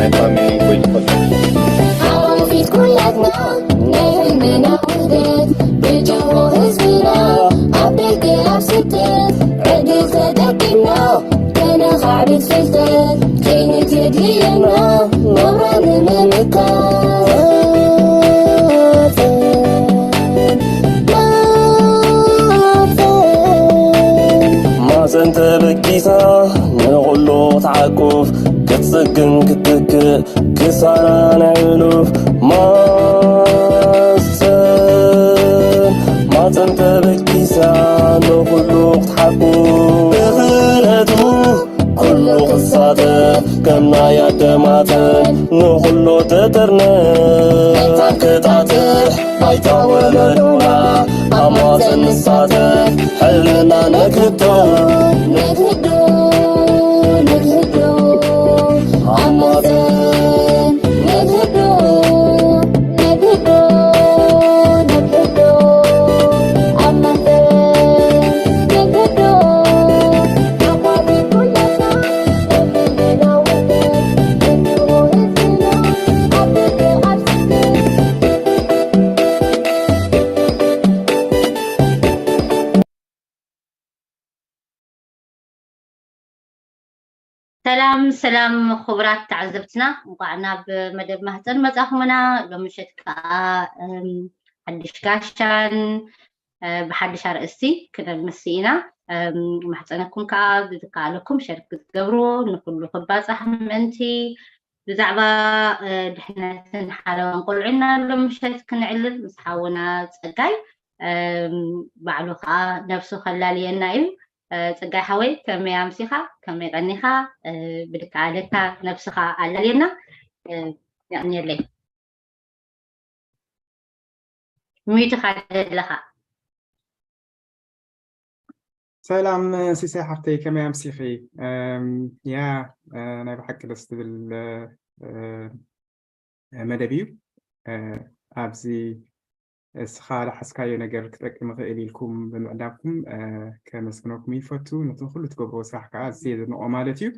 ዓቕሚ ወይ ትፈልጡ? ኣቕርፊት ኩላትና ናይ ህልምና ውህደት፣ ብጅሆ ህዝብና ኣብ ደገ ኣብ ስደት፣ ዕድል ተጠቂምና ከነኻዕብት ፍልጠት፣ ከይንትድልየና ናብራ ንምምካት። ማፀን ተበጊሳ ንኹሉ ክትዓቁፍ፣ ክትፅግን ክትትክእ፣ ክሳራ ናይ ሕሉፍ ማፀን፣ ማፀን ተበጊሳ ንኹሉ ክትሓቁፍ፣ ብኽእለቱ ኩሉ ክሳተፍ፣ ከም ናይ ኣደ ማፀን ንኹሉ ትጥርንፍ፣ መታን ክጣጥሕ ባይታ ወለዶና፣ ኣብ ማፀን ንሳተፍ፣ ሕልምና ነግህዶ፣ ነግህዶ፣ ነግህዶ፣ ኣብ ማፀን ነግህዶ፣ ነግህዶ፣ ነግህዶ፣ ኣብ ማፀን ነግህዶ፣ ዓቋቢ ኩላትና፣ እምነና ውህደት፣ እንሆ ህዝብና፣ ኣብ ደገ ኣብ ስደት። ሰላም ሰላም፣ ክቡራት ተዓዘብትና፣ እንቋዕ ናብ መደብ ማህፀን መጻኹምና። ሎሚ ምሸት ከኣ፣ እም፣ ሓድሽ ጋሻን፣ እ፣ ብሓድሽ ኣርእስቲ ክነምሲ ኢና። እም፣ ማሕፀነኩም ከኣ ብዝከኣለኩም ሸር ክትገብርዎ፣ ንኹሉ ክባጻሕ ምእንቲ፣ ብዛዕባ፣ እ፣ ድሕነትን ሓለዋን ቆልዑ ኢና ሎሚ ምሸት ክነዕልል ምስ ሓውና ጸጋይ፣ እም፣ ባዕሉ ከኣ ነብሱ ከላልየና እዩ። እ፣ ጸጋይ ሓወይ፣ ከመይ ኣምሲኻ? ከመይ ቀኒኻ? እ፣ ብድቃ ኣለካ፣ ነብስኻ ኣላልየና። እ፣ የቕንየለይ። ሚዩት ኢኻ ዘለኻ። ሰላም ሲሳይ ሓፍተይ፣ ከመይ ኣምሲኺ? እም፣ ያ፣ እ፣ ናይ ብሓቂ ደስ ትብል፣ እ፣ እ፣ መደብ እዩ። እ፣ ኣብዚ እስኻ ዝሓዝካዮ ነገር ክጠቅም ይኽእል ኢልኩም ብምዕዳምኩም፣ እ፣ ከመስግነኩም ይፈቱ። ነቲ ኩሉ ትገብርዎ ስራሕ ከኣ ኣዝየ ዘድንቖ ማለት እዩ።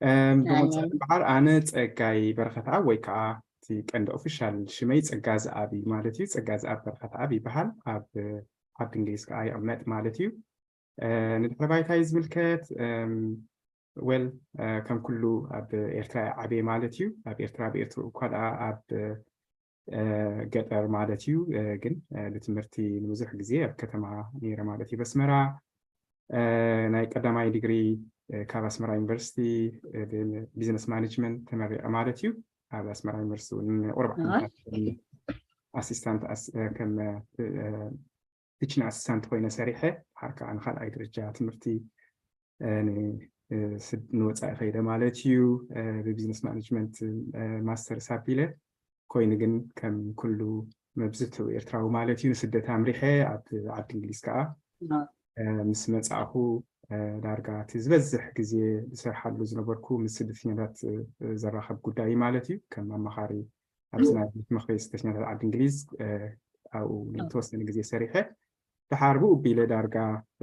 እም፣ ብቐጻሊ የቐንየለይ። እምበኣር ኣነ ጸጋይ በረኸትኣብ ወይ ከኣ እቲ ቀንዲ ኦፊሻል ሽመይ ጸጋ ዝኣብ እዩ ማለት እዩ። ጸጋ ዝኣብ በረኸትኣብ ይበሃል። ኣብ ዓዲ እንግሊዝ ከኣ ይቕመጥ ማለት እዩ። እ፣ ንድሕረ ባይታይ ዝምልከት፣ እም፣ ዌል፣ እ፣ ከም ኩሉ ኣብ ኤርትራ እየ ዓብየ ማለት እዩ። ኣብ ኤርትራ፣ ኣብ ኤርትራ እኳ ደኣ ኣብ፣ እ፣ ገጠር ማለት እዩ። እ፣ ግን፣ እ፣ ብትምህርቲ ንብዙሕ ግዜ ኣብ ከተማ ነይረ ማለት እዩ። በስመራ፣ እ፣ ናይ ቀዳማይ ዲግሪ፣ እ፣ ካብ ኣስመራ ዩኒቨርሲቲ፣ እ፣ ብቢዝነስ ማኔጅመንት ተመሪቐ ማለት እዩ። ኣብ ኣስመራ ዩኒቨርሲቲ እውን ንቑሩብ ኣይ። ዓመታት ከም ኣሲስታንት ኣስ-፣ እ፣ ከም፣ እ፣ ቲቺንግ ኣሲስታንት ኮይነ ሰሪሐ፣ ድሓር ከኣ ንኻልኣይ ደረጃ ትምህርቲ፣ እ፣ ን-፣ እ፣ ስድ-፣ ንወጻኢ ከይደ ማለት እዩ። እ፣ ብቢዝነስ ማኔጅመንት፣ እ፣ ማስተርስ ኣቢለ፣ ኮይኑ ግን ከም ኩሉ መብዝሕትኡ ኤርትራዊ ማለት እዩ ንስደት ኣምሪሐ፣ ኣብ ዓዲ እንግሊዝ ከኣ፣ እ፣ ምስ መጻእኹ፣ እ፣ ዳርጋ እቲ ዝበዝሕ ግዜ ዝሰርሓሉ ዝነበርኩ ምስ ስደተኛታት፣ እ፣ ዘራኸብ ጉዳይ እዩ ማለት እዩ። ከም ኣማኻሪ ኣብዚ ናይ ቤት ምኽሪ ስደተኛታት ዓዲ እንግሊዝ፣ እ፣ ኣብኡ ንዝተወሰነ ግዜ ሰሪሐ። ድሓር ብኡ ኣቢለ ዳርጋ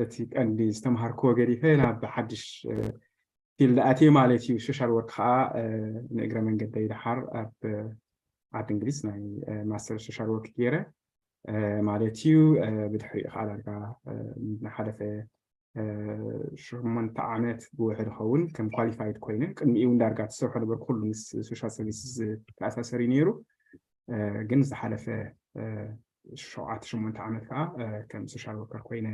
እቲ ቀንዲ ዝተምሃርክዎ ገዲፈ ናብ ሓድሽ፣ እ፣ ፊልድ ኣትየ ማለት እዩ። ሶሻል ወርክ ከኣ፣ እ፣ ንእግረ መንገደይ ድሓር ኣብ፣ እ፣ ዓዲ እንግሊዝ ናይ፣ እ፣ ማስተር ሶሻል ወርክ ገይረ፣ እ፣ ማለት እዩ። እ፣ ብድሕሪኡ ከኣ ዳርጋ፣ እ፣ ንሓለፈ፣ እ፣ ሸሞንተ ዓመት ብውሕድ ይኸውን ከም ኳሊፋይድ ኮይነ፣ ቅድሚኡ እውን ዳርጋ ትሰርሖ ነበርኩ፣ ኩሉ ምስ ሶሻል ሰርቪስስ ዝተኣሳሰር እዩ ነይሩ። እ፣ ግን ዝሓለፈ፣ እ፣ ሸውዓተ ሸሞንተ ዓመት ከኣ፣ እ፣ ከም ሶሻል ወርከር ኮይነ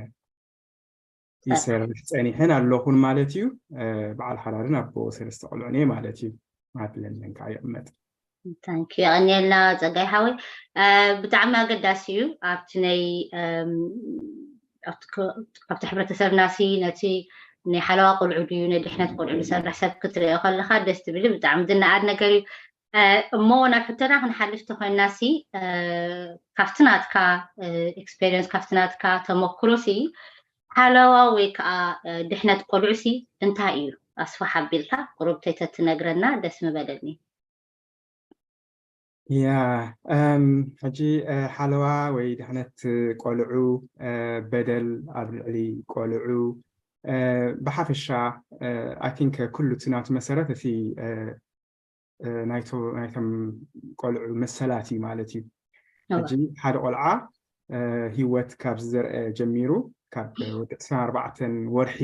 ይሰርሕ ጸኒሐን ኣለኹን ማለት እዩ። እ፣ በዓል ሓዳርን ኣቦ ሰለስተ ቆልዑን እየ ማለት እዩ። ኣብ ለንደን ከኣ ይቕመጥ። ታንኪ፣ የቐንየልና ጸጋይ ሓወይ። እ፣ ብጣዕሚ ኣገዳሲ እዩ። ኣብቲ ናይ፣ እም፣ ኣብቲ ከ-፣ ካብቲ ሕብረተሰብና ሲ ነቲ ናይ ሓለዋ ቆልዑ ድዩ ናይ ድሕነት ቆልዑ ዝሰርሕ ሰብ ክትሪኦ ከለኻ ደስ ትብል፣ ብጣዕሚ ዝነኣድ ነገር እዩ። እ፣ እሞ ናብ ሕቶና ክንሓልፍ ተኾይንና ሲ፣ እ፣ ካብቲ ናትካ፣ እ፣ ኤክስፔሪየንስ፣ ካብቲ ናትካ ተመክሮ ሲ፣ ሓለዋ ወይ ከኣ፣ እ፣ ድሕነት ቆልዑ ሲ እንታይ እዩ? ኣስፍሕ ኣቢልካ ቁሩብ ተትነግረና ደስ ምበለኒ። ያ፣ እም፣ ሕጂ፣ እ፣ ሓለዋ ወይ ድሕነት ቆልዑ፣ እ፣ በደል ኣብ ልዕሊ ቆልዑ፣ እ፣ ብሓፈሻ፣ እ፣ ኣይ ቲንክ ኩሉ እቲ ናቱ መሰረት እቲ፣ እ፣ ናይቶም ቆልዑ መሰላት እዩ ማለት እዩ። ሕጂ ሓደ ቆልዓ ህይወት ካብ ዝዘርአ ጀሚሩ፣ ካብ ወዲ ዕስራን ኣርባዕተን ወርሒ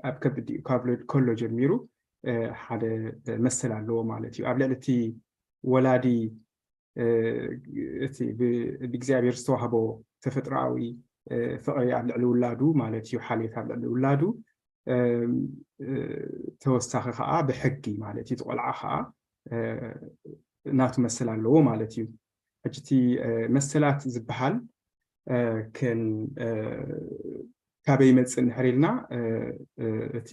ኣብ ከብዲ ካብ ከሎ ጀሚሩ ሓደ መሰል ኣለዎ ማለት እዩ። ኣብ ልዕሊ እቲ ወላዲ እቲ ብእግዚኣብሔር ዝተዋህቦ ተፈጥሮኣዊ ፍቕሪ ኣብ ልዕሊ ውላዱ ማለት እዩ፣ ሓልዮት ኣብ ልዕሊ ውላዱ፣ ተወሳኺ ከዓ ብሕጊ ማለት እዩ፣ እቲ ቆልዓ ከዓ ናቱ መሰል ኣለዎ ማለት እዩ። ሕጂ እቲ መሰላት ዝበሃል ከን ካበይ ይመፅእ እንድሕር ኢልና፣ እቲ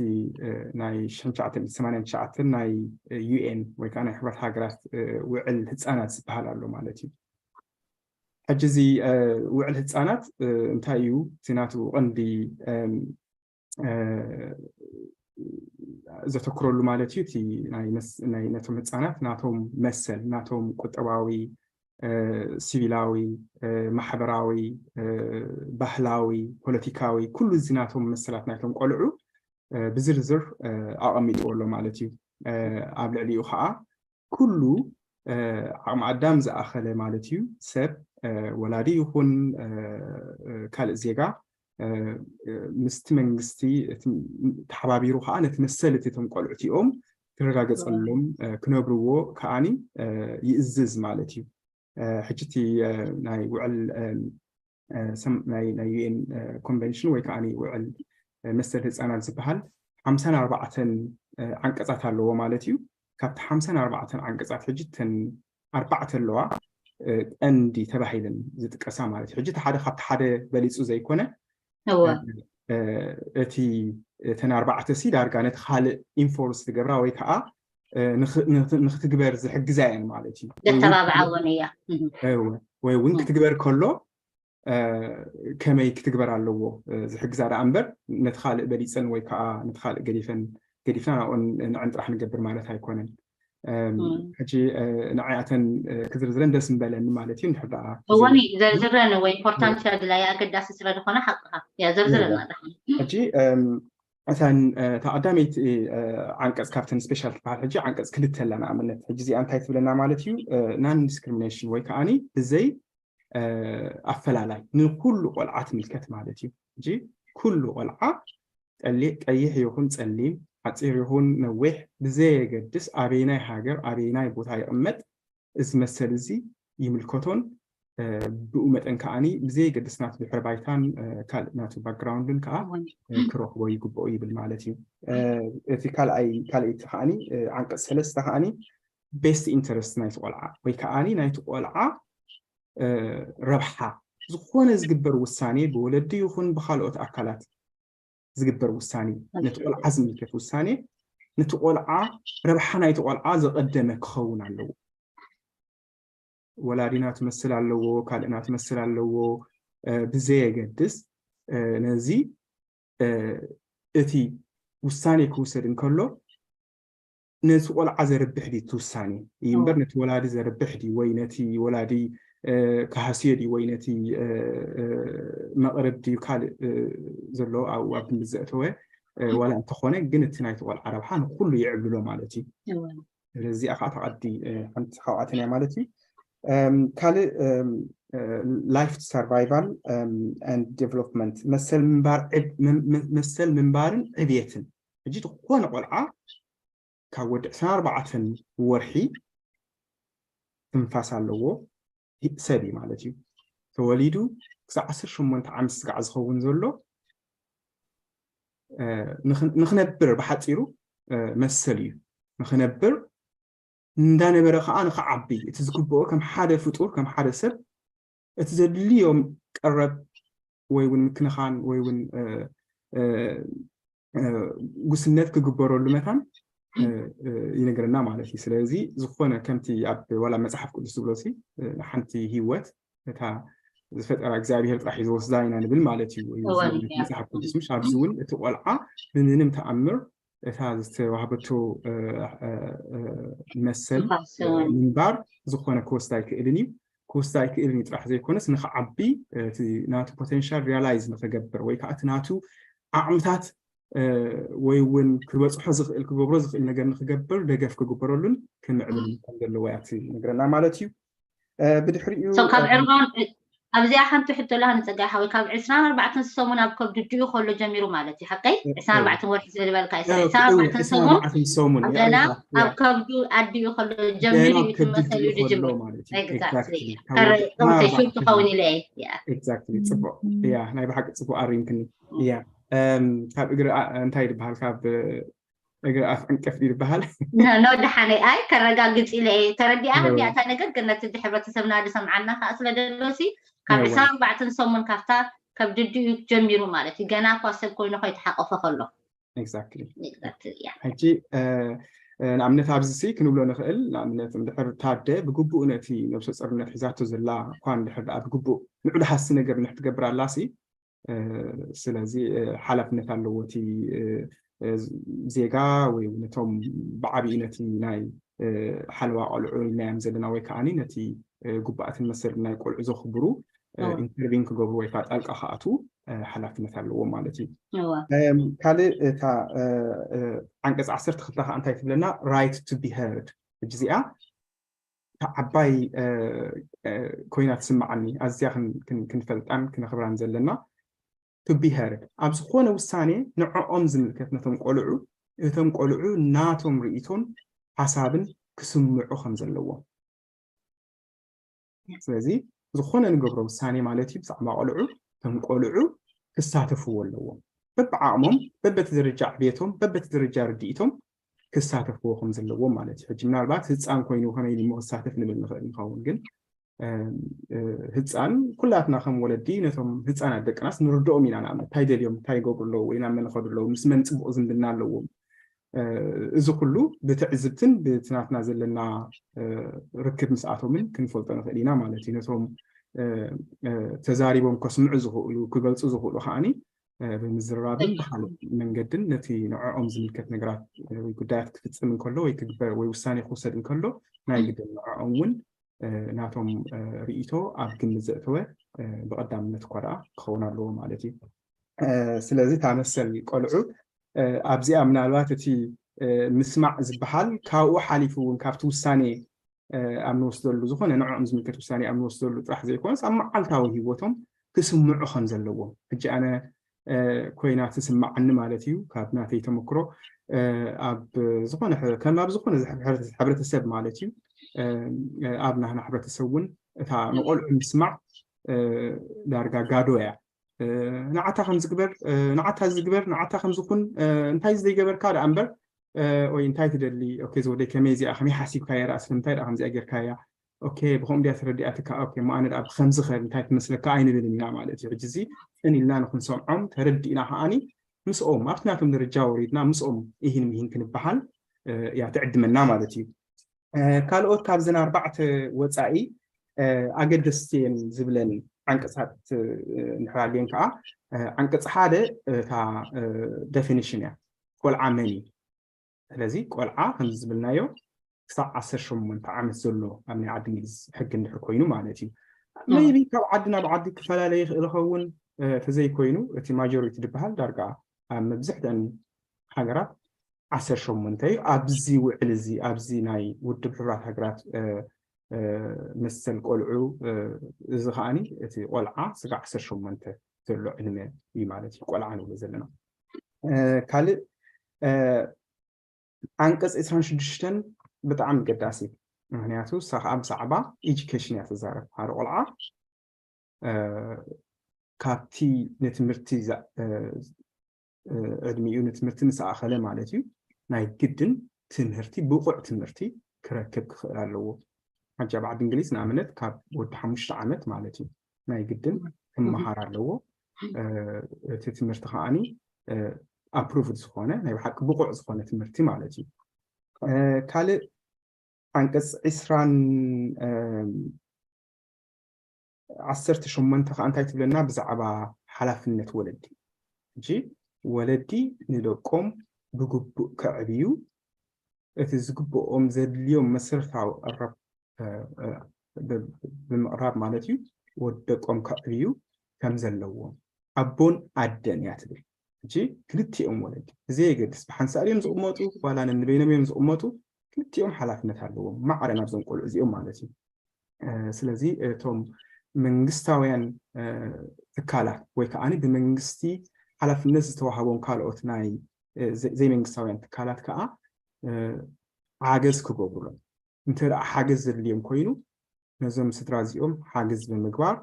ናይ ሽሕን ትሽዓተ ሚእትን ሰማንያን ትሽዓተን ናይ ዩኤን ወይ ከዓ ናይ ሕቡራት ሃገራት ውዕል ህፃናት ዝበሃል ኣሎ ማለት እዩ። ሕጂ እዚ ውዕል ህፃናት እንታይ እዩ? እቲ ናቱ ቀንዲ ዘተኩረሉ ማለት እዩ፣ እቲ ነቶም ህፃናት ናቶም መሰል፣ ናቶም ቁጠባዊ፣ ሲቪላዊ፣ ማሕበራዊ፣ ባህላዊ፣ ፖለቲካዊ፣ ኩሉ እዚ ናቶም መሰላት ናይቶም ቆልዑ ብዝርዝር ኣቐሚጥዎ ኣሎ ማለት እዩ። ኣብ ልዕሊኡ ከዓ ኩሉ ዓቕሚ ኣዳም ዝኣኸለ ማለት እዩ፣ ሰብ፣ ወላዲ ይኹን ካልእ ዜጋ፣ ምስቲ መንግስቲ ተሓባቢሩ ከዓ ነቲ መሰል እቲ እቶም ቆልዑ እቲኦም ክረጋገፀሎም፣ ክነብርዎ ከዓኒ ይእዝዝ ማለት እዩ። ሕጂ እቲ ናይ ውዕል ናይ ዩኤን ኮንቨንሽን ወይ ከዓ ውዕል መሰል ህፃናት ዝበሃል ሓምሳን ኣርባዕተን ዓንቀፃት ኣለዎ ማለት እዩ። ካብቲ ሓምሳን ኣርባዕተን ዓንቀፃት ሕጂ እተን ኣርባዕተ ኣለዋ ቀንዲ ተባሂለን ዝጥቀሳ ማለት እዩ። ሕጂ እቲ ሓደ ካብቲ ሓደ በሊፁ ዘይኮነ፣ እቲ እተን ኣርባዕተ ሲ ዳርጋ ነቲ ካልእ ኢንፎርስ ትገብራ ወይ ከዓ ንክትግበር ዝሕግዛ እየን ማለት እዩ። ዘተባብዓውን እያ። ወይ እውን ክትግበር ከሎ ከመይ ክትግበር ኣለዎ ዝሕግዛ ደኣ እምበር፣ ነቲ ካልእ በሊፀን ወይ ከዓ ነቲ ካልእ ገዲፈን ገዲፍና ናብኦን ንዕን ጥራሕ ንገብር ማለት ኣይኮነን። ሕጂ ንዓያተን ክዝርዝረን ደስ ምበለኒ ማለት እዩ። እንድሕር ደኣ እወኒ ዘርዝረን እወ ኢምፖርታንት እያ ድላያ ኣገዳሲ ስለ ዝኾነ ሓቅኻ እያ ዘርዝረን ኣለኻ። ሕጂ እተን እታ ቀዳመይቲ ዓንቀፅ ካብተን ስፔሻል ትበሃል ሕጂ ዓንቀፅ ክልተ ኣላ። ንኣብነት ሕጂ እዚኣ እንታይ ትብለና ማለት እዩ? ናን ዲስክሪሚኔሽን ወይ ከዓኒ ብዘይ ኣፈላላይ ንኩሉ ቆልዓ ትምልከት ማለት እዩ። ሕጂ ኩሉ ቆልዓ ቀይሕ ይኹን ፀሊም፣ ሓፂር ይኹን ነዊሕ ብዘየገድስ ኣበይናይ ሃገር ኣበይናይ ቦታ ይቕመጥ እዚ መሰል እዚ ይምልከቶን ብኡ መጠን ከዓኒ ብዘየገድስ ናቱ ድሕረ ባይታን ካልእ ናቱ ባክግራውንድን ከዓ ክረኽቦ ይግብኦ ይብል ማለት እዩ። እቲ ካልኣይ ካልኣይቲ ከዓኒ ዓንቀፅ ሰለስተ ከዓኒ ቤስት ኢንተረስት ናይቲ ቆልዓ ወይ ከዓኒ ናይቲ ቆልዓ ረብሓ ዝኾነ ዝግበር ውሳኔ ብወለዲ ይኹን ብካልኦት ኣካላት ዝግበር ውሳኔ ነቲ ቆልዓ ዝምልከት ውሳኔ ነቲ ቆልዓ ረብሓ ናይቲ ቆልዓ ዘቐደመ ክኸውን ኣለዎ። ወላዲና ትመስል ኣለዎ፣ ካልእና ትመስል ኣለዎ ብዘየገድስ ነዚ እቲ ውሳኔ ክውሰድ እንከሎ ነቲ ቆልዓ ዘርብሕ ድዩ እቲ ውሳኔ እዩ እምበር ነቲ ወላዲ ዘርብሕ ድዩ ወይ ነቲ ወላዲ ክሃስዮ ድዩ ወይ ነቲ መቕርብ ድዩ ካልእ ዘሎ ኣብኡ ኣብ ግምት ዘእተወ ዋላ እንተኾነ ግን እቲ ናይቲ ቆልዓ ረብሓ ንኩሉ ይዕብልሎ ማለት እዩ። ስለዚ እዚኣ ከዓ ተቐዲ ሓንቲ ካብኣተን እያ ማለት እዩ። ካልእ life survival and development መሰል ምንባርን ዕብየትን ሕጂ ዝኾነ ቆልዓ ካብ ወዲ ዕስራን ኣርባዕተን ወርሒ ትንፋስ ኣለዎ ሰብ እዩ ማለት እዩ። ተወሊዱ ክሳብ ዓሰርተ ሸሞንተ ዓመት ስጋዕ ዝኸውን ዘሎ ንኽነብር ብሓፂሩ መሰል እዩ። ንኽነብር እንዳነበረ ከዓ ንኽዓቢ እቲ ዝግብኦ ከም ሓደ ፍጡር ከም ሓደ ሰብ እቲ ዘድልዮም ቀረብ ወይ እውን ምክንኻን ወይ እውን ጉስነት ክግበረሉ መታን ይነግረና ማለት እዩ። ስለዚ ዝኾነ ከምቲ ኣብ ዋላ መፅሓፍ ቅዱስ ዝብሎ ሲ ሓንቲ ህይወት እታ ዝፈጠራ እግዚኣብሔር ጥራሕ እዩ ዝወስዳ ኢና ንብል ማለት እዩ። መፅሓፍ ቅዱስ ምሽ ኣብዚ እውን እቲ ቆልዓ ብምንም ተኣምር እታ ዝተዋህበቶ መሰል ምንባር ዝኾነ ክወስዳ ኣይክእልን እዩ። ክወስዳ ኣይክእልን እዩ ጥራሕ ዘይኮነስ ንክዓቢ እቲ ናቱ ፖቴንሻል ሪያላይዝ ንክገብር ወይ ከዓ እቲ ናቱ ዓቕምታት ወይ እውን ክበፅሖ ዝኽእል ክገብሮ ዝኽእል ነገር ንክገብር ደገፍ ክግበረሉን ክምዕብል ከም ዘለዎ እያ ትነግረና ማለት እዩ። ብድሕሪኡ ካብ ዕርባን ኣብዚኣ ሓንቲ ሕቶ ላ ንፀጋይ ሓወይ ካብ ዕስራን ኣርባዕተን ሰሙን ኣብ ከብዱ ድኡ ከሎ ጀሚሩ ማለት እዩ ሓቀይ ዕስራን ኣርባዕተን ወርሒ ስለዝበልካ ዕስራን ኣርባዕተን ሰሙን ገና ኣብ ከብዱ ኣድኡ ከሎ ጀሚሩ እዩ ትመሰል እዩ ድጅምር ሹር ትኸውን ኢለ እያ ናይ ብሓቂ ፅቡቅ ኣሪምክኒ እያ ካብ እግሪ እንታይ ይድበሃል ካብ እግሪ ኣፍ ዕንቅፍ ይበሃል ኖ ደሓነይ ኣይ ከረጋግፅ ኢለ እየ ተረዲኣ እያ እታ ነገር ግን ነቲ ሕብረተሰብና ዝሰምዓና ከዓ ስለደሎሲ ካብ ዕስራ ኣርባዕተን ሰሙን ካብታ ከብድድኡ ጀሚሩ ማለት እዩ ገና እኳ ሰብ ኮይኑ ከይተሓቆፈ ከሎ ሕጂ ንኣብነት ኣብዚ ሲ ክንብሎ ንኽእል ንኣብነት እንድሕር ታደ ብግቡእ ነቲ ነብሰ ጸርነት ሒዛቶ ዘላ እኳ እንድሕር ደኣ ብግቡእ ንዑ ደሃሲ ነገር እንድሕር ትገብር ኣላ ሲ ስለዚ ሓላፍነት ኣለዎ እቲ ዜጋ ወይ ነቶም ብዓብዩ ነቲ ናይ ሓለዋ ቆልዑ ኢልናዮም ዘለና ወይ ከዓ ነቲ ጉባኣትን መሰልን ናይ ቆልዑ ዘኽብሩ ኢንተርቪን ክገብሩ ወይ ከዓ ጣልቃ ክኣትዉ ሓላፍነት ኣለዎ ማለት እዩ። ካልእ እታ ዓንቀፅ ዓሰርተ ክልተ ከዓ እንታይ ትብለና right to be heard ሕጂ እዚኣ እታ ዓባይ ኮይና ትስምዓኒ ኣዝያ ክንፈልጣን ክነኽብራን ዘለና to be heard ኣብ ዝኾነ ውሳኔ ንዕኦም ዝምልከት ነቶም ቆልዑ እቶም ቆልዑ ናቶም ርእይቶን ሓሳብን ክስምዑ ከም ዘለዎም ስለዚ ዝኾነ ንገብሮ ውሳኔ ማለት እዩ ብዛዕባ ቆልዑ እቶም ቆልዑ ክሳተፍዎ ኣለዎም በብዓቕሞም በበቲ ደረጃ ዕብየቶም በበቲ ደረጃ ርድኢቶም ክሳተፍዎ ከም ዘለዎም ማለት እዩ ሕጂ ምናልባት ህፃን ኮይኑ ከመይ ኢሉ ክሳተፍ ንብል ንኽእል ንኸውን ግን ህፃን ኩላትና ከም ወለዲ ነቶም ህፃናት ደቅናስ ንርድኦም ኢና ንኣብነት እንታይ ደልዮም እንታይ ይገብሩ ኣለዉ ወይ ናብ መን ይኸዱ ኣለዉ ምስ መን ፅቡቕ ዝምድና ኣለዎም እዚ ኩሉ ብትዕዝብትን ብቲ ናትና ዘለና ርክብ ምስኣቶምን ክንፈልጦ ንኽእል ኢና ማለት እዩ ነቶም ተዛሪቦም ከስምዑ ዝኽእሉ ክገልፁ ዝኽእሉ ከዓኒ ብምዝርራብን ብካልእ መንገድን ነቲ ንዕኦም ዝምልከት ነገራት ወይ ጉዳያት ክፍፅም እንከሎ ወይ ክግበር ወይ ውሳኔ ክውሰድ እንከሎ ናይ ግድን ንዕኦም እውን ናቶም ርእይቶ ኣብ ግምት ዘእተወ ብቐዳምነት እኳ ደኣ ክኸውን ኣለዎ ማለት እዩ። ስለዚ እታ መሰል ቆልዑ ኣብዚኣ ምናልባት እቲ ምስማዕ ዝበሃል ካብኡ ሓሊፉ እውን ካብቲ ውሳኔ ኣብ ንወስደሉ ዝኾነ ንዕኦም ዝምልከት ውሳኔ ኣብ ንወስደሉ ጥራሕ ዘይኮነስ ኣብ መዓልታዊ ህይወቶም ክስምዑ ከም ዘለዎም ሕጂ ኣነ ኮይና ትስምዓኒ ማለት እዩ ካብ ናተይ ተመክሮ ኣብ ዝኾነ ከም ኣብ ዝኾነ ሕብረተሰብ ማለት እዩ ኣብ ናህና ሕብረተሰብ እውን እታ ንቆልዑ ምስማዕ ዳርጋ ጋዶ እያ ንዓታ ከም ዝግበር ንዓታ ዝግበር ንዓታ ከም ዝኹን እንታይ ዘይገበርካ ደኣ እምበር ወይ እንታይ ትደሊ ኦኬ ዝወደይ ከመይ እዚኣ ከመይ ሓሲብካያ ደኣ ስለምንታይ ደኣ ከምዚኣ ጌርካያ ኦኬ ብኸምኡ ድያ ተረዲኣትካ ኦኬ እሞ ኣነ ደኣ ብኸምዚ ኸ እንታይ ትመስለካ ኣይንብልን ኢና ማለት እዩ ሕጂ እዚ ጽን ኢልና ንክንሰምዖም ተረዲእና ከዓኒ ምስኦም ኣብቲ ናቶም ደረጃ ወሪድና ምስኦም ኢሂን ምሂን ክንበሃል እያ ትዕድመና ማለት እዩ ካልኦት ካብዘን ኣርባዕተ ወፃኢ ኣገደስቲ እየን ዝብለን ዓንቀፃት እንድሕር ኣልየን ከዓ ዓንቀፂ ሓደ እታ ዴፊኒሽን እያ ቆልዓ መን እዩ ስለዚ ቆልዓ ከምዚ ዝብልናዮ ክሳብ ዓሰርተ ሸሞንተ ዓመት ዘሎ ኣብ ናይ ዓዲ እንግሊዝ ሕጊ እንድሕር ኮይኑ ማለት እዩ maybe ካብ ዓዲ ናብ ዓዲ ክፈላለ ይኽእል ይኸውን ተዘይኮይኑ እቲ ማጆሪቲ ዝበሃል ዳርጋ ኣብ መብዝሕተን ሃገራት ዓሰርተ ሸሞንተ እዩ ኣብዚ ውዕል እዚ ኣብዚ ናይ ውድብ ሕቡራት ሃገራት መሰል ቆልዑ እዚ ከዓኒ እቲ ቆልዓ ስጋ ዓሰርተ ሸሞንተ ዘሎ ዕድመ እዩ ማለት እዩ ቆልዓ ንብሎ ዘለና ካልእ ዓንቀፅ ዕስራን ሽዱሽተን ብጣዕሚ ገዳሲ ምክንያቱ እሳ ከዓ ብዛዕባ ኤጁኬሽን እያ ትዛረብ ሓደ ቆልዓ ካብቲ ንትምህርቲ ዕድሚኡ ንትምህርቲ ምስ ኣኸለ ማለት እዩ ናይ ግድን ትምህርቲ ብቑዕ ትምህርቲ ክረክብ ክኽእል ኣለዎ ሓጂ ኣብ ዓዲ እንግሊዝ ንኣብነት ካብ ወዲ ሓሙሽተ ዓመት ማለት እዩ ናይ ግድን ክመሃር ኣለዎ እቲ ትምህርቲ ከዓኒ ኣፕሩቭድ ዝኾነ ናይ ብሓቂ ብቑዕ ዝኾነ ትምህርቲ ማለት እዩ ካልእ ዓንቀፅ ዕስራን ዓሰርተ ሸሞንተ ከዓ እንታይ ትብለና ብዛዕባ ሓላፍነት ወለዲ ሕጂ ወለዲ ንደቆም ብግቡእ ከዕብዩ እቲ ዝግብኦም ዘድልዮም መሰረታዊ ቀረብ ብምቕራብ ማለት እዩ ወደቆም ከዕብዩ ከም ዘለዎም ኣቦን ኣደን እያ ትብል ሕጂ ክልቲኦም ወለዲ ብዘየገድስ ብሓንሳእ ድዮም ዝቕመጡ ዋላ ነንበይኖም እዮም ዝቕመጡ፣ ክልቲኦም ሓላፍነት ኣለዎም ማዕረ ናብዞም ቆልዑ እዚኦም ማለት እዩ። ስለዚ እቶም መንግስታውያን ትካላት ወይ ከዓ ብመንግስቲ ሓላፍነት ዝተዋሃቦም ካልኦት ናይ ዘይመንግስታውያን ትካላት ከዓ ሓገዝ ክገብሩሎም፣ እንተ ሓገዝ ዘድልዮም ኮይኑ ነዞም ስድራ እዚኦም ሓገዝ ብምግባር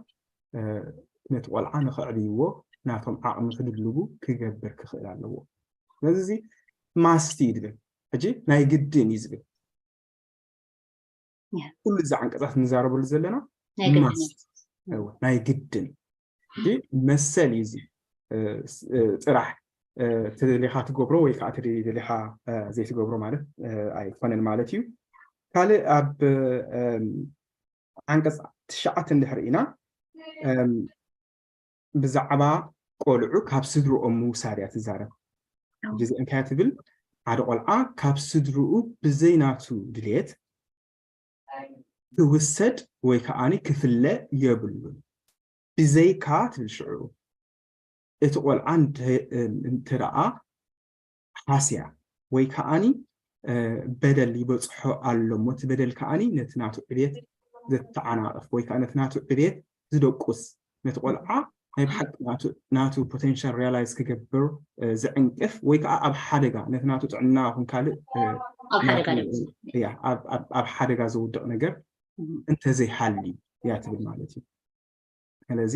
ነቲ ቆልዓ ንኸዕብይዎ ናቶም ዓቕሚ ክድልቡ ክገብር ክኽእል ኣለዎ። ስለዚ እዚ ማስት እዩ ዝብል፣ ሕጂ ናይ ግድን እዩ ዝብል። ኩሉ እዚ ዓንቀፃት እንዛረበሉ ዘለና ናይ ግድን። ሕጂ መሰል እዩ እዚ። ጥራሕ ተደሊኻ ትገብሮ ወይ ከዓ ተደሊኻ ዘይትገብሮ ማለት ኣይኮነን ማለት እዩ። ካልእ ኣብ ዓንቀፅ ትሽዓተ እንድሕር ኢና ብዛዕባ ቆልዑ ካብ ስድርኦም ምውሳድ እያ ትዛረብ። እዚ እንታይ ትብል? ሓደ ቆልዓ ካብ ስድርኡ ብዘይናቱ ድሌት ክውሰድ ወይ ከዓኒ ክፍለ የብሉን። ብዘይካ ትብል ሽዑ እቲ ቆልዓ እንተ ደኣ ሃስያ ወይ ከዓኒ በደል ይበፅሖ ኣሎ እሞ እቲ በደል ከዓኒ ነቲ ናቱ ዕቤት ዘተዓናቕፍ ወይ ከዓ ነቲ ናቱ ዕቤት ዝደቁስ ነቲ ቆልዓ ናይ ብሓቂ ናቱ ፖቴንሻል ሪያላይዝ ክገብር ዝዕንቅፍ ወይ ከዓ ኣብ ሓደጋ ነቲ ናቱ ጥዕና ኹን ካልእ ኣብ ሓደጋ ዘውድቕ ነገር እንተዘይሃልዩ እያ ትብል ማለት እዩ። ስለዚ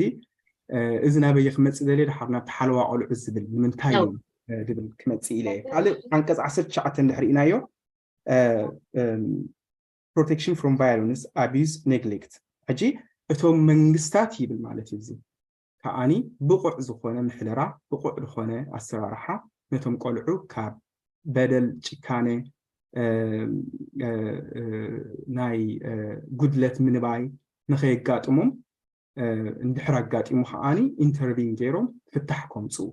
እዚ ናበየ ክመፅእ ደልየ ድሓር ናብቲ ሓለዋ ቆልዑ ዝብል ንምንታይ እዩ ዝብል ክመፅእ ኢለ ካልእ ዓንቀፅ ዓሰርተ ትሽዓተ እንድሕር ኢናዮ protection from violence, abuse, neglect ሕጂ እቶም መንግስታት ይብል ማለት እዩ። እዚ ከዓኒ ብቑዕ ዝኾነ ምሕደራ ብቑዕ ዝኾነ ኣሰራርሓ ነቶም ቆልዑ ካብ በደል ጭካነ ናይ ጉድለት ምንባይ ንኸየጋጥሞም እንድሕር ኣጋጢሙ ከዓኒ ኢንተርቪን ገይሮም ፍታሕ ከምፅኡ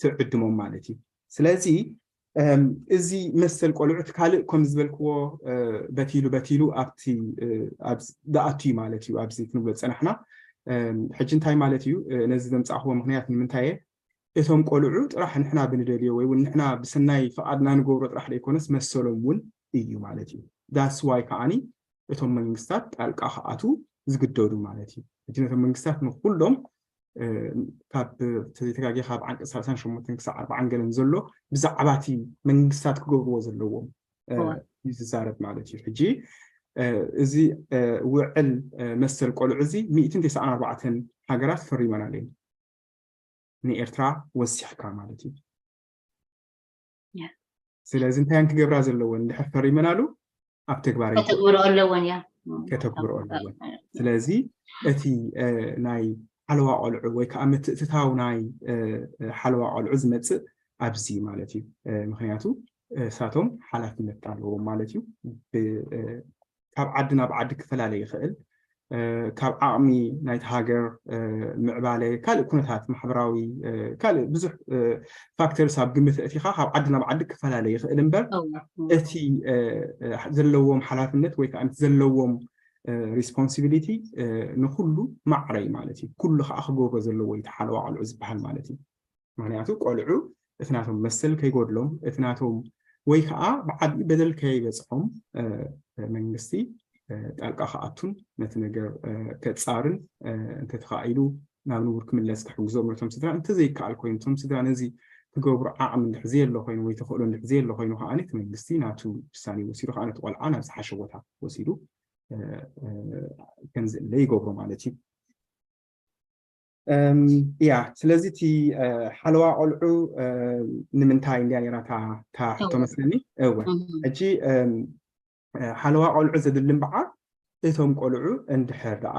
ትዕድሞም ማለት እዩ። ስለዚ እዚ መሰል ቆልዑ እቲ ካልእ ከም ዝበልክዎ በቲሉ በቲሉ ኣብቲ ዝኣቱ እዩ ማለት እዩ። ኣብዚ ክንብሎ ዝፀናሕና ሕጂ እንታይ ማለት እዩ ነዚ ዘምፃእክዎ ምክንያት ንምንታይ እየ እቶም ቆልዑ ጥራሕ ንሕና ብንደልዮ ወይ እውን ንሕና ብሰናይ ፍቓድና ንገብሮ ጥራሕ ዘይኮነስ መሰሎም እውን እዩ ማለት እዩ። ዳስ ዋይ ከዓኒ እቶም መንግስታት ጣልቃ ክኣትዉ ዝግደዱ ማለት እዩ። ሕጂ ነቶም መንግስታት ንኩሎም ካብ ተዘይተጋጌ ካብ ዓንቀፅ ሰላሳን ሸሞንተን ክሳብ ኣርባዓን ገለን ዘሎ ብዛዕባ እቲ መንግስታት ክገብርዎ ዘለዎም እዩ ዝዛረብ ማለት እዩ። ሕጂ እዚ ውዕል መሰል ቆልዑ እዚ ሚእትን ተስዓን ኣርባዕተን ሃገራት ፈሪመናል እየን። ንኤርትራ ወሲሕካ ማለት እዩ። ስለዚ እንታይ እየን ክገብራ ዘለወን? እንድሕር ፈሪመናሉ ኣብ ተግባር ከተግብሮ ኣለወን እያ ከተግብሮ ኣለወን። ስለዚ እቲ ናይ ሓለዋ ቆልዑ ወይ ከዓ ምትእትታው ናይ ሓለዋ ቆልዑ ዝመፅእ ኣብዚ ማለት እዩ። ምክንያቱ እሳቶም ሓላፍነት ኣለዎም ማለት እዩ። ካብ ዓዲ ናብ ዓዲ ክፈላለ ይኽእል። ካብ ዓቕሚ ናይቲ ሃገር ምዕባለ ካልእ ኩነታት ማሕበራዊ ካልእ ብዙሕ ፋክተርስ ኣብ ግምት እቲኻ ካብ ዓዲ ናብ ዓዲ ክፈላለ ይኽእል እምበር እቲ ዘለዎም ሓላፍነት ወይ ከዓ ዘለዎም ሪስፖንሲቢሊቲ ንኩሉ ማዕረ እዩ ማለት እዩ። ኩሉ ከዓ ክገብሮ ዘለዎ እዩ እቲ ሓለዋ ቆልዑ ዝበሃል ማለት እዩ። ምክንያቱ ቆልዑ እቲ ናቶም መሰል ከይጎድሎም እቲ ናቶም ወይ ከዓ ብዓብዩ በደል ከይበፅሖም መንግስቲ ጣልቃ ክኣቱን ነቲ ነገር ከፃርን እንተተኻኢሉ ናብ ንቡር ክምለስ ክሕግዞም ነቶም ስድራ እንተዘይከኣል ኮይኑ እቶም ስድራ ነዚ ክገብሩ ዓቕሚ እንድሕር ዘየሎ ኮይኑ ወይ ተኽእሎ እንድሕር ዘየሎ ኮይኑ ከዓ እቲ መንግስቲ ናቱ ውሳኔ ወሲዱ ከዓ ነቲ ቆልዓ ናብ ዝሓሸ ቦታ ወሲዱ ከምዝእለ ይገብሮ ማለት እዩ። እያ ስለዚ እቲ ሓለዋ ቆልዑ ንምንታይ እንድያ ነራ እታ ሕቶ መስለኒ እወ ሕጂ ሓለዋ ቆልዑ ዘድሊ እምበዓር እቶም ቆልዑ እንድሕር ደኣ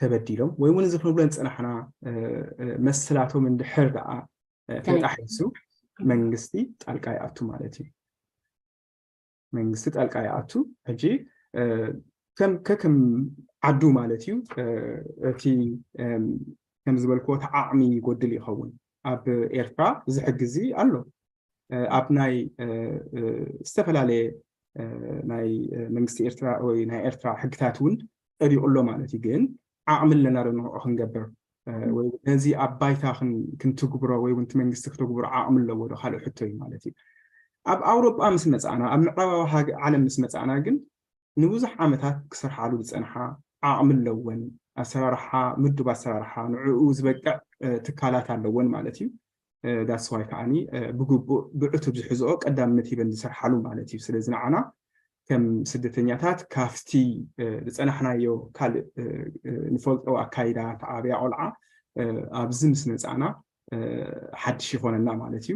ተበዲሎም ወይ እውን እዚ ክንብሎ ዝፀናሕና መሰላቶም እንድሕር ደኣ ተጣሒሱ መንግስቲ ጣልቃ ይኣቱ ማለት እዩ። መንግስቲ ጣልቃ ይኣቱ። ሕጂ ከም ከከም ዓዱ ማለት እዩ እቲ ከም ዝበልክዎ እቲ ዓቕሚ ይጎድል ይኸውን። ኣብ ኤርትራ እዚ ሕጊ እዚ ኣሎ። ኣብ ናይ ዝተፈላለየ ናይ መንግስቲ ኤርትራ ወይ ናይ ኤርትራ ሕግታት እውን ጸዲቑ ኣሎ ማለት እዩ። ግን ዓቕሚ ኣለና ዶ ንዕኡ ክንገብር? ወይ ነዚ ኣብ ባይታ ክንትግብሮ ወይ እውን እቲ መንግስቲ ክተግብሮ ዓቕሚ ኣለዎ ዶ ካልእ ሕቶ እዩ ማለት እዩ። ኣብ ኣውሮጳ ምስ መፃእና ኣብ ምዕራባዊ ዓለም ምስ መፃእና ግን ንብዙሕ ዓመታት ክሰርሓሉ ዝፀንሓ ዓቕሚ ኣለወን። ኣሰራርሓ ምዱብ ኣሰራርሓ ንዕኡ ዝበቅዕ ትካላት ኣለወን ማለት እዩ። ዳስዋይ ከዓኒ ብግቡእ ብዕቱብ ዝሕዝኦ ቀዳምነት ሂበን ዝሰርሓሉ ማለት እዩ። ስለዚ ንዓና ከም ስደተኛታት ካብቲ ዝፀናሕናዮ ካልእ ንፈልጦ ኣካይዳ ተዓብያ ቆልዓ ኣብዚ ምስ መፃእና ሓድሽ ይኾነና ማለት እዩ።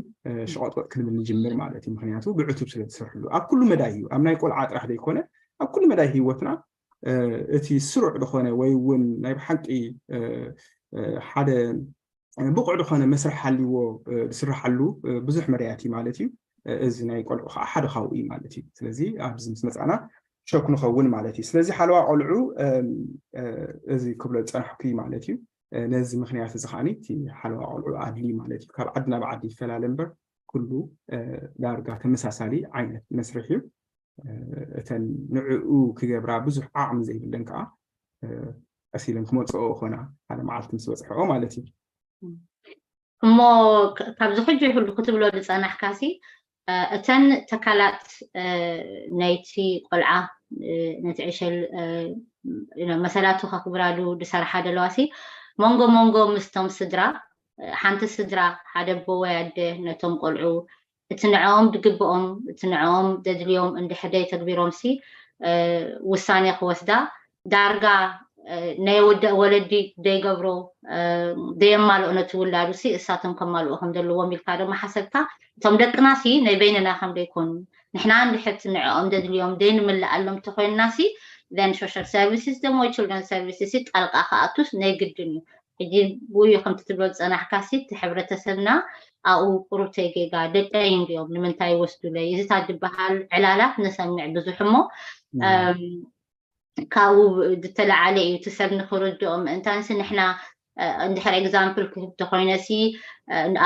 ሸቆጥቆጥ ክንብል ንጅምር ማለት እዩ። ምክንያቱ ብዕቱብ ስለ ዝሰርሕሉ ኣብ ኩሉ መዳይ እዩ። ኣብ ናይ ቆልዓ ጥራሕ ዘይኮነ ኣብ ኩሉ መዳይ ህይወትና እቲ ስሩዕ ዝኾነ ወይ እውን ናይ ብሓቂ ሓደ ብቑዕ ዝኾነ መስርሕ ሃልይዎ ዝስርሓሉ ብዙሕ መዳያት እዩ ማለት እዩ። እዚ ናይ ቆልዑ ከዓ ሓደ ካብኡ እዩ ማለት እዩ። ስለዚ ኣብዚ ምስ መፃና ሸክ ንኸውን ማለት እዩ። ስለዚ ሓለዋ ቆልዑ እዚ ክብሎ ዝፀናሕኩ እዩ ማለት እዩ። ነዚ ምክንያት እዚ ከዓ እቲ ሓለዋ ቆልዑ ኣድልዩ ማለት እዩ። ካብ ዓዲ ናብ ዓዲ ይፈላለ እምበር ኩሉ ዳርጋ ተመሳሳሊ ዓይነት መስርሕ እዩ። እተን ንዕኡ ክገብራ ብዙሕ ዓቕሚ ዘይብለን ከዓ ቀስ ኢለን ክመፅኦ ኾና ሓደ መዓልቲ ምስ በፅሐኦ ማለት እዩ። እሞ ካብዚ ሕጂ ይህሉ ክትብሎ ዝፀናሕካሲ እተን ተካላት ናይቲ ቆልዓ ነቲ ዕሸል መሰላቱ ከክብራሉ ዝሰርሓ ዘለዋሲ መንጎ መንጎ ምስቶም ስድራ ሓንቲ ስድራ ሓደ ኣቦ ወይ ኣደ ነቶም ቆልዑ እቲ ንዕኦም ዝግብኦም እቲ ንዕኦም ዘድልዮም እንድሕር ዘይተግቢሮምሲ ውሳኔ ክወስዳ ዳርጋ ናይ ወደ ወለዲ ዘይገብሮ ዘየማልኦ ነቲ ውላዱ ሲ እሳቶም ከማልኦ ከም ዘለዎም ኢልካ ዶ መሓሰብካ እቶም ደቅና ሲ ናይ በይንና ከም ዘይኮኑ ንሕና እንድሕር ንዕኦም ዘድልዮም ዘይንምልኣሎም ተኮይንና ሲ then social services ደሞ children services ጣልቃ ክኣቱስ ናይ ግድን እዩ። ሕጂ ብኡ ከምቲ ትብሎ ዝፀናሕካ ሲ እቲ ሕብረተሰብና ኣብኡ ቁሩብተይ ጌጋ ደቀይ እንድዮም ንምንታይ ይወስዱለይ እዚታት ዝበሃል ዕላላት ንሰምዕ ብዙሕ እሞ ካብኡ ዝተለዓለ እዩ እቲ ሰብ ንክርድኦ ምእንታንሲ ንሕና እንድሕር example ክህብ ተኮይነሲ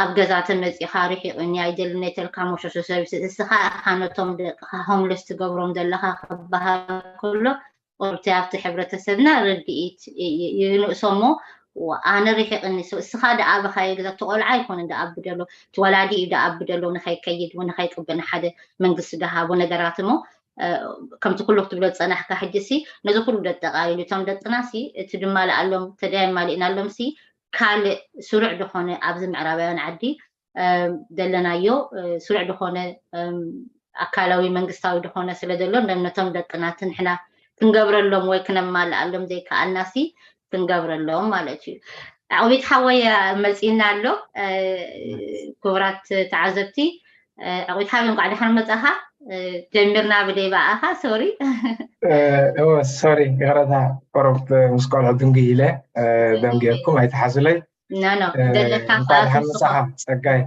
ኣብ ገዛ ተመፂኻ ርሒቅኒ ኣይደልን ኣይተልካ ሞሸሾ ሰብሲ እስኻ እኻ ነቶም ደቅኻ homeless ትገብሮም ዘለኻ ክበሃል ከሎ ቁርብቲ ኣብቲ ሕብረተሰብና ርድኢት ይንእሶ እሞ ኣነ ርሒቅኒ እስኻ ደኣ በኻየ ገዛ ትቆልዓ ኣይኮነ ደኣ ብደሎ ትወላዲ እዩ ደኣ ብደሎ ንኸይከይድ ንኸይቅበል ሓደ መንግስቲ ደሃቦ ነገራት እሞ ከምቲ ኩሉ ክትብሎ ዝፀናሕካ ሕጂ ሲ ነዚ ኩሉ ደጠቃሊሉ እቶም ደቅና ሲ እቲ ድማ ለኣሎም ተደያይ ማሊእናሎም ሲ ካልእ ስሩዕ ዝኾነ ኣብዚ ምዕራባውያን ዓዲ ዘለናዮ ስሩዕ ዝኾነ ኣካላዊ መንግስታዊ ዝኾነ ስለ ዘሎ ነቶም ደቅና ትንሕና ክንገብረሎም ወይ ክነማልኣሎም ዘይከኣልና ሲ ክንገብረሎም ማለት እዩ። ዕቁቢት ሓወይ መፂና ኣሎ። ክቡራት ተዓዘብቲ ዕቁቢት ሓወይ እንኳዕ ደሓን መፃኻ። ጀሚርና ብደይ በኣኻ ሶሪ ሶሪ ይቅረታ ቆረብት ምስ ቆልዑ ድንጉ ኢለ ደንጊየኩም ኣይተሓዙለይ። ኖ ኖ ዘለካ እንኳዕ ደሓን መፃኻ ጸጋይ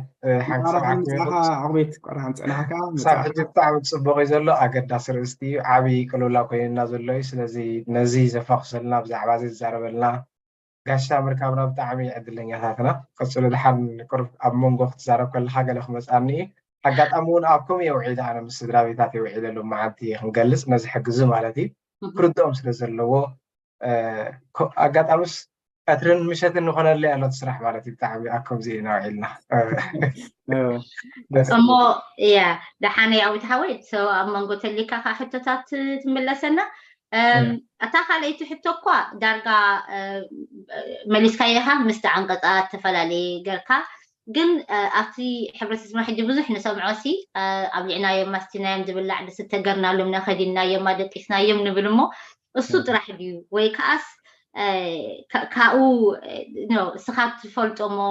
ሓንሳብ ሓኪም ይኹን። ዕቤት ቆርሃን ፀናሕካ ክሳብ ሕጂ ብጣዕሚ ፅቡቅ እዩ ዘሎ ኣገዳሲ ርእስቲ እዩ ዓብዪ ቅልውላ ኮይንና ዘሎ እዩ ስለዚ ነዚ ዘፋኩሰልና ብዛዕባ እዚ ዝዛረበልና ጋሻ ምርካብና ብጣዕሚ ዕድለኛታት ኢና ቀፅሉ ድሓን ቁሩብ ኣብ መንጎ ክትዛረብ ከለካ ገለ ክመፅኣኒ እዩ ኣጋጣሚ እውን ኣብ ከምኡ የውዒለ ኣነ ምስ ስድራ ቤታት የውዒለ ሎም መዓልቲ ክንገልፅ ነዚ ሕግዙ ማለት እዩ ክርድኦም ስለ ዘለዎ ኣጋጣሚስ ቀትርን ምሸትን ንኾነለይ ኣሎ እቲ ስራሕ ማለት እዩ ብጣዕሚ ኣብ ከምዚ ኢና ውዒልና እሞ እያ ደሓነ ያዊት ሓወይ ሰው ኣብ መንጎ ተሊካ ከዓ ሕቶታት ትምለሰና እታ ካልኣይቲ ሕቶ እኳ ዳርጋ መሊስካየኻ ምስቲ ዓንቀፃ ዝተፈላለየ ገርካ ግን ኣብቲ ሕብረተሰብና ሕጂ ብዙሕ ንሰምዖ ሲ ኣብሊዕናዮም ኣስቲናዮም ዝብላዕ ዝስተ ገርናሎም ነኸዲናዮም ኣደቂስናዮም ንብል እሞ እሱ ጥራሕ ድዩ ወይ ከዓስ ካብኡ እስኻ ትፈልጦ ሞ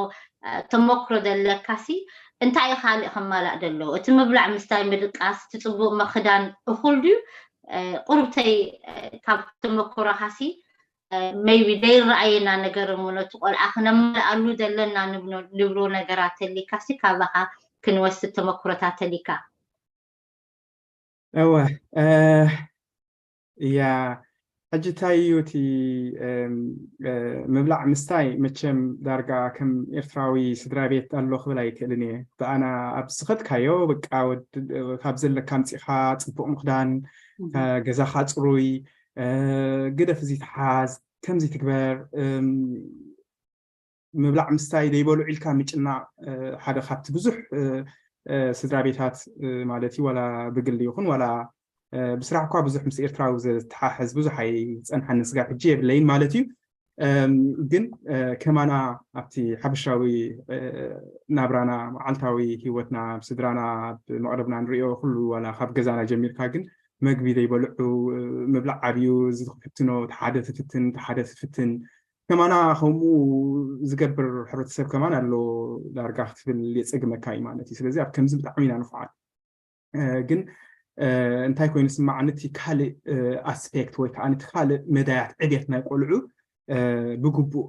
ተመክሮ ዘለካ ሲ እንታይ እዩ ካልእ ከማላእ ዘለዎ እቲ ምብላዕ ምስታይ ምድቃስ እቲ ፅቡቅ ምክዳን እኩል ድዩ ቁርብተይ ካብ ተመክሮኻ ሲ maybe ዘይረኣየና ነገር እሞ ነቲ ቆልዓ ክነማልኣሉ ዘለና ንብሎ ነገራት ተሊካ ሲ ካባኻ ክንወስድ ተመክሮታት ተሊካ እወ እያ ሕጂ እንታይ እዩ እቲ ምብላዕ ምስታይ መቸም ዳርጋ ከም ኤርትራዊ ስድራ ቤት ኣሎ ክብል ኣይክእልን እየ ብኣና ኣብ ዝኸድካዮ በቃ ካብ ዘለካ ኣምፂኻ ፅቡቅ ምክዳን ገዛኻ ፅሩይ ግደፍ እዚ ተሓዝ ከምዚ ትግበር ምብላዕ ምስታይ ደይበልዑ ኢልካ ምጭናቕ ሓደ ካብቲ ብዙሕ ስድራ ቤታት ማለት እዩ፣ ዋላ ብግሊ ይኹን ዋላ ብስራሕ እኳ ብዙሕ ምስ ኤርትራዊ ዝተሓሓዝ ብዙሕ ኣይፀንሓኒ፣ ስጋብ ሕጂ የብለይን ማለት እዩ። ግን ከማና ኣብቲ ሓፈሻዊ ናብራና፣ መዓልታዊ ህይወትና፣ ኣብ ስድራና፣ ኣብ መቕረብና ንሪኦ ኩሉ፣ ዋላ ካብ ገዛና ጀሚርካ፣ ግን መግቢ ዘይበልዑ ምብላዕ ዓብዩ ዝፍትኖ፣ ሓደ ትፍትን ሓደ ትፍትን። ከማና ከምኡ ዝገብር ሕብረተሰብ ከማን ኣሎ ዳርጋ ክትብል የፀግመካ እዩ ማለት እዩ። ስለዚ ኣብ ከምዚ ብጣዕሚ ኢና ንፉዓት። ግን እንታይ ኮይኑ ስማዓኒ፣ እቲ ካልእ ኣስፔክት ወይ ከዓ እቲ ካልእ መዳያት ዕቤት ናይ ቆልዑ ብግቡእ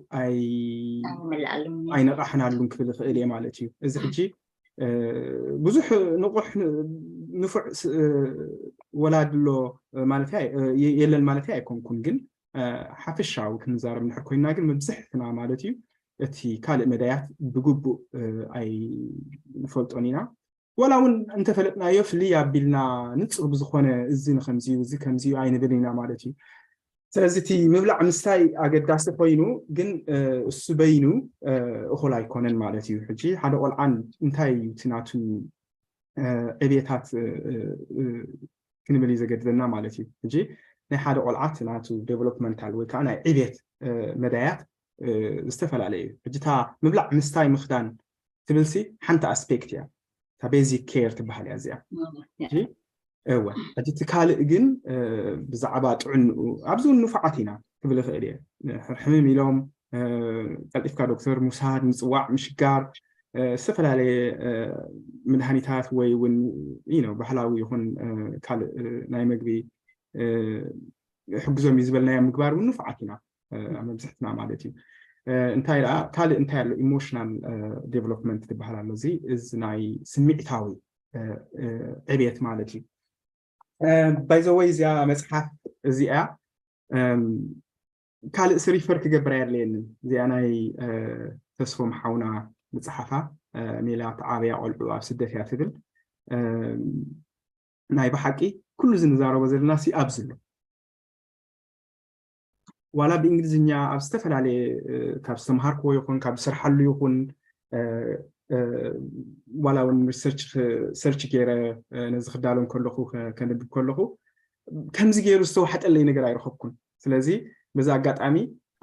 ኣይነቃሕናሉን ክብል ይኽእል እየ ማለት እዩ። እዚ ሕጂ ብዙሕ ንቑሕ ንፉዕ ወላዲ ኣሎ ማለት የለን ማለት ኣይኮንኩን፣ ግን ሓፈሻዊ ክንዛረብ እንድሕር ኮይና ግን መብዝሕትና ማለት እዩ እቲ ካልእ መዳያት ብግቡእ ኣይንፈልጦን ኢና። ዋላ እውን እንተፈለጥናዮ ፍልይ ኣቢልና ንፁር ብዝኾነ እዚ ንከምዚዩ እዚ ከምዚዩ ኣይንብል ኢና ማለት እዩ። ስለዚ እቲ ምብላዕ ምስታይ ኣገዳሲ ኮይኑ ግን እሱ በይኑ እኹል ኣይኮነን ማለት እዩ። ሕጂ ሓደ ቆልዓን እንታይ እዩ እቲ ናቱ ዕቤታት ክንብል እዩ ዘገድደና ማለት እዩ። ሕጂ ናይ ሓደ ቆልዓ እቲ ናቱ ዴቨሎፕመንታል ወይ ከዓ ናይ ዕቤት መዳያት ዝተፈላለየ እዩ። ሕጂ እታ ምብላዕ ምስታይ ምኽዳን ትብልሲ ሓንቲ ኣስፔክት እያ፣ እታ ቤዚክ ኬር ትበሃል እያ እዚኣ። እወ፣ ሕጂ እቲ ካልእ ግን ብዛዕባ ጥዕንኡ ኣብዚ እውን ንፉዓት ኢና ክብል ይኽእል እየ። ሕርሕምም ኢሎም ቀልጢፍካ ዶክተር ምውሳድ፣ ምፅዋዕ፣ ምሽጋር፣ ዝተፈላለየ መድሃኒታት ወይ እውን ባህላዊ ይኹን ካልእ ናይ መግቢ ሕግዞም እዩ ዝበልናዮ ምግባር እውን ንፉዓት ኢና መብዝሕትና ማለት እዩ። እንታይ ደኣ ካልእ እንታይ ኣሎ? ኢሞሽናል ዴቨሎፕመንት ዝበሃል ኣሎ። እዚ እዚ ናይ ስምዒታዊ ዕቤት ማለት እዩ። ባይዘወይ እዚኣ መፅሓፍ እዚኣ ካልእ ስሪፈር ክገብር ኣየድለየንን። እዚኣ ናይ ተስፎም ሓውና ዝፀሓፋ ሜላ ተዓበያ ቆልዑ ኣብ ስደት እያ ትብል። ናይ ብሓቂ ኩሉ እዚ ንዛረቦ ዘለና ሲ ኣብዚ ኣሎ። ዋላ ብእንግሊዝኛ ኣብ ዝተፈላለየ ካብ ዝተምሃርክዎ ይኹን ካብ ዝሰርሓሉ ይኹን ዋላ እውን ሪሰርች ገይረ ነዚ ክዳሎ ከለኹ ከንብብ ከለኹ ከምዚ ገይሩ ዝተዋሓጠለይ ነገር ኣይረኸብኩን። ስለዚ በዚ ኣጋጣሚ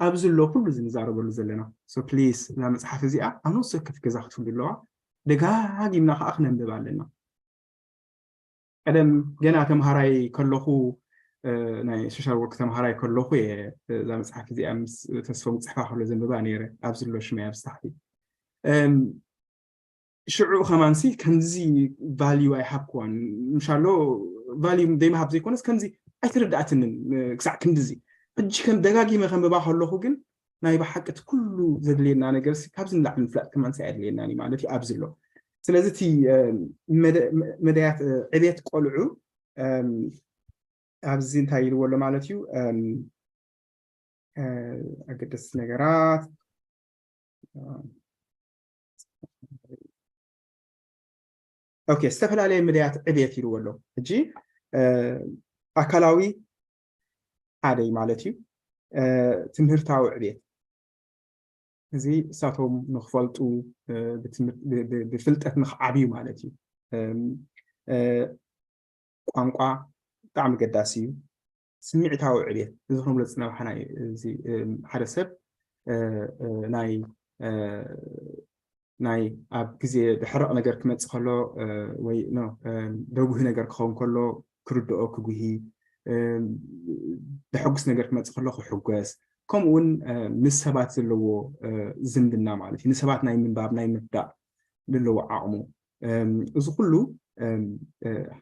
ኣብዚ ኣሎ ኩሉ እዚ ንዛረበሉ ዘለና። ሶ ፕሊስ እዛ መፅሓፍ እዚኣ ኣብ ነፍሲ ወከፍ ገዛ ክትህሉ ኣለዋ። ደጋጊምና ከዓ ክነንብብ ኣለና። ቀደም ገና ተምሃራይ ከለኹ ናይ ሶሻል ወርክ ተምሃራይ ከለኹ እየ እዛ መፅሓፍ እዚኣ ምስ ተስፎም ክፅሕፋ ከሎ ዘንብባ ነይረ። ኣብዚ ኣሎ ሽመይ ኣብዚ ታሕቲ። ሽዑ ከማንሲ ከምዚ ቫልዩ ኣይሃብክዋን። ምሻሎ ቫልዩ ዘይምሃብ ዘይኮነስ ከምዚ ኣይተረዳእትንን ክሳዕ ክንድዚ። ሕጂ ከም ደጋጊመ ከንብባ ከለኹ ግን ናይ ብሓቂ እቲ ኩሉ ዘድልየና ነገር ሲ ካብዚ ንላዕሊ ምፍላጥ ከማን ሲ ኣየድልየናን እዩ ማለት እዩ ኣብዚ ኣሎ። ስለዚ እቲ መደያት ዕቤት ቆልዑ ኣብዚ እንታይ ኢልዎ ኣሎ ማለት እዩ። ኣገደስቲ ነገራት ኦኬ፣ ዝተፈላለየ መደያት ዕቤት ኢልዎ ኣሎ። ሕጂ ኣካላዊ ሓደ እዩ ማለት እዩ። ትምህርታዊ ዕቤት እዚ እሳቶም ንክፈልጡ ብፍልጠት ንክዓብዩ ማለት እዩ። ቋንቋ ብጣዕሚ ገዳሲ እዩ። ስምዒታዊ ዕቤት እዚ ክንብሎ ዝፀናሕና እዩ። እዚ ሓደ ሰብ ናይ ናይ ኣብ ግዜ ብሕረቕ ነገር ክመፅእ ከሎ ወይ ደጉሂ ነገር ክኸውን ከሎ ክርድኦ ክጉሂ፣ ብሕጉስ ነገር ክመፅእ ከሎ ክሕጎስ፣ ከምኡ እውን ምስ ሰባት ዘለዎ ዝምድና ማለት እዩ። ንሰባት ናይ ምንባብ ናይ ምርዳእ ዘለዎ ዓቕሙ፣ እዚ ኩሉ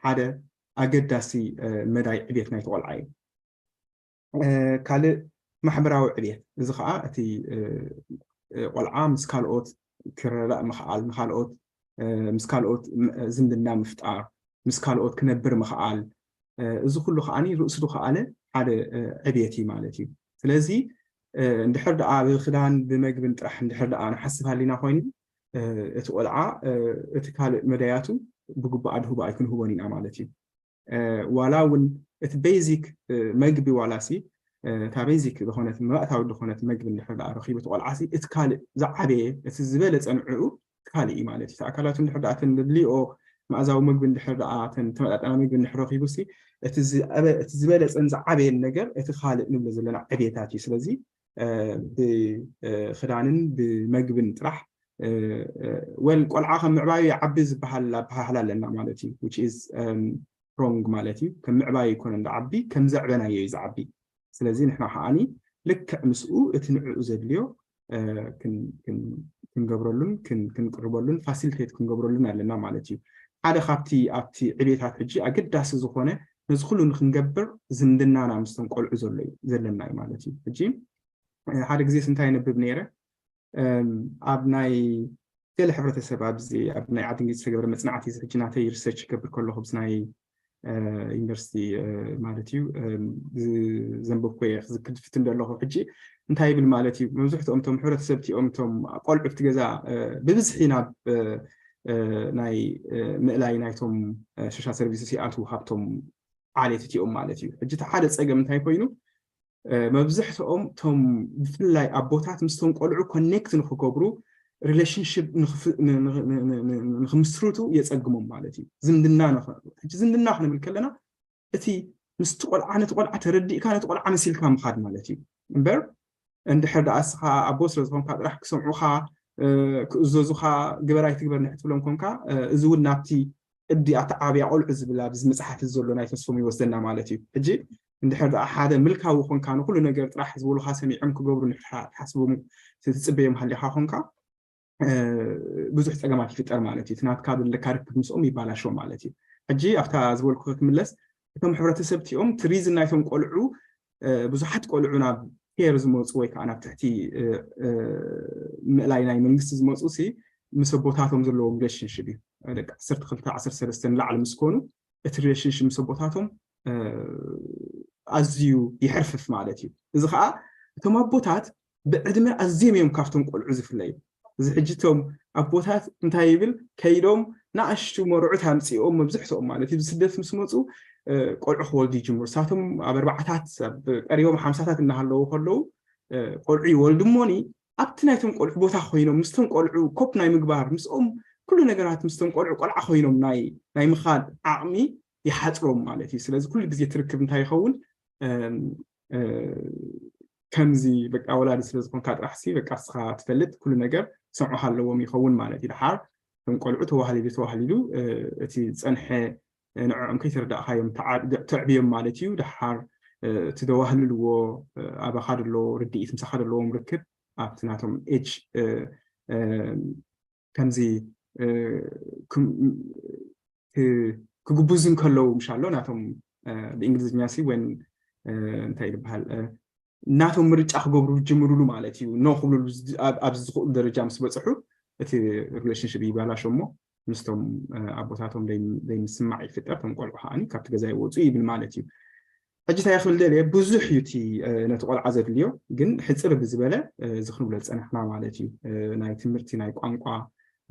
ሓደ ኣገዳሲ መዳይ ዕቤት ናይቲ ቆልዓ እዩ። ካልእ ማሕበራዊ ዕቤት፣ እዚ ከዓ እቲ ቆልዓ ምስ ካልኦት ክረዳእ ምኽኣል፣ ንካልኦት ምስ ካልኦት ዝምድና ምፍጣር፣ ምስ ካልኦት ክነብር ምኽኣል፣ እዚ ኩሉ ከዓ ርእሱ ዝኸኣለ ሓደ ዕቤት እዩ ማለት እዩ። ስለዚ እንድሕር ደኣ ብክዳን ብመግብን ጥራሕ እንድሕር ደኣ ንሓስብ ሃሊና ኮይኑ እቲ ቆልዓ እቲ ካልእ መዳያቱ ብግቡእ ኣድህቦ ኣይክንህቦን ኢና ማለት እዩ። ዋላ እውን እቲ ቤዚክ መግቢ ዋላ ሲ እታ ቤዚክ ዝኾነት መባእታዊ ዝኾነት መግቢ እንድሕር ደኣ ረኺቡ እቲ ቆልዓ ሲ እቲ ካልእ ዝዓበየ እቲ ዝበለፀ ንዕኡ እቲ ካልእ እዩ ማለት እዩ። እቲ ኣካላቱ እንድሕር ደኣ እተን ዘድልይኦ መኣዛዊ መግቢ እንድሕር ደኣ እተን ተመጣጠና መግቢ እንድሕር ረኺቡ ሲ እቲ ዝበለፀን ዝዓበየን ነገር እቲ ካልእ ንብሎ ዘለና ዕቤታት እዩ። ስለዚ ብክዳንን ብመግብን ጥራሕ ወል ቆልዓ ከም ምዕባዩ ይዓቢ ዝበሃል ኣበሃህላ ኣለና ማለት እዩ። Which is wrong ማለት እዩ። ከም ምዕባዩ ኣይኮነን ዝዓቢ፣ ከም ዘዕበናዮ እዩ ዝዓቢ። ስለዚ ንሕና ከዓኒ ልክዕ ምስኡ እቲ ንዕኡ ዘድልዮ ክንገብረሉን ክንቅርበሉን ፋሲሊቴት ክንገብረሉን ኣለና ማለት እዩ። ሓደ ካብቲ ኣብቲ ዕቤታት ሕጂ ኣገዳሲ ዝኾነ ነዚ ኩሉ ንክንገብር ዝምድናና ምስቶም ቆልዑ ዘሎ እዩ ዘለና እዩ ማለት እዩ። ሕጂ ሓደ ግዜስ እንታይ የንብብ ነይረ ኣብ ናይ ገለ ሕብረተሰብ ኣብዚ ኣብ ናይ ዓዲ እንግሊዝ ዝተገብረ መፅናዕቲ እዚ ሕጂ ናተይ ሪሰርች ክገብር ከለኹ ብዚ ናይ ዩኒቨርሲቲ ማለት እዩ ዘንበብኩ እየ ክዝክር ዝፍትን ዘለኹ። ሕጂ እንታይ ይብል ማለት እዩ መብዝሕትኦም እቶም ሕብረተሰብ እቲኦም እቶም ቆልዑ ኣብቲ ገዛ ብብዝሒ ናብ ናይ ምእላይ ናይቶም ሶሻል ሰርቪስስ ይኣትዉ ካብቶም ዓሌት እቲኦም ማለት እዩ። ሕጂ እቲ ሓደ ፀገም እንታይ ኮይኑ መብዝሕትኦም እቶም ብፍላይ ኣቦታት ምስቶም ቆልዑ ኮኔክት ንክገብሩ ሪሌሽንሽፕ ንክምስርቱ የፀግሞም ማለት እዩ። ዝምድና ሕጂ ዝምድና ክንብል ከለና እቲ ምስቲ ቆልዓ ነቲ ቆልዓ ተረዲእካ ነቲ ቆልዓ መሲልካ ምኻድ ማለት እዩ እምበር እንድሕር ደኣ እስኻ ኣቦ ስለ ዝኾንካ ጥራሕ ክሰምዑኻ ክእዘዙኻ ግበር ኣይትግበር ንሕትብሎም ኮንካ እዚ እውን ናብቲ እዲ ኣተዓብያ ቆልዑ ዝብል ኣብዚ መፅሓፍ እዚ ዘሎ ናይ ተስፎም ይወስደና ማለት እዩ። ሕጂ እንድሕር ደኣ ሓደ ምልካዊ ኮንካ ንኩሉ ነገር ጥራሕ ዝበሉካ ሰሚዖም ክገብሩ ትሓስቦም ትፅበዮም ሃሊካ ኮንካ ብዙሕ ፀገማት ይፍጠር ማለት እዩ። እቲ ናትካ ዘለካ ርክብ ምስኦም ይባላሾ ማለት እዩ። ሕጂ ኣብታ ዝበልኩ ክምለስ እቶም ሕብረተሰብ እቲኦም እቲ ሪዝን ናይቶም ቆልዑ ብዙሓት ቆልዑ ናብ ኬር ዝመፁ ወይ ከዓ ናብ ትሕቲ ምእላይ ናይ መንግስቲ ዝመፁ ሲ ምስ ኣቦታቶም ዘለዎም ሪሌሽንሽፕ እዩ። ደቂ ዓሰርተ ክልተ ዓሰርተ ሰለስተ ንላዕሊ ምስ ኮኑ እቲ ሪሌሽንሽፕ ምስ ኣቦታቶም ኣዝዩ ይሕርፍፍ ማለት እዩ። እዚ ከዓ እቶም ኣቦታት ብዕድመ ኣዝዮም እዮም ካብቶም ቆልዑ ዝፍለዩ። እዚ ሕጂ እቶም ኣቦታት እንታይ ይብል ከይዶም ንኣሽቱ መርዑት ኣምፂኦም መብዝሕትኦም ማለት እዩ ስደት ምስ መፁ ቆልዑ ክወልዱ ይጅምሩ። ንሳቶም ኣብ ኣርባዓታት ኣብ ቀሪቦም ሓምሳታት እናሃለዉ ከለዉ ቆልዑ ይወልዱ እሞኒ ኣብቲ ናይቶም ቆልዑ ቦታ ኮይኖም ምስቶም ቆልዑ ኮፕ ናይ ምግባር ምስኦም ኩሉ ነገራት ምስቶም ቆልዑ ቆልዓ ኮይኖም ናይ ናይ ምኻድ ዓቕሚ ይሓፅሮም ማለት እዩ። ስለዚ ኩሉ ግዜ ትርክብ እንታይ ይኸውን ከምዚ በቃ ወላዲ ስለ ዝኾንካ ጥራሕ ሲ በቃ እስኻ ትፈልጥ ኩሉ ነገር ክሰምዑኻ ኣለዎም ይኸውን ማለት እዩ። ድሓር እቶም ቆልዑ ተዋህሊሉ ተዋህሊሉ እቲ ዝፀንሐ ንዕኦም ከይተረዳእካዮም ተዕብዮም ማለት እዩ። ድሓር እቲ ደዋህልልዎ ኣባኻ ደሎ ርድኢት ምሳኻ ደለዎም ርክብ ኣብቲ ናቶም ኤጅ ከምዚ ክግቡዝ እንከለዉ ምሻሎ ናቶም ብእንግሊዝኛ ሲ ወን እንታይ ዝበሃል ናቶም ምርጫ ክገብሩ ዝጅምሩሉ ማለት እዩ። ኖ ክብሉሉ ኣብዚ ዝኽእሉ ደረጃ ምስ በፅሑ እቲ ሪሌሽንሽፕ ይባላሾ እሞ ምስቶም ኣቦታቶም ዘይምስማዕ ይፍጠር። ቶም ቆልዑ ከዓኒ ካብቲ ገዛ ይወፁ ይብል ማለት እዩ። ሕጂ እንታይ ክብል ደልየ ብዙሕ እዩ እቲ ነቲ ቆልዓ ዘድልዮ ግን ሕፅር ብዝበለ እዚ ክንብሎ ዝፀናሕና ማለት እዩ ናይ ትምህርቲ ናይ ቋንቋ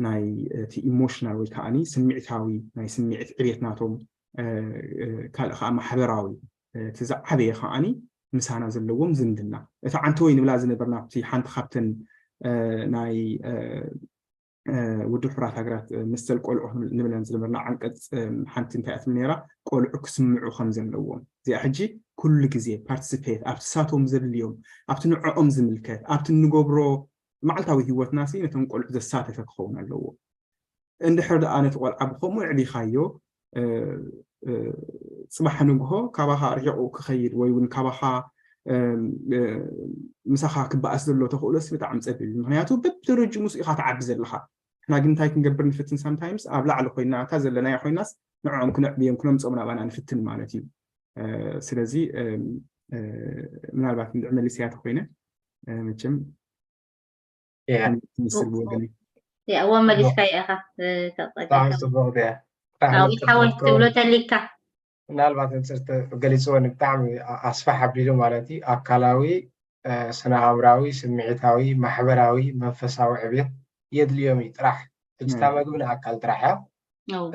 ናይ እቲ ኢሞሽናል ወይ ከዓኒ ስምዒታዊ ናይ ስምዒት ዕቤት ናቶም ካልእ ከዓ ማሕበራዊ እቲ ዝዓበየ ከዓኒ ምሳና ዘለዎም ዝምድና እቲ ዓንተወይ ንብላ ዝነበርና ኣብቲ ሓንቲ ካብተን ናይ ውድብ ሕራት ሃገራት መሰል ቆልዑ ንብለን ዝነበርና ዓንቀፅ ሓንቲ እንታይ ትብል ነራ ቆልዑ ክስምዑ ከም ዘለዎም እዚኣ ሕጂ ኩሉ ግዜ ፓርቲስፔት ኣብቲ ሳቶም ዘድልዮም ኣብቲ ንዕኦም ዝምልከት ኣብቲ እንገብሮ መዓልታዊ ህይወትና ሲ ነቶም ቆልዑ ዘሳተፈ ክኸውን ኣለዎ። እንድሕር ደኣ ነቲ ቆልዓ ብከምኡ ኣዕቢኻዮ ፅባሕ ንግሆ ካባኻ ርሒቑ ክኸይድ ወይ እውን ካባኻ ምሳኻ ክበኣስ ዘሎ ተኽእሎስ ብጣዕሚ ፀቢብ እዩ። ምክንያቱ በብደረጁ ምስ ኢኻ ትዓቢ ዘለኻ። ንሕና ግን እንታይ ክንገብር ንፍትን ሳምታይምስ ኣብ ላዕሊ ኮይና እታ ዘለናያ ኮይናስ ንዕኦም ክነዕብዮም ክነምፅኦም ናባና ንፍትን ማለት እዩ። ስለዚ ምናልባት እንድዕ መሊስያ ተኮይነ መቸም እዎ መሊስካ ኢኻ። ሓወይ ትብሎ ተሊካ ምናልባት ንፅርቲ ገሊፅዎ ብጣዕሚ ኣስፋሕ ኣቢሉ ማለት እዩ ኣካላዊ ስነ ኣእምራዊ ስምዒታዊ ማሕበራዊ መንፈሳዊ ዕቤት የድልዮም እዩ ጥራሕ። ሕጅታ መግቢ ንኣካል ጥራሕ እያ።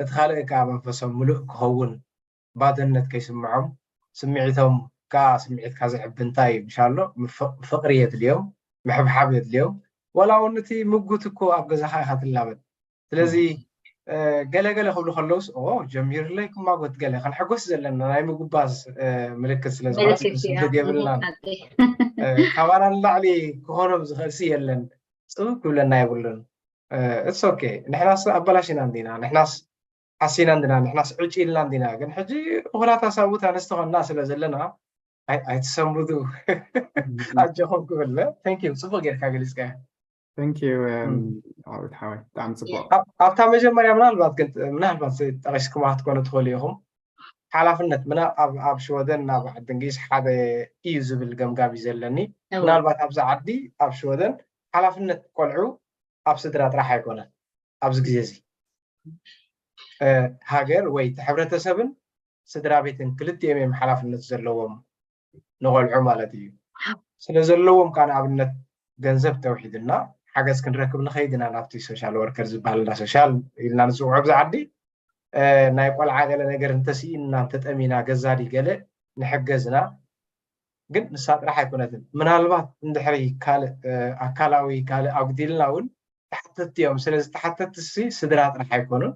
እቲ ካልእ ከዓ መንፈሶም ምሉእ ክኸውን ባዶነት ከይስምዖም ስምዒቶም ስምዒትካ ዘዕቢ እንታይ እዩ? ምሻሎ ምፍ- ፍቕሪ የድልዮም፣ ምሕብሓብ የድልዮም። ዋላ እውን እቲ ምጉት እኮ ኣብ ገዛኻ ኢኻ ትላመድ። ስለዚ እ፣ ገለ ገለ ክብሉ ከለውስ ኦ ጀሚርለይ ክማጎት ገለ ክንሕጎስ ዘለና ናይ ምጉባዝ እ፣ ምልክት ስለ ዝኾነ ምልክት እዩ። ስግድግድ የብልናን። ሓቂ። እ፣ ካባና ንላዕሊ ክኾኖም ዝኽእል ሲ የለን። ጽብብ ክብለና የብሉን። እትስ ኦኬ። ንሕናስ ኣበላሽና እንዲና፣ ንሕናስ ሓሲና እንዲና፣ ንሕናስ ዕጭ ኢልና እንዲና። ግን ሕጂ እኹላት ኣሳቡት ኣንስቲ ኾንና ስለ ዘለና ኣይ- ኣይትሰንብዱ። ኣጆኹም ክብል። Thank you፣ ጽቡቕ ጌርካ ገሊጽካ። Thank you ዓወት ሓወይ፣ ብጣዕሚ ጽቡቕ። ኣብታ መጀመርያ ምናልባት ግን ምናልባት ጠቂስኩማ ክትኮኑ ትኽእሉ ኢኹም። ሓላፍነት ምና ኣብ ኣብ ሽወደን ናብ ዓዲ እንግሊዝ ሓደ እዩ ዝብል ገምጋም እዩ ዘለኒ። ምናልባት ኣብዚ ዓዲ ኣብ ሽወደን ሓላፍነት ቆልዑ ኣብ ስድራ ጥራሕ ኣይኮነን። ኣብዚ ግዜ እዚ እ፣ ሃገር ወይ እቲ ሕብረተሰብን ስድራ ቤትን ክልቲኦም እዮም ሓላፍነት ዘለዎም ንቆልዑ ማለት እዩ። ስለ ዘለዎም ከዓ ንኣብነት ገንዘብ ተውሒድና ሓገዝ ክንረክብ ንኸይድ ኢና ናብቲ ሶሻል ወርከር ዝበሃል እንዳ ሶሻል ኢልና ንፅውዖ ኣብዚ ዓዲ እ፣ ናይ ቆልዓ ገለ ነገር እንተስኢንና እንተጠሚና ገዛ ድዩ ገለ ንሕገዝና። ግን ንሳ ጥራሕ ኣይኮነትን። ምናልባት እንድሕሪ ካልእ እ፣ ኣካላዊ ካልእ ኣጉዲልና እውን ተሓተትቲ እዮም። ስለዚ ተሓተትቲ ሲ ስድራ ጥራሕ ኣይኮኑን፣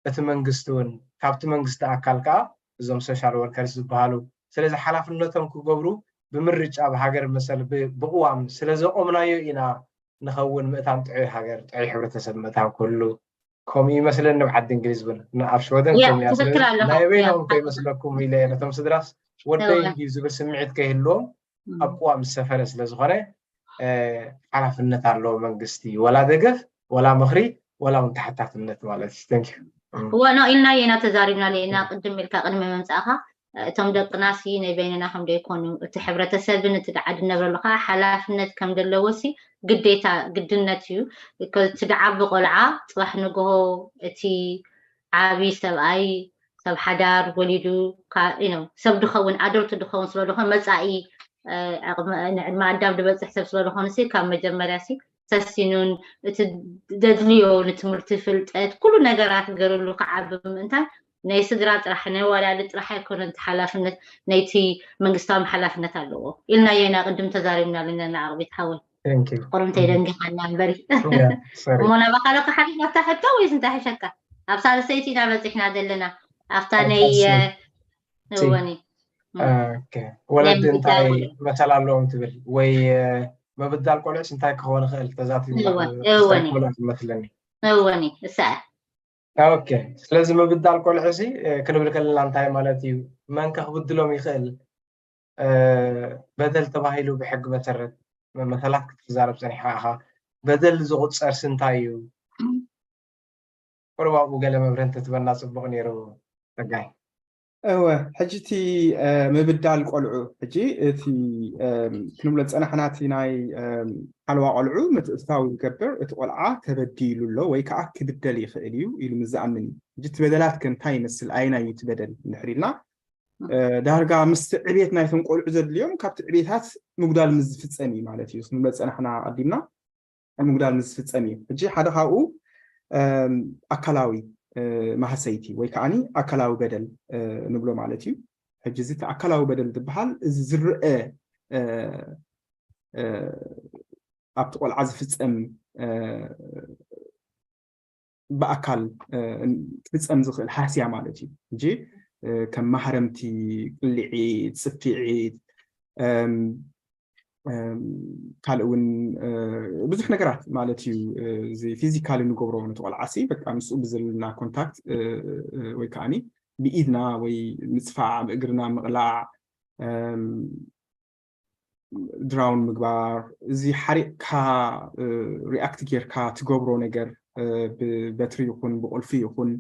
እቲ መንግስቲ እውን ካብቲ መንግስቲ ኣካል ከዓ እዞም ሶሻል ወርከርስ ዝበሃሉ። ስለዚ ሓላፍነቶም ክገብሩ ብምርጫ ብሃገር መሰል ብ- ብቅዋም ስለ ዘቆምናዮ ኢና ንኸውን ምእታም ጥዑይ ሃገር ጥዑይ ሕብረተሰብ ምእታም ኩሉ ከምኡ ይመስለኒ። ኣብ ዓዲ እንግሊዝ እውን ን- ኣብ ሽወደን ያ ከምኡ እያ። ስለዚ ትኽክል ኣለኻ። ናይ ያ በይኖም ከይመስለኩም ኢለ ነቶም ስድራስ ወደይ እውነት። እንድዩ ዝብል ስምዒት ከይህልዎም ኣብ ቅዋም ዝሰፈረ ስለ ዝኾነ እ፣ ሓላፍነት ኣለዎ መንግስቲ፣ ወላ ደገፍ፣ ወላ ምኽሪ፣ ወላ እውን ተሓታትነት ማለት እዩ። Thank you። እም፣ እወ ኖ ኢልና ኢና ተዛሪብናሉ ኢና ቅድም ኢልካ ቅድሚ ምምፃእኻ። እቶም ደቅና ሲ ናይ በይንና ከም ዘይኮኑ እቲ ሕብረተሰብን እቲ ደዓ ድነብረሉ ከዓ ሓላፍነት ከም ዘለዎ ሲ ግዴታ ግድነት እዩ። እቲ ደዓቢ ቆልዓ ፅባሕ ንግሆ እቲ ዓብዪ ሰብኣይ ሰብ ሓዳር ወሊዱ ካ- you know፣ ሰብ ድኸውን ኣዶልት ድኸውን ስለ ዝኾነ መፃኢ እ፣ ዕድመ ዕድመ ኣዳም ድበፅሕ ሰብ ስለ ዝኾኑ ሲ ካብ መጀመርያ ሲ ሰሲኑን እቲ ደድልዮ ንትምህርቲ ፍልጠት ኩሉ ነገራት ገርሉ ክዓቢ ምእንታን ናይ ስድራ ጥራሕ ናይ ወላዲ ጥራሕ ኣይኮነን እቲ ሓላፍነት ናይቲ መንግስታዊ ሓላፍነት ኣለዎ ኢልናዮ ኢና ቅድም ተዛሪብናሉ ኢና ዓቕቢት ሓወይ Thank you። ቁርምተይ ደንጊኻና እምበሪ Yeah, sorry። እሞ ናባኻ ዶ ክሓልፍ ኣብታ ሕቶ ወይስ እንታይ ሕሸካ ኣብ ሳልሰይቲ ኢና በፂሕና ዘለና ኣብታ ኣብ ናይ ሳልሰይቲ። እወኒ ኦኬ። ወለዲ ናይ እንታይ ምብዳል መሰል ኣለዎም ትብል ወይ እ፣ ምብዳል ቆልዑስ እንታይ ክኸውን ይኽእል ተዛቲፍና እወ- እ፣ እወኒ ክብላ ትመስለኒ። እወኒ እሳ ኦኬ። ስለዚ ምብዳል ቆልዑ ሲ እ፣ ክንብል ከለና እንታይ ማለት እዩ? መን ከ ክብድሎም ይኽእል? እ፣ በደል ተባሂሉ ብሕጊ መሰረት መ- መሰላት ክትዛረብ ጸኒሕካ ኢኻ። በደል ዝቑጸር ሲ እንታይ እዩ? ቁሩብ ኣብኡ ገለ መብርሂ እንተትበና ጽቡቕ ነይሩ ጸጋይ። እወ፣ ሕጂ እቲ እ፣ ምብዳል ቆልዑ ሕጂ እቲ እም፣ ክንብሎ ዝጸናሕና እቲ ናይ እም፣ ሓለዋ ቆልዑ ምትእትታው ዝገብር እቲ ቆልዓ ተበዲሉ ኣሎ ወይ ከዓ ክብደል ይኽእል እዩ ኢሉ ምስ ዝኣምን እዩ። ሕጂ እቲ በደላት ከ እንታይ ይመስል? ኣየናይ እዩ እቲ በደል እንድሕር ኢልና እ፣ ዳርጋ ምስቲ ዕቤት ናይቶም ቆልዑ ዘድልዮም ካብቲ ዕቤታት ምጉዳል ምስ ዝፍጸም እዩ ማለት እዩ። ክንብሎ ዝጸናሕና ኣቀዲምና ምጉዳል ምስ ዝፍጸም እዩ። ሕጂ ሓደ ካብኡ እም፣ ኣካላዊ እ፣ ማህሰይቲ ወይ ከዓኒ ኣካላዊ በደል እ፣ ንብሎ ማለት እዩ። ሕጂ እዚ እቲ ኣካላዊ በደል ዝበሃል እዚ ዝረአ እ፣ እ፣ ኣብቲ ቆልዓ ዝፍጸም እ፣ ብኣካል እ፣ ክፍጸም ዝኽእል ሃስያ ማለት እዩ። ሕጂ እ፣ ከም ማህረምቲ፣ ቅልዒት፣ ጽፍዒት እም፣ እም፣ ካልእ እውን እ፣ ብዙሕ ነገራት ማለት እዩ። እ፣ እዚ ፊዚካሊ ንገብሮ ነቲ ቆልዓ ሲ በቃ ምስኡ ብዘለና ኮንታክት እ፣ እ፣ ወይ ከዓኒ ብኢድና ወይ ምፅፋዕ፣ ብእግርና ምቕላዕ፣ እም፣ ድራውን ምግባር፣ እዚ ሓሪቕካ እ፣ ሪኣክት ጌርካ ትገብሮ ነገር እ፣ ብበትሪ ይኹን ብቁልፊ ይኹን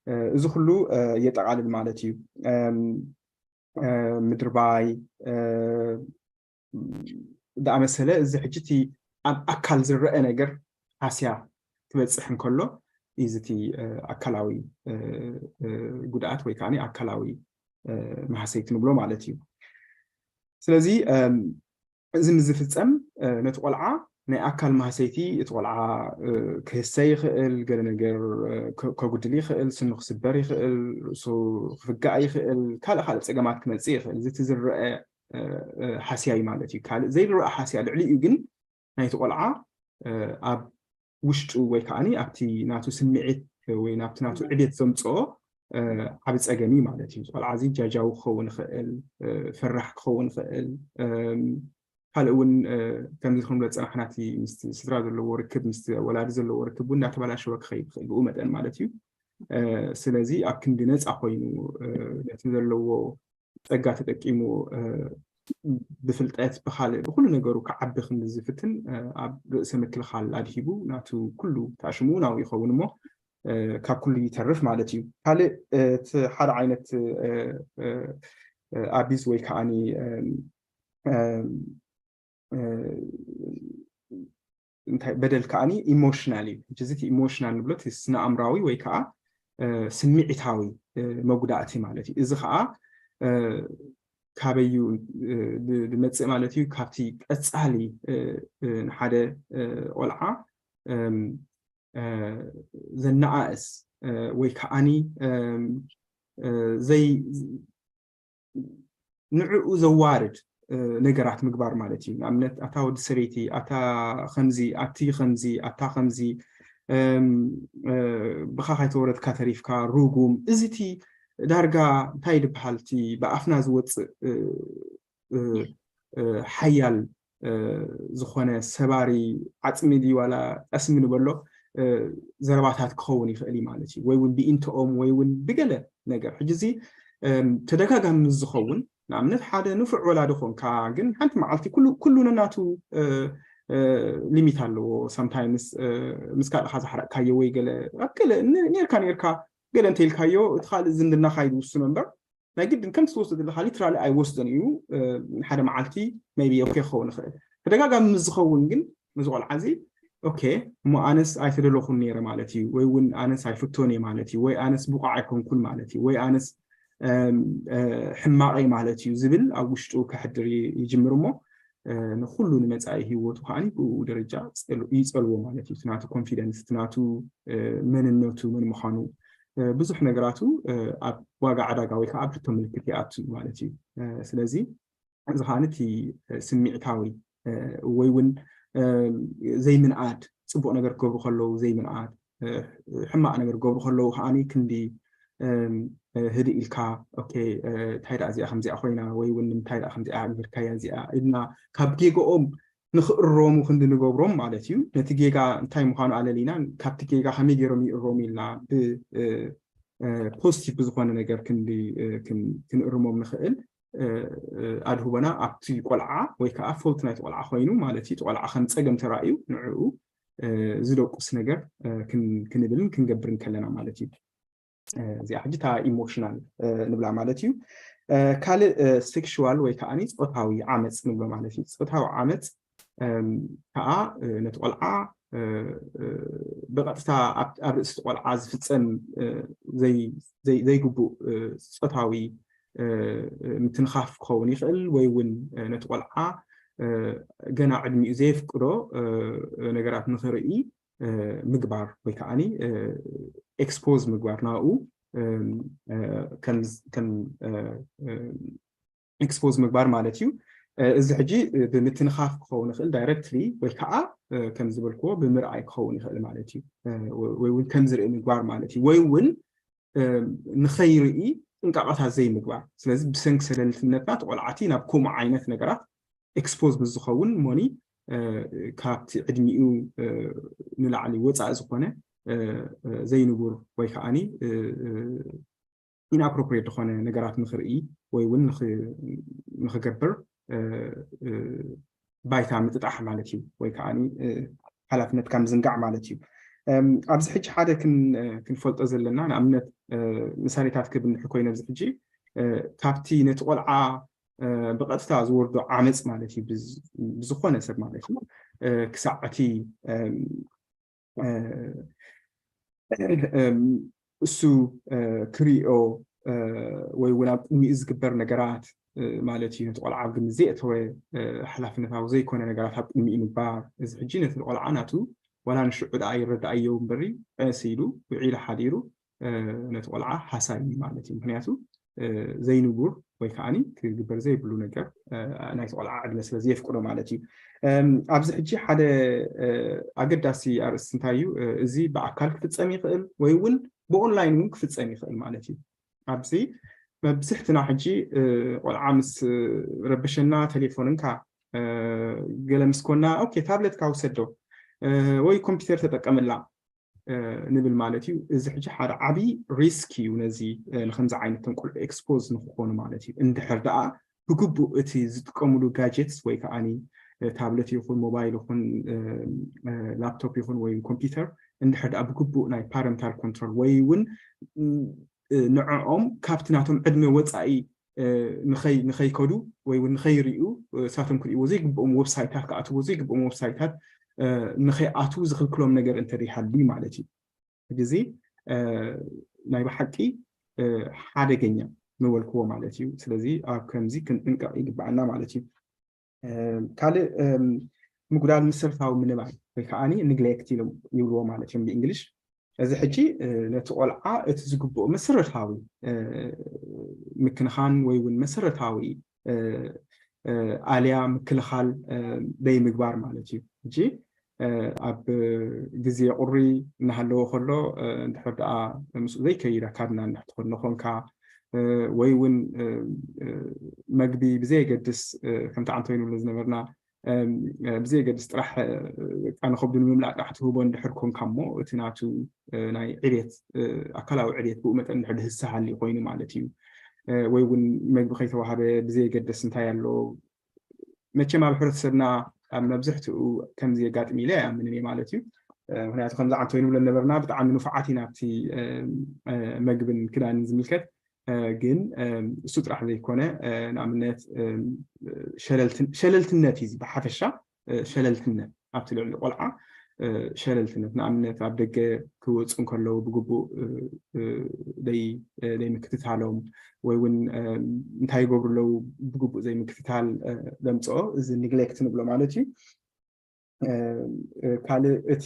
እ፣ እዚ ኩሉ እ፣ የጠቓልል ማለት እዩ። እም፣ እ፣ ምድርባይ እ፣ ዝኣመሰለ እዚ ሕጂ እቲ ኣብ ኣካል ዝረአ ነገር ሃስያ ክበፅሕ እንከሎ እዩ እዚ እቲ እ፣ ኣካላዊ እ፣ እ፣ ጉድኣት ወይ ከዓ ኣካላዊ እ፣ ማህሰይቲ ንብሎ ማለት እዩ። ስለዚ እም፣ እዚ ምስ ዝፍፀም እ፣ ነቲ ቆልዓ ናይ ኣካል ማህሰይቲ እቲ ቆልዓ እ፣ ክህሰ ይኽእል፣ ገለ ነገር እ፣ ከ- ከጉድል ይኽእል፣ ስኑ ክስበር ይኽእል፣ ርእሱ ክፍጋእ ይኽእል፣ ካልእ ካልእ ፀገማት ክመፅእ ይኽእል። እዚ እቲ ዝረአ ሃስያ እዩ ማለት እዩ። ካልእ ዘይረኣ ሃስያ ልዕሊኡ ግን ናይቲ ቆልዓ ኣብ ውሽጡ ወይ ከዓኒ ኣብቲ ናቱ ስምዒት ወይ ናብቲ ናቱ ዕቤት ዘምፅኦ ዓብ ፀገም እዩ ማለት እዩ። ቆልዓ እዚ ጃጃዊ ክኸውን ይኽእል፣ ፈራሕ ክኸውን ይኽእል። ካልእ እውን ከምዚ ክንብሎ ዝፀናሕና እቲ ምስ ስድራ ዘለዎ ርክብ፣ ምስ ወላዲ ዘለዎ ርክብ እውን እናተበላሸወ ክኸይድ ይኽእል ብኡ መጠን ማለት እዩ። ስለዚ ኣብ ክንዲ ነፃ ኮይኑ ነቲ ዘለዎ ፀጋ ተጠቂሙ ብፍልጠት ብካልእ ብኩሉ ነገሩ ክዓቢ ክንዲ ዝፍትን ኣብ ርእሰ ምክልኻል ኣድሂቡ ናቱ ኩሉ ታሽሙ ናው ይኸውን እሞ ካብ ኩሉ ይተርፍ ማለት እዩ። ካልእ እቲ ሓደ ዓይነት ኣቢዝ ወይ ከዓኒ እንታይ በደል ከዓኒ ኢሞሽናል እዩ። ሕጂ እዚ ኢሞሽናል ንብሎ ስነ ኣእምራዊ ወይ ከዓ ስምዒታዊ መጉዳእቲ ማለት እዩ። እዚ ከዓ ካበዩ ዝመፅእ ማለት እዩ? ካብቲ ቀፃሊ ንሓደ ቆልዓ ዘነኣእስ ወይ ከዓኒ ዘይ ንዕኡ ዘዋርድ ነገራት ምግባር ማለት እዩ። ንኣብነት ኣታ ወዲ ሰበይቲ፣ ኣታ ከምዚ፣ ኣቲ ከምዚ፣ ኣታ ከምዚ፣ ብኻ ካይተወረድካ ተሪፍካ ሩጉም። እዚ እቲ ዳርጋ እንታይ ድበሃል እቲ ብኣፍና ዝወፅእ ሓያል ዝኾነ ሰባሪ ዓፅሚ ድዩ ዋላ ጠስሚ ንበሎ ዘረባታት ክኸውን ይኽእል እዩ ማለት እዩ። ወይ እውን ብኢንትኦም ወይ እውን ብገለ ነገር። ሕጂ እዚ ተደጋጋሚ ምስ ዝኸውን ንኣብነት ሓደ ንፉዕ ወላዲ ኮንካ ግን ሓንቲ መዓልቲ ኩሉ ኩሉ ነናቱ ሊሚት ኣለዎ። ሳምታይምስ ምስ ካልእካ ዝሓረቅካዮ ወይ ገለ ኣብ ገለ ነ- ኔርካ ኔርካ ገለ እንተኢልካዮ እቲ ካልእ ዝምድናኻ እዩ ዝውስኖ እምበር ናይ ግድን ከምቲ ትወስዶ ዘለካ ሊትራሊ ኣይወስዶን እዩ። ሓደ መዓልቲ ሜይ ቢ ኦኬ ክኸውን ይኽእል። ተደጋጋሚ ምስ ዝኸውን ግን እዚ ቆልዓ እዚ ኦኬ እሞ ኣነስ ኣይተደለኹን ነይረ ማለት እዩ ወይ እውን ኣነስ ኣይፍቶን እየ ማለት እዩ ወይ ኣነስ ብቑዕ ኣይኮንኩን ማለት እዩ ወይ ኣነስ ሕማቕ እየ ማለት እዩ ዝብል ኣብ ውሽጡ ከሕድር ይጅምር እሞ ንኩሉ ንመፃኢ ህይወቱ ከዓ ብኡ ደረጃ ይፀልዎ ማለት እዩ። ናቱ ኮንፊደንስ ናቱ መንነቱ መን ምዃኑ ብዙሕ ነገራቱ ኣብ ዋጋ ዕዳጋ ወይ ከዓ ኣብ ሕቶ ምልክት ይኣቱ ማለት እዩ። ስለዚ እዚ ከዓ እቲ ስምዒታዊ ወይ እውን ዘይምንኣድ ፅቡቅ ነገር ክገብሩ ከለዉ ዘይምንኣድ ሕማቅ ነገር ክገብሩ ከለዉ ከዓ ክንዲ ህድእ ኢልካ ኦኬ እንታይ ደኣ እዚኣ ከምዚኣ ኮይና ወይ እውን ንምንታይ ደኣ ከምዚኣ ጌርካያ እዚኣ ኢልና ካብ ጌግኦም ንኽእረሙ ክንዲ ንገብሮም ማለት እዩ። ነቲ ጌጋ እንታይ ምዃኑ ኣለሊና ካብቲ ጌጋ ከመይ ገይሮም ይእረሙ ኢልና ብፖዚቲቭ ብዝኾነ ነገር ክንዲ ክንእርሞም ንኽእል ኣድህቦና ኣብቲ ቆልዓ ወይ ከዓ ፎልት ናይቲ ቆልዓ ኮይኑ ማለት እዩ። ቆልዓ ከም ፀገም ተራእዩ ንዕኡ ዝደቁስ ነገር ክንብልን ክንገብርን ከለና ማለት እዩ። እዚኣ ሕጂ እታ ኢሞሽናል ንብላ ማለት እዩ። ካልእ ሴክሽዋል ወይ ከዓ ፆታዊ ዓመፅ ንብሎ ማለት እዩ። ፆታዊ ዓመፅ ከዓ ነቲ ቆልዓ ብቐጥታ ኣብ ርእሲ ቆልዓ ዝፍፀም ዘይግቡእ ፆታዊ ምትንኻፍ ክኸውን ይኽእል ወይ እውን ነቲ ቆልዓ ገና ዕድሚኡ ዘየፍቅዶ ነገራት ንኽርኢ ምግባር ወይ ከዓ ኤክስፖዝ ምግባር ናብኡ ኤክስፖዝ ምግባር ማለት እዩ። እዚ ሕጂ ብምትንኻፍ ክኸውን ይኽእል ዳይረክትሊ ወይ ከዓ ከም ዝበልክዎ ብምርኣይ ክኸውን ይኽእል ማለት እዩ። ወይ እውን ከም ዝርኢ ምግባር ማለት እዩ። ወይ እውን ንኸይርኢ ጥንቃቐታት ዘይምግባር። ስለዚ ብሰንኪ ሰለልትነትና ተቆልዓቲ ናብ ከምኡ ዓይነት ነገራት ኤክስፖዝ ምስ ዝኸውን ሞኒ ካብቲ ዕድሚኡ ንላዕሊ ወፃኢ ዝኾነ ዘይንቡር ወይ ከዓኒ ኢንኣፕሮፕሪየት ዝኾነ ነገራት ንኽርኢ ወይ እውን ንኽገብር ባይታ ምጥጣሕ ማለት እዩ። ወይ ከዓ ሓላፍነትካ ምዝንጋዕ ማለት እዩ። ኣብዚ ሕጂ ሓደ ክንፈልጦ ዘለና ንኣብነት ምሳሌታት ክብል ንሕኮይነ ኣብዚ ሕጂ ካብቲ ነቲ ቆልዓ ብቐጥታ ዝወርዶ ዓመፅ ማለት እዩ ብዝኾነ ሰብ ማለት እዩ ክሳዕ እቲ እሱ ክሪኦ ወይ እውን ኣብ ቅድሚኡ ዝግበር ነገራት ማለት እዩ። ነቲ ቆልዓ ኣብ ግምት ዘየእተወ ሓላፍነታዊ ዘይኮነ ነገራት ኣብ ቅድሚኡ ምግባር እዚ ሕጂ ነቲ ቆልዓ ናቱ ዋላ ንሽዑ ደኣ ይረዳኣዮ እምበሪ ቀስ ኢሉ ውዒሉ ሓዲሩ ነቲ ቆልዓ ሃሳይ እዩ ማለት እዩ። ምክንያቱ ዘይንቡር ወይ ከዓኒ ክግበር ዘይብሉ ነገር ናይቲ ቆልዓ ዕድመ ስለ ዘየፍቅዶ ማለት እዩ። ኣብዚ ሕጂ ሓደ ኣገዳሲ ኣርእስቲ እንታይ እዩ? እዚ ብኣካል ክፍፀም ይኽእል ወይ እውን ብኦንላይን እውን ክፍፀም ይኽእል ማለት እዩ። ኣብዚ መብዝሕትና ሕጂ ቆልዓ ምስ ረበሸና ቴሌፎን እንካ ገለ ምስ ኮና ኦኬ ታብለትካ ውሰዶ ወይ ኮምፒውተር ተጠቀምላ ንብል ማለት እዩ። እዚ ሕጂ ሓደ ዓብዪ ሪስክ እዩ። ነዚ ንከምዚ ዓይነት ተንቆልዑ ኤክስፖዝ ንክኾኑ ማለት እዩ። እንድሕር ደኣ ብግቡእ እቲ ዝጥቀምሉ ጋጀትስ ወይ ከዓኒ ታብለት ይኹን ሞባይል ይኹን ላፕቶፕ ይኹን ወይ ኮምፒውተር እንድሕር ደኣ ብግቡእ ናይ ፓረንታል ኮንትሮል ወይ እውን ንዕኦም ካብቲ ናቶም ዕድመ ወፃኢ ንኸይከዱ ወይ እውን ንኸይርእዩ እሳቶም ክርእይዎ ዘይግብኦም ወብሳይታት ክኣትዎ ዘይግብኦም ወብሳይታት ንኸይኣትዉ ዝኽልክሎም ነገር እንተደይሃሉ ማለት እዩ። ግዜ ናይ ብሓቂ ሓደገኛ ምበልክዎ ማለት እዩ። ስለዚ ኣብ ከምዚ ክንጥንቀቕ ይግብኣና ማለት እዩ። ካልእ ምጉዳል መሰረታዊ ምንባይ ወይ ከዓ ኒግሌክት ኢሎም ይብልዎ ማለት እዮም ብእንግሊሽ። እዚ ሕጂ ነቲ ቆልዓ እቲ ዝግብኦ መሰረታዊ ምክንኻን ወይ እውን መሰረታዊ ኣልያ ምክልኻል ደይምግባር ማለት እዩ። ሕጂ ኣብ ግዜ ቁሪ እናሃለዎ ከሎ እንድሕር ደኣ ምስኡ ዘይከይድ ኣካልና እንድሕር ትኾኖ ኮንካ ወይ እውን መግቢ ብዘየገድስ ከምቲ ዓንቶ ይንብሎ ዝነበርና ብዘየገድስ ጥራሕ ንኸብዱ ንምምላእ ጥራሕ ትህቦ እንድሕር ኮንካ እሞ እቲ ናቱ ናይ ዕቤት ኣካላዊ ዕቤት ብኡ መጠን እንድሕር ድህሰ ሃልዩ ኮይኑ ማለት እዩ። ወይ እውን መግቢ ከይተዋህበ ብዘየገደስ እንታይ ኣሎ መቸም ኣብ ሕብረተሰብና ኣብ መብዝሕትኡ ከምዚ የጋጥም ኢለ ኣይኣምንን እየ ማለት እዩ። ምክንያቱ ከምዚ ዓንቶ ይንብሎ ነበርና ብጣዕሚ ንፉዓት ኢና ኣብቲ መግብን ክዳንን ዝምልከት ግን እሱ ጥራሕ ዘይኮነ ንኣብነት ሸለልትነት እዩ ብሓፈሻ ሸለልትነት ኣብቲ ልዕሊ ቆልዓ ሸለልትነት ንኣብነት ኣብ ደገ ክወፁ እንከለዉ ብግቡእ ዘይምክትታሎም ወይ እውን እንታይ ይገብሩ ኣለዉ ብግቡእ ዘይምክትታል ዘምፅኦ እዚ ኒግሌክት ንብሎ ማለት እዩ። ካልእ እቲ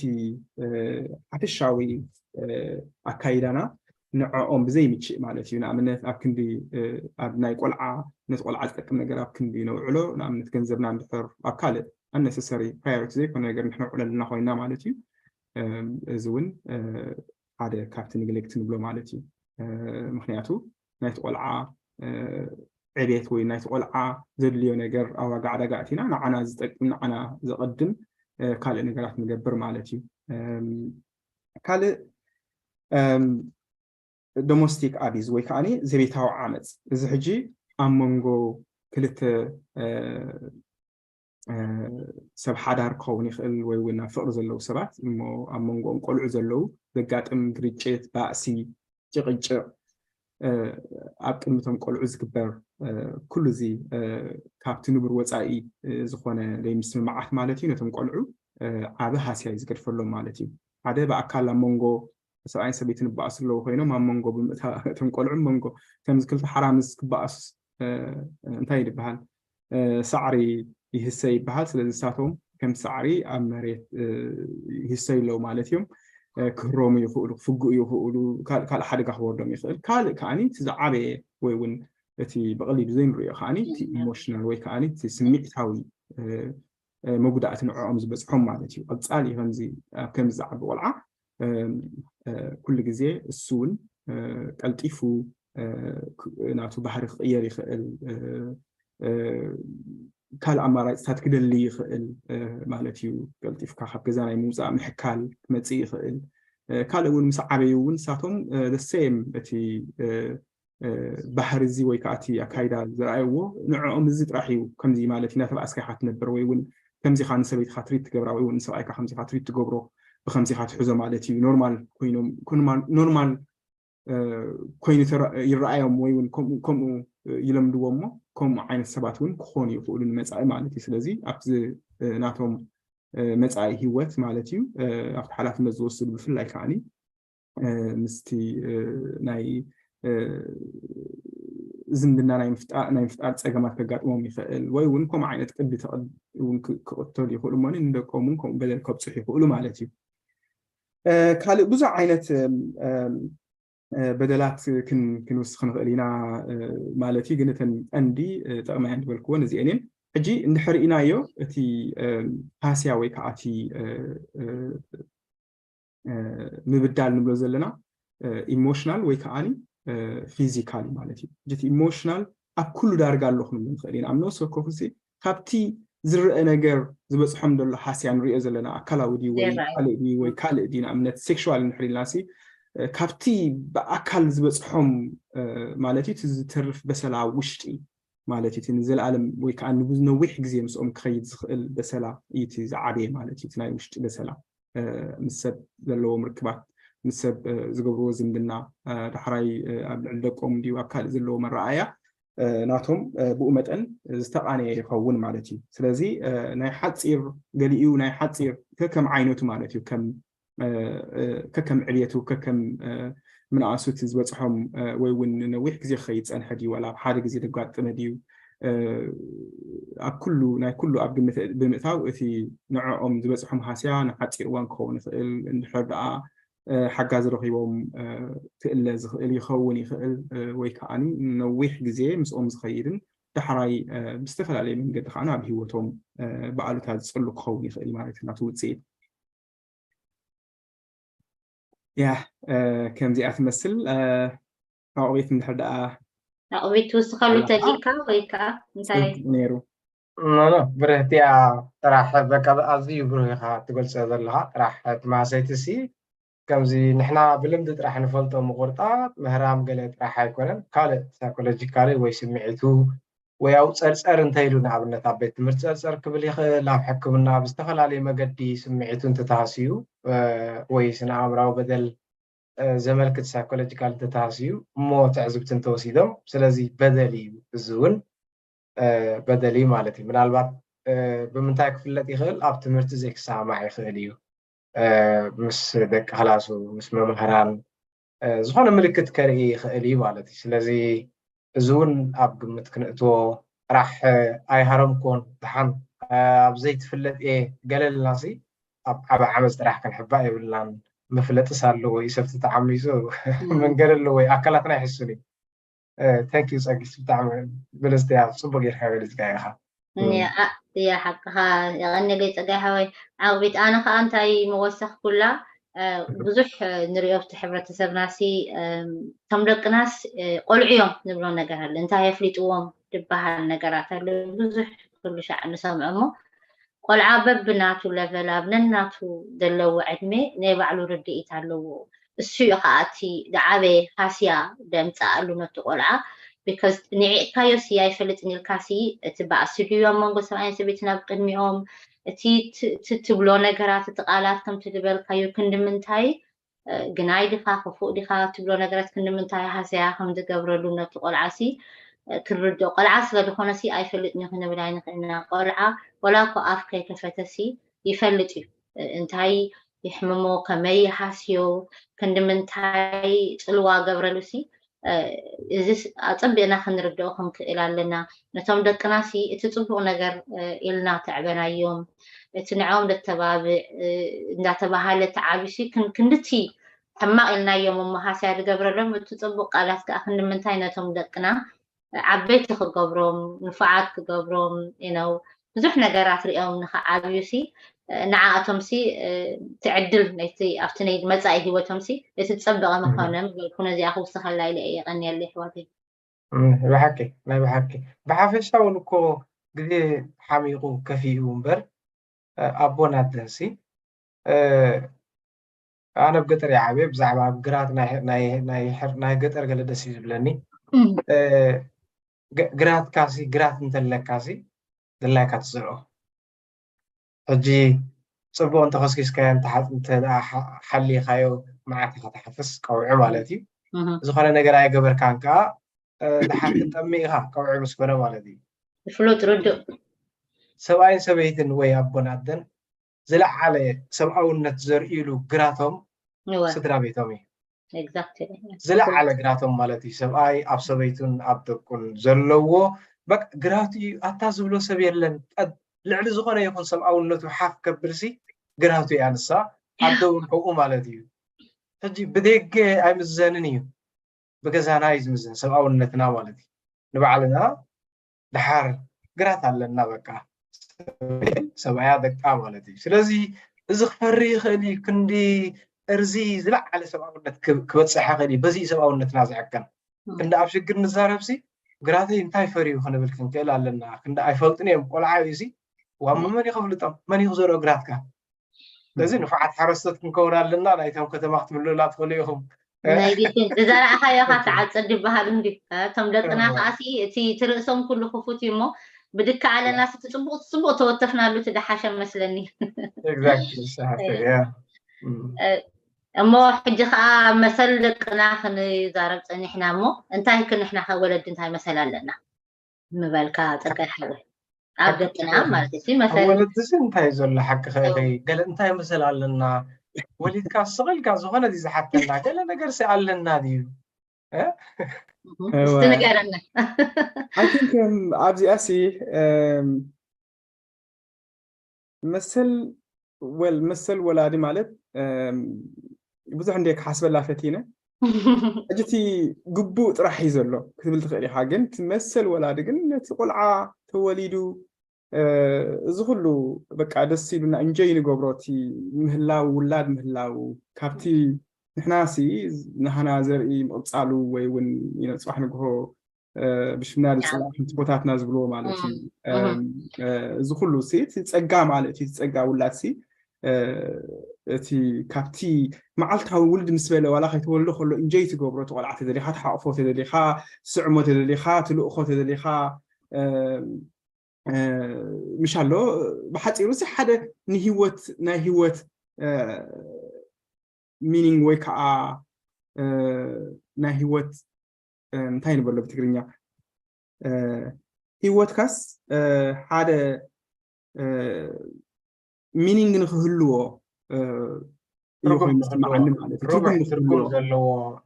ሓፈሻዊ ኣካይዳና ንዕኦም ብዘይምችእ ማለት እዩ። ንኣብነት ኣብ ክንዲ ኣብ ናይ ቆልዓ ነቲ ቆልዓ ዝጠቅም ነገር ኣብ ክንዲ ነውዕሎ ንኣብነት ገንዘብና እንድሕር ኣብ ካልእ ኣነሰሰሪ ፕራዮሪቲ ዘይኮነ ነገር ንሕነውዕለልና ኮይና ማለት እዩ። እዚ እውን ሓደ ካብቲ ኒግሌክት ንብሎ ማለት እዩ። ምክንያቱ ናይቲ ቆልዓ ዕቤት ወይ ናይቲ ቆልዓ ዘድልዮ ነገር ኣብ ዋጋ ዕዳጋ ኣእቲና ንዓና ዝጠቅም ንዓና ዘቐድም ካልእ ነገራት ንገብር ማለት እዩ። ካልእ ዶሞስቲክ ኣቢዝ ወይ ከዓ ዘቤታዊ ዓመፅ እዚ ሕጂ ኣብ መንጎ ክልተ ሰብ ሓዳር ክኸውን ይኽእል ወይ እውን ኣብ ፍቕሪ ዘለዉ ሰባት እሞ ኣብ መንጎኦም ቆልዑ ዘለዉ ዘጋጥም ግርጭት፣ ባእሲ፣ ጭቕጭቕ ኣብ ቅድሚቶም ቆልዑ ዝግበር ኩሉ እዚ ካብቲ ንቡር ወፃኢ ዝኾነ ዘይምስምማዓት ማለት እዩ ነቶም ቆልዑ ዓቢ ሃስያ እዩ ዝገድፈሎም ማለት እዩ። ሓደ ብኣካል ኣብ መንጎ ሰብኣይን ሰበይትን ይበኣሱ ኣለዉ ኮይኖም ኣብ መንጎ ብምእታ እቶም ቆልዑ መንጎ ከምዚ ክልተ ሓራምዝ ክበኣሱ እንታይ ይድበሃል ሳዕሪ ይህሰ ይበሃል። ስለዚ ንሳቶም ከም ሳዕሪ ኣብ መሬት ይህሰዩ ኣለዉ ማለት እዮም። ክህረሙ ይኽእሉ፣ ክፍግኡ ይኽእሉ፣ ካልእ ሓደጋ ክወርዶም ይኽእል። ካልእ ከዓኒ እቲ ዝዓበየ ወይ እውን እቲ ብቐሊሉ ዘይንሪኦ ከዓኒ እቲ ኢሞሽናል ወይ ከዓኒ እቲ ስምዒታዊ መጉዳእቲ ንዕኦም ዝበፅሖም ማለት እዩ። ቀፃሊ ከምዚ ኣብ ከምዚ ዝዓቢ ቆልዓ ኩሉ ግዜ እሱ እውን ቀልጢፉ ናቱ ባህሪ ክቕየር ይኽእል ካልእ ኣማራፅታት ክደሊ ይኽእል ማለት እዩ። ቀልጢፍካ ካብ ገዛ ናይ ምውፃእ ምሕካል ክመፅእ ይኽእል። ካልእ እውን ምስ ዓበዩ እውን ንሳቶም ደሴም እቲ ባህሪ እዚ ወይ ከዓ እቲ ኣካይዳ ዝረኣይዎ ንዕኦም እዚ ጥራሕ እዩ ከምዚ ማለት እዩ እናተባእስካ ኢኻ ትነብር ወይ እውን ከምዚ ኢኻ ንሰበይትኻ ትሪት ትገብራ ወይ እውን ንሰብኣይካ ከምዚ ኢኻ ትሪት ትገብሮ ብከምዚ ኢኻ ትሕዞ ማለት እዩ ኖርማል ኮይኖም ኖርማል ኮይኑ ይረኣዮም ወይ እውን ከምኡ ይለምድዎ እሞ ከምኡ ዓይነት ሰባት እውን ክኾኑ ይኽእሉ ንመፃኢ ማለት እዩ። ስለዚ ኣብቲ ናቶም መፃኢ ህይወት ማለት እዩ ኣብቲ ሓላፍነት ዝወስዱ ብፍላይ ከዓኒ ምስቲ ናይ ዝምድና ናይ ምፍጣር ፀገማት ከጋጥሞም ይኽእል ወይ እውን ከምኡ ዓይነት ቅዲ እውን ክቕተሉ ይኽእሉ እሞ ንደቆም እውን ከምኡ በደል ከብፅሑ ይኽእሉ ማለት እዩ። ካልእ ብዙሕ ዓይነት በደላት ክንውስኽ ንኽእል ኢና ማለት እዩ። ግን እተን ቀንዲ ጠቕሚ እየን ዝበልክወን እዚአን እየን። ሕጂ እንድሕር ኢናዮ እቲ ሃስያ ወይ ከዓ እቲ ምብዳል ንብሎ ዘለና ኢሞሽናል ወይ ከዓ ፊዚካሊ ማለት እዩ። እቲ ኢሞሽናል ኣብ ኩሉ ዳርጋ ኣሎ ክንብል ንኽእል ኢና። ኣብ ነብሲ ወከፍ ካብቲ ዝረአ ነገር ዝበፅሖም ዘሎ ሃስያ ንሪኦ ዘለና ኣካላዊ ድዩ ወይ ካልእ ድዩ ወይ ካልእ ድዩ፣ ንኣብነት ሴክሽዋል እንድሕር ኢልና ሲ ካብቲ ብኣካል ዝበፅሖም ማለት እዩ፣ እቲ ዝተርፍ በሰላ ውሽጢ ማለት እዩ። እቲ ንዘለኣለም ወይ ከዓ ንብዝ ነዊሕ ግዜ ምስኦም ክኸይድ ዝኽእል በሰላ እዩ እቲ ዝዓበየ ማለት እዩ፣ እቲ ናይ ውሽጢ በሰላ ምስ ሰብ ዘለዎም ርክባት፣ ምስ ሰብ ዝገብርዎ ዝምድና፣ ዳሕራይ ኣብ ልዕሊ ደቆም ድዩ ኣብ ካልእ ዘለዎ መረኣያ ናቶም ብኡ መጠን ዝተቓነየ ይኸውን ማለት እዩ። ስለዚ ናይ ሓፂር ገሊኡ ናይ ሓፂር ከከም ዓይነቱ ማለት እዩ፣ ከም ከከም ዕብየቱ ከከም ምንኣሱ እቲ ዝበፅሖም ወይ እውን ነዊሕ ግዜ ክኸይድ ፀንሐ ድዩ ዋላ ኣብ ሓደ ግዜ ዘጋጠመ ድዩ ኣብ ኩሉ ናይ ኩሉ ኣብ ግምት ብምእታው እቲ ንዕኦም ዝበፅሖም ሃስያ ንሓፂር እዋን ክኸውን ይኽእል። እንድሕር ደኣ ሓጋዚ ረኺቦም ክእለ ዝኽእል ይኸውን ይኽእል ወይ ከዓ ነዊሕ ግዜ ምስኦም ዝኸይድን ዳሕራይ ብዝተፈላለየ መንገዲ ከዓ ናብ ህይወቶም ብኣሉታ ዝፅሉ ክኸውን ይኽእል ማለት እዩ ናቱ ውፅኢት። ያ ከምዚኣ ትመስል። ዕቑቢት እንድሕር ደኣ ዕቑቢት ትውስኸሉ ተሊእካ ወይ ከዓ እንታይ ነይሩ ኖኖ ብርህቲያ ጥራሕ በቃ ኣዝዩ ብሩህ ኢኻ ትገልፀ ዘለኻ ጥራሕ እቲ ማሰይቲ ሲ ከምዚ ንሕና ብልምዲ ጥራሕ ንፈልጦ ምቁርጣጥ ምህራም ገለ ጥራሕ ኣይኮነን ካልእ ሳይኮሎጂካሊ ወይ ስምዒቱ ወይ ኣብ ፀርፀር እንተኢሉ ንኣብነት ኣብ ቤት ትምህርቲ ፀርፀር ክብል ይኽእል ኣብ ሕክምና ብዝተፈላለየ መገዲ ስምዒቱ እንትተሃስዩ ወይ ስነ ኣእምራዊ በደል ዘመልክት ሳይኮሎጂካል እንተተሃስዩ እሞ ትዕዝብቲ እንተወሲዶም ስለዚ በደል እዩ እዚ እውን በደል እዩ ማለት እዩ ምናልባት ብምንታይ ክፍለጥ ይኽእል ኣብ ትምህርቲ ዘይክሰማማዕ ይኽእል እዩ ምስ ደቂ ክላሱ ምስ መምህራን ዝኾነ ምልክት ከርኢ ይኽእል እዩ ማለት እዩ ስለዚ እዚ እውን ኣብ ግምት ክንእትዎ ጥራሕ ኣይሃረምኮን ድሓን ኣብ ዘይትፍለጥ እየ ገለልና ሲ ኣብ ዓበ ዓመፅ ጥራሕ ክንሕባእ የብልናን መፍለጥስ ኣለዎ እዩ ሰብቲ ተዓሚፁ መንገዲ ኣለዎ እዩ ኣካላትና ይሕሱን እዩ thank you ፀጊስ ብጣዕሚ ብልፅቲ እያ ፅቡቅ ጌርካ ገሊፅካ ኢኻ እያ ሓቅኻ የቐንየለይ ፀጋይ ሓወይ ዓቕቢት ኣነ ከዓ እንታይ መወሰኽኩላ ብዙሕ ንሪኦ ኣብቲ ሕብረተሰብናሲ እቶም ደቅናስ ቆልዑ እዮም ንብሎ ነገር ኣለ እንታይ የፍሊጥዎም ዝበሃል ነገራት ኣለ ብዙሕ ኩሉ ሻዕ ንሰምዖ እሞ ቆልዓ በብናቱ ለቨል ኣብ ነናቱ ዘለዎ ዕድሜ ናይ ባዕሉ ርድኢት ኣለዎ እሱ እዩ ከዓ እቲ ዝዓበየ ሃስያ ደምፀኣሉ ነቲ ቆልዓ because ንዒቕካዮ ሲ ኣይፈልጥን ኢልካ ሲ እቲ ባእሲ ድዩ ኣብ መንጎ ሰብኣይን ሰበይትን ኣብ ቅድሚኦም እቲ ትብሎ ነገራት እቲ ቃላት ከምቲ ዝበልካዮ ክንዲ ምንታይ ግናይ ዲኻ ክፉእ ዲኻ ትብሎ ነገራት ክንዲ ምንታይ ሃሰያ ከም ዝገብረሉ ነቲ ቆልዓ ሲ ክንርድኦ ቆልዓ ስለ ዝኾነ ሲ ኣይፈልጥን እዩ ክንብል ኣይንኽእልና ቆልዓ ወላ እኮ ኣፍ ከይከፈተ ሲ ይፈልጥ እዩ እንታይ የሕምሞ ከመይ ይሃስዮ ክንዲ ምንታይ ፅልዋ ገብረሉ ሲ እዚ ኣፀቢቕና ክንርድኦ ክንክእል ኣለና ነቶም ደቅና ሲ እቲ ፅቡቕ ነገር ኢልና ተዕበናዮም እቲ ንዕኦም ደተባብዕ እንዳተባሃለ ተዓብዩ ሲ ክንድቲ ሕማቕ ኢልናዮም እሞ ሃስያ ዝገብረሎም እቲ ፅቡቕ ቃላት ከዓ ክንዲ ምንታይ ነቶም ደቅና ዓበይቲ ክገብሮም ንፉዓት ክገብሮም you know ብዙሕ ነገራት ሪኦም ንክዓብዩ ሲ ንዓኣቶም ሲ ትዕድል ነቲ ኣብቲ ናይ መፃኢ ሂወቶም ሲ እቲ ዝፀበቐ ምኮነ ምበልኩ ነዚኣ ክውስኸላ ኢለ እየ የቀንየለይ ኣሕዋተይ ብሓቂ ናይ ብሓቂ ብሓፈሻ እውን እኮ ግዜ ሓሚቁ ከፊኡ እምበር ኣቦን ኣደን ሲ ኣነ ኣብ ገጠር ይዓብየ ብዛዕባ ኣብ ግራት ናይ ገጠር ገለ ደስ እዩ ዝብለኒ ግራት ካሲ ግራት እንተለካሲ ድላይካ ትዘርኦ ሕጂ ፅቡቅ እንተኸስኪስካዮ ሓሊኻዮ መዓት ኢኻ ትሓፍስ ቀውዒ ማለት እዩ ዝኾነ ነገር ኣይገበርካን ከዓ ድሓር ክትጠሚ ኢኻ ቀውዒ ምስ ኮነ ማለት እዩ ፍሉጥ ርዱእ ሰብኣይን ሰበይትን ወይ ኣቦን ኣደን ዝለዓለ ሰብኣውነት ዘርእሉ ግራቶም ስድራ ቤቶም እዩ ዝለዓለ ግራቶም ማለት እዩ ሰብኣይ ኣብ ሰበይቱን ኣብ ደቁን ዘለዎ በቃ ግራቱ እዩ ኣታ ዝብሎ ሰብ የለን ልዕሊ ዝኾነ ይኹን ሰብኣውነቱ ሓፍ ከብልሲ ግራቱ እያ ንሳ ኣደውን ከምኡ ማለት እዩ ሕጂ ብደገ ኣይምዘንን እዩ ብገዛና እዩ ዝምዘን ሰብኣውነትና ማለት እዩ። ንባዕልና ደሓር ግራት ኣለና በቃ ሰብኣያ ደቃ ማለት እዩ። ስለዚ እዚ ክፈሪ ይኽእል እዩ፣ ክንዲ እርዚ ዝለዓለ ሰብኣውነት ክበፅሕ ይኽእል እዩ። በዚ ሰብኣውነትና ዝዕቀን ክንዲ ኣብ ሽግር ንዛረብሲ ግራተይ እንታይ ፈርዩ ክንብል ክንክእል ኣለና። ክንዲ ኣይፈልጥን እዮም ቆልዓ እዩ ሲ ዋሞ መን ይኸፍልጦም መን ይኽዘሮ ግራትካ ስለዚ ንፉዓት ሓረስቶት ክንከውን ኣለና ናይቶም ከተማ ክትብሉላ ትኽእሉ ኢኹም። ናይ ግድን ዝዘራእኻዮ ካ ትዓፅድ ይበሃል እንዲ እቶም ደቅና ከዓሲ እቲ ትርእሶም ኩሉ ክፉት እዩ እሞ ብድካ ኣለና እቲ ፅቡቅ ፅቡቅ ተወተፍናሉ እቲ ደሓሸ መስለኒ። እሞ ሕጂ ከዓ መሰል ደቅና ክንዛረብ ፀኒሕና እሞ እንታይ ክንሕና ከ ወለዲ እንታይ መሰል ኣለና? ምበልካ ፀጋይ ሓወይ ኣብ ደቅና ማለት እዩ መሰል ወለድሲ እንታይ እዩ ዘሎ ሓቂ ከእኸይ ገለ እንታይ መሰል ኣለና ወሊድካ ስቕ ኢልካ ዝኾነ ድዩ ዝሓተና ገለ ነገር ሲ ኣለና ድዩ እ? እስቲ ንገረና I think ኣብዚኣ ሲ መሰል ወል መሰል ወላዲ ማለት ብዙሕ እንደ ክሓስበላ ፈቲነ ሕጂ እቲ ግቡእ ጥራሕ እዩ ዘሎ ክትብል ትኽእል ኢኻ ግን እቲ መሰል ወላዲ ግን ነቲ ቆልዓ ተወሊዱ እዚ ኩሉ በቃ ደስ ኢሉና እንጆይ ንገብሮ እቲ ምህላው ውላድ ምህላው ካብቲ ንሕናሲ ንሃና ዘርኢ ምቕፃሉ ወይ እውን ጽባሕ ንግሆ ብሽምና ዝፅዋዕ ከምቲ ቦታትና ዝብልዎ ማለት እዩ እዚ ኩሉ ሲ እቲ ፀጋ ማለት እዩ እቲ ፀጋ ውላድ ሲ እቲ ካብቲ መዓልታዊ ውልድ ምስ በለ ዋላ ከይተወልዶ ከሎ እንጆይ ትገብሮ ተቆልዓ ተደሊካ ተሓቅፎ ተደሊካ ስዕሞ ተደሊካ ትልእኮ ተደሊካ ምሽ ኣሎ ብሓፂሩ ሲ ሓደ ንሂወት ናይ ሂወት ሚኒንግ ወይ ከዓ ናይ ሂወት እንታይ ንበሎ ብትግርኛ ሂወትካስ ሓደ ሚኒንግ ንክህልዎ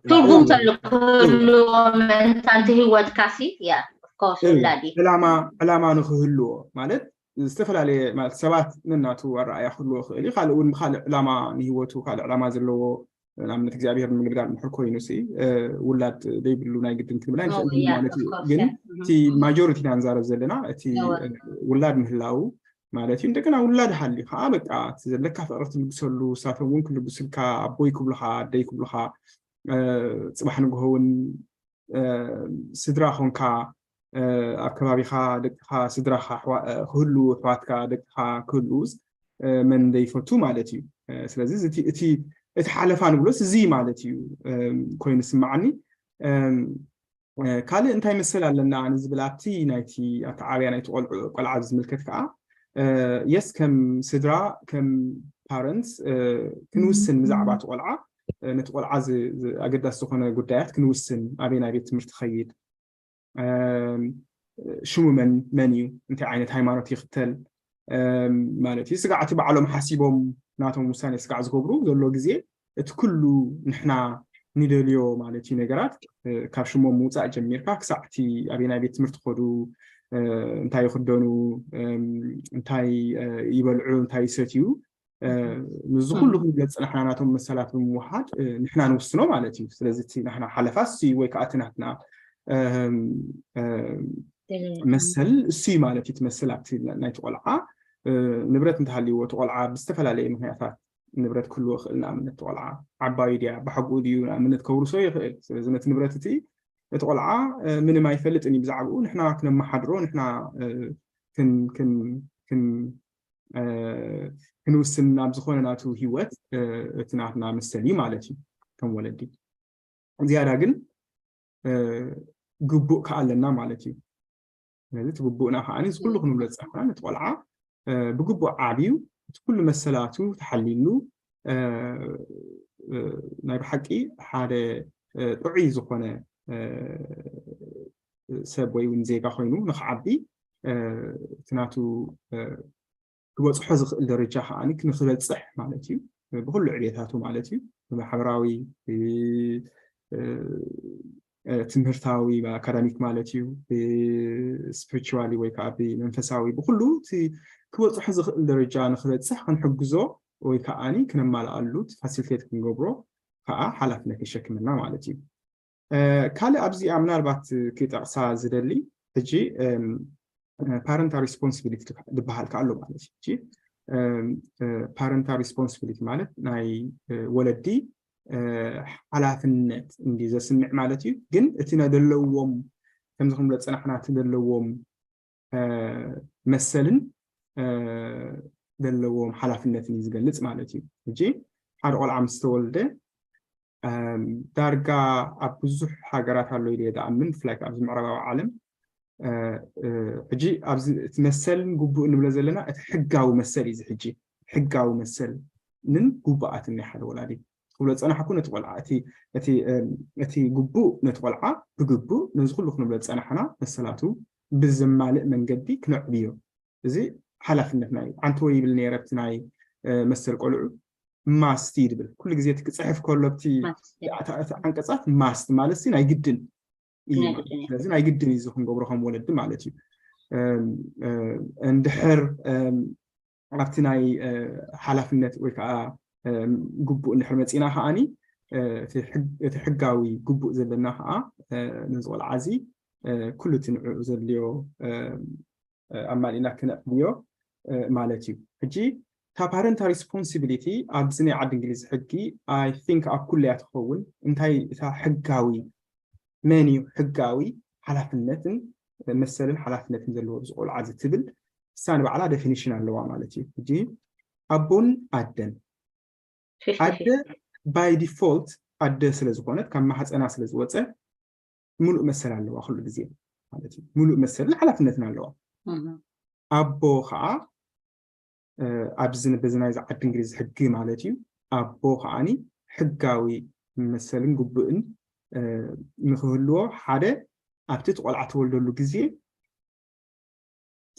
ትርጉም ክህልዎ ምእንታንቲ ሂወትካሲ ያ ኮስ ውላዲ ዕላማ ንክህልዎ ማለት ዝተፈላለየ ማለት ሰባት ነናቱ ኣረኣያ ክህልዎ ክእል እዩ ካልእ እውን ብካልእ ዕላማ ንሂወቱ ካልእ ዕላማ ዘለዎ ንኣብነት እግዚኣብሔር ንምግልጋል ምሕር ኮይኑ ሲ ውላድ ዘይብሉ ናይ ግድን ክንብል ኣይንኽእል ማለት እዩ ግን እቲ ማጆሪቲ ኢና ንዛረብ ዘለና እቲ ውላድ ምህላው ማለት እዩ እንደገና ውላድ ሃልዩ ከዓ በቃ እቲ ዘለካ ፍቅሪ ትልግሰሉ ሳቶም እውን ክልግስልካ ኣቦይ ክብሉካ ኣደይ ክብሉካ ፅባሕ ንግሆ እውን ስድራ ኮንካ ኣብ ከባቢኻ ደቅኻ ስድራኻ ክህሉ ኣሕዋትካ ደቅኻ ክህልውስ መን ዘይፈቱ ማለት እዩ ስለዚ እቲ እቲ ሓለፋ ንብሎስ እዚ ማለት እዩ ኮይኑ ስማዓኒ ካልእ እንታይ መሰል ኣለና ንዝብል ኣብቲ ናይቲ ኣብቲ ዓብያ ናይቲ ቆልዓ ዝምልከት ከዓ የስ ከም ስድራ ከም ፓረንትስ ክንውስን ብዛዕባ እቲ ቆልዓ ነቲ ቆልዓ ኣገዳሲ ዝኾነ ጉዳያት ክንውስን ኣበይ ናይ ቤት ትምህርቲ ኸይድ ሽሙ መን መን እዩ እንታይ ዓይነት ሃይማኖት ይኽተል ማለት እዩ ስጋዕ እቲ ባዕሎም ሓሲቦም ናቶም ውሳኔ ስጋዕ ዝገብሩ ዘሎ ግዜ እቲ ኩሉ ንሕና ንደልዮ ማለት እዩ ነገራት ካብ ሽሞም ምውፃእ ጀሚርካ ክሳዕ እቲ ኣበይ ናይ ቤት ትምህርቲ ኸዱ እንታይ ይኽደኑ እንታይ ይበልዑ እንታይ ይሰትዩ ምስዚ ኩሉ ክንብለ ዝፅናሕና ናቶም መሰላት ብምውሓድ ንሕና ንውስኖ ማለት እዩ ስለዚ እቲ ናሕና ሓለፋ እሱ ወይ ከዓ እቲ ናትና መሰል እሱ እዩ ማለት እዩ ትመስል ኣብቲ ናይቲ ቆልዓ ንብረት እንተሃልይዎ እቲ ቆልዓ ብዝተፈላለየ ምክንያታት ንብረት ክህልዎ ይኽእል ንኣብነት ቆልዓ ዓባዩ ድያ ብሓግኡ ድዩ ንኣብነት ከውርሶ ይኽእል ስለዚ ነቲ ንብረት እቲ እቲ ቆልዓ ምንም ኣይፈልጥን እዩ ብዛዕባኡ ንሕና ክነመሓድሮ ንሕና ክንውስን ናብ ዝኾነ ናቱ ሂወት እቲ ናትና መሰል እዩ ማለት እዩ ከም ወለዲ ዝያዳ ግን ግቡእ ከኣለና ማለት እዩ ስለዚ እቲ ግቡእና ከዓ እዚ ኩሉ ክንብሎ ዝፀሓና ነቲ ቆልዓ ብግቡእ ዓብዩ እቲ ኩሉ መሰላቱ ተሓሊሉ ናይ ብሓቂ ሓደ ጥዑይ ዝኾነ ሰብ ወይ እውን ዜጋ ኮይኑ ንክዓቢ እቲ ናቱ ክበፅሖ ዝኽእል ደረጃ ከዓ ንክበፅሕ ማለት እዩ ብኩሉ ዕቤታቱ ማለት እዩ ብማሕበራዊ ትምህርታዊ ኣካዳሚክ ማለት እዩ ብስፕሪቹዋሊ ወይ ከዓ ብመንፈሳዊ ብኩሉ እቲ ክበፅሖ ዝኽእል ደረጃ ንክበፅሕ ክንሕግዞ ወይ ከዓ ክነማልኣሉ ፋሲሊቴት ክንገብሮ ከዓ ሓላፍነት ይሸክመና ማለት እዩ ካልእ ኣብዚኣ ምናልባት ክጠቕሳ ዝደሊ ሕጂ parental responsibility ዝበሃል ከ ኣሎ ማለት እዩ። ሕጂ parental responsibility ማለት ናይ ወለዲ ሓላፍነት እንዲ ዘስምዕ ማለት እዩ። ግን እቲ ነደለዎም ከምዚ ክንብሎ ዝፀናሕና እቲ ዘለዎም መሰልን ዘለዎም ሓላፍነትን እዩ ዝገልፅ ማለት እዩ። ሕጂ ሓደ ቆልዓ ምስ ተወልደ ዳርጋ ኣብ ብዙሕ ሃገራት ኣሎ ኢለ ዝኣምን፣ ብፍላይ ኣብዚ ምዕራባዊ ዓለም። ሕጂ ኣብዚ እቲ መሰልን ግቡእ እንብሎ ዘለና እቲ ሕጋዊ መሰል እዩ። እዚ ሕጂ ሕጋዊ መሰል ንን ግቡኣትን ናይ ሓደ ወላዲ ክብሎ ዝፀናሕኩ ነቲ ቆልዓ እቲ ግቡእ ነቲ ቆልዓ ብግቡእ ነዚ ኩሉ ክንብሎ ዝፀናሕና መሰላቱ ብዘማልእ መንገዲ ክነዕብዮ። እዚ ሓላፍነትና እዩ። ዓንተወ ይብል ነይረ ኣብቲ ናይ መሰል ቆልዑ ማስት እዩ ድብል ኩሉ ግዜ እቲ ክፅሕፍ ከሎ ኣብቲ ዓንቀፃት ማስት ማለት ናይ ግድን እዩ። ስለዚ ናይ ግድን እዩ እዚ ክንገብሮ ከም ወለዲ ማለት እዩ። እንድሕር ኣብቲ ናይ ሓላፍነት ወይ ከዓ ግቡእ እንድሕር መፂና ከዓኒ እቲ ሕጋዊ ግቡእ ዘለና ከዓ ነዚ ቆልዓ እዚ ኩሉ እቲ ንዕኡ ዘድልዮ ኣማሊእና ክነዕብዮ ማለት እዩ። ሕጂ እታ parental responsibility ኣብዚ ናይ ዓዲ እንግሊዝ ሕጊ I think ኣብ ኩለያ ትኸውን እንታይ እታ ሕጋዊ መን እዩ ሕጋዊ ሓላፍነትን መሰልን ሓላፍነትን ዘለዎ እዚ ቆልዓ እዚ ትብል እሳ ንባዕላ definition ኣለዋ ማለት እዩ። ሕጂ ኣቦን ኣደን ኣደ by default ኣደ ስለ ዝኾነት ካብ ማህፀና ስለ ዝወፀ ሙሉእ መሰል ኣለዋ ኩሉ ግዜ ማለት እዩ። ሙሉእ መሰልን ሓላፍነትን ኣለዋ። ኣቦ ከዓ ኣብዚ በዚ ናይዚ ዓዲ እንግሊዝ ሕጊ ማለት እዩ ኣቦ ከዓኒ ሕጋዊ መሰልን ግቡእን ንክህልዎ ሓደ ኣብቲ እቲ ቆልዓ ተወልደሉ ግዜ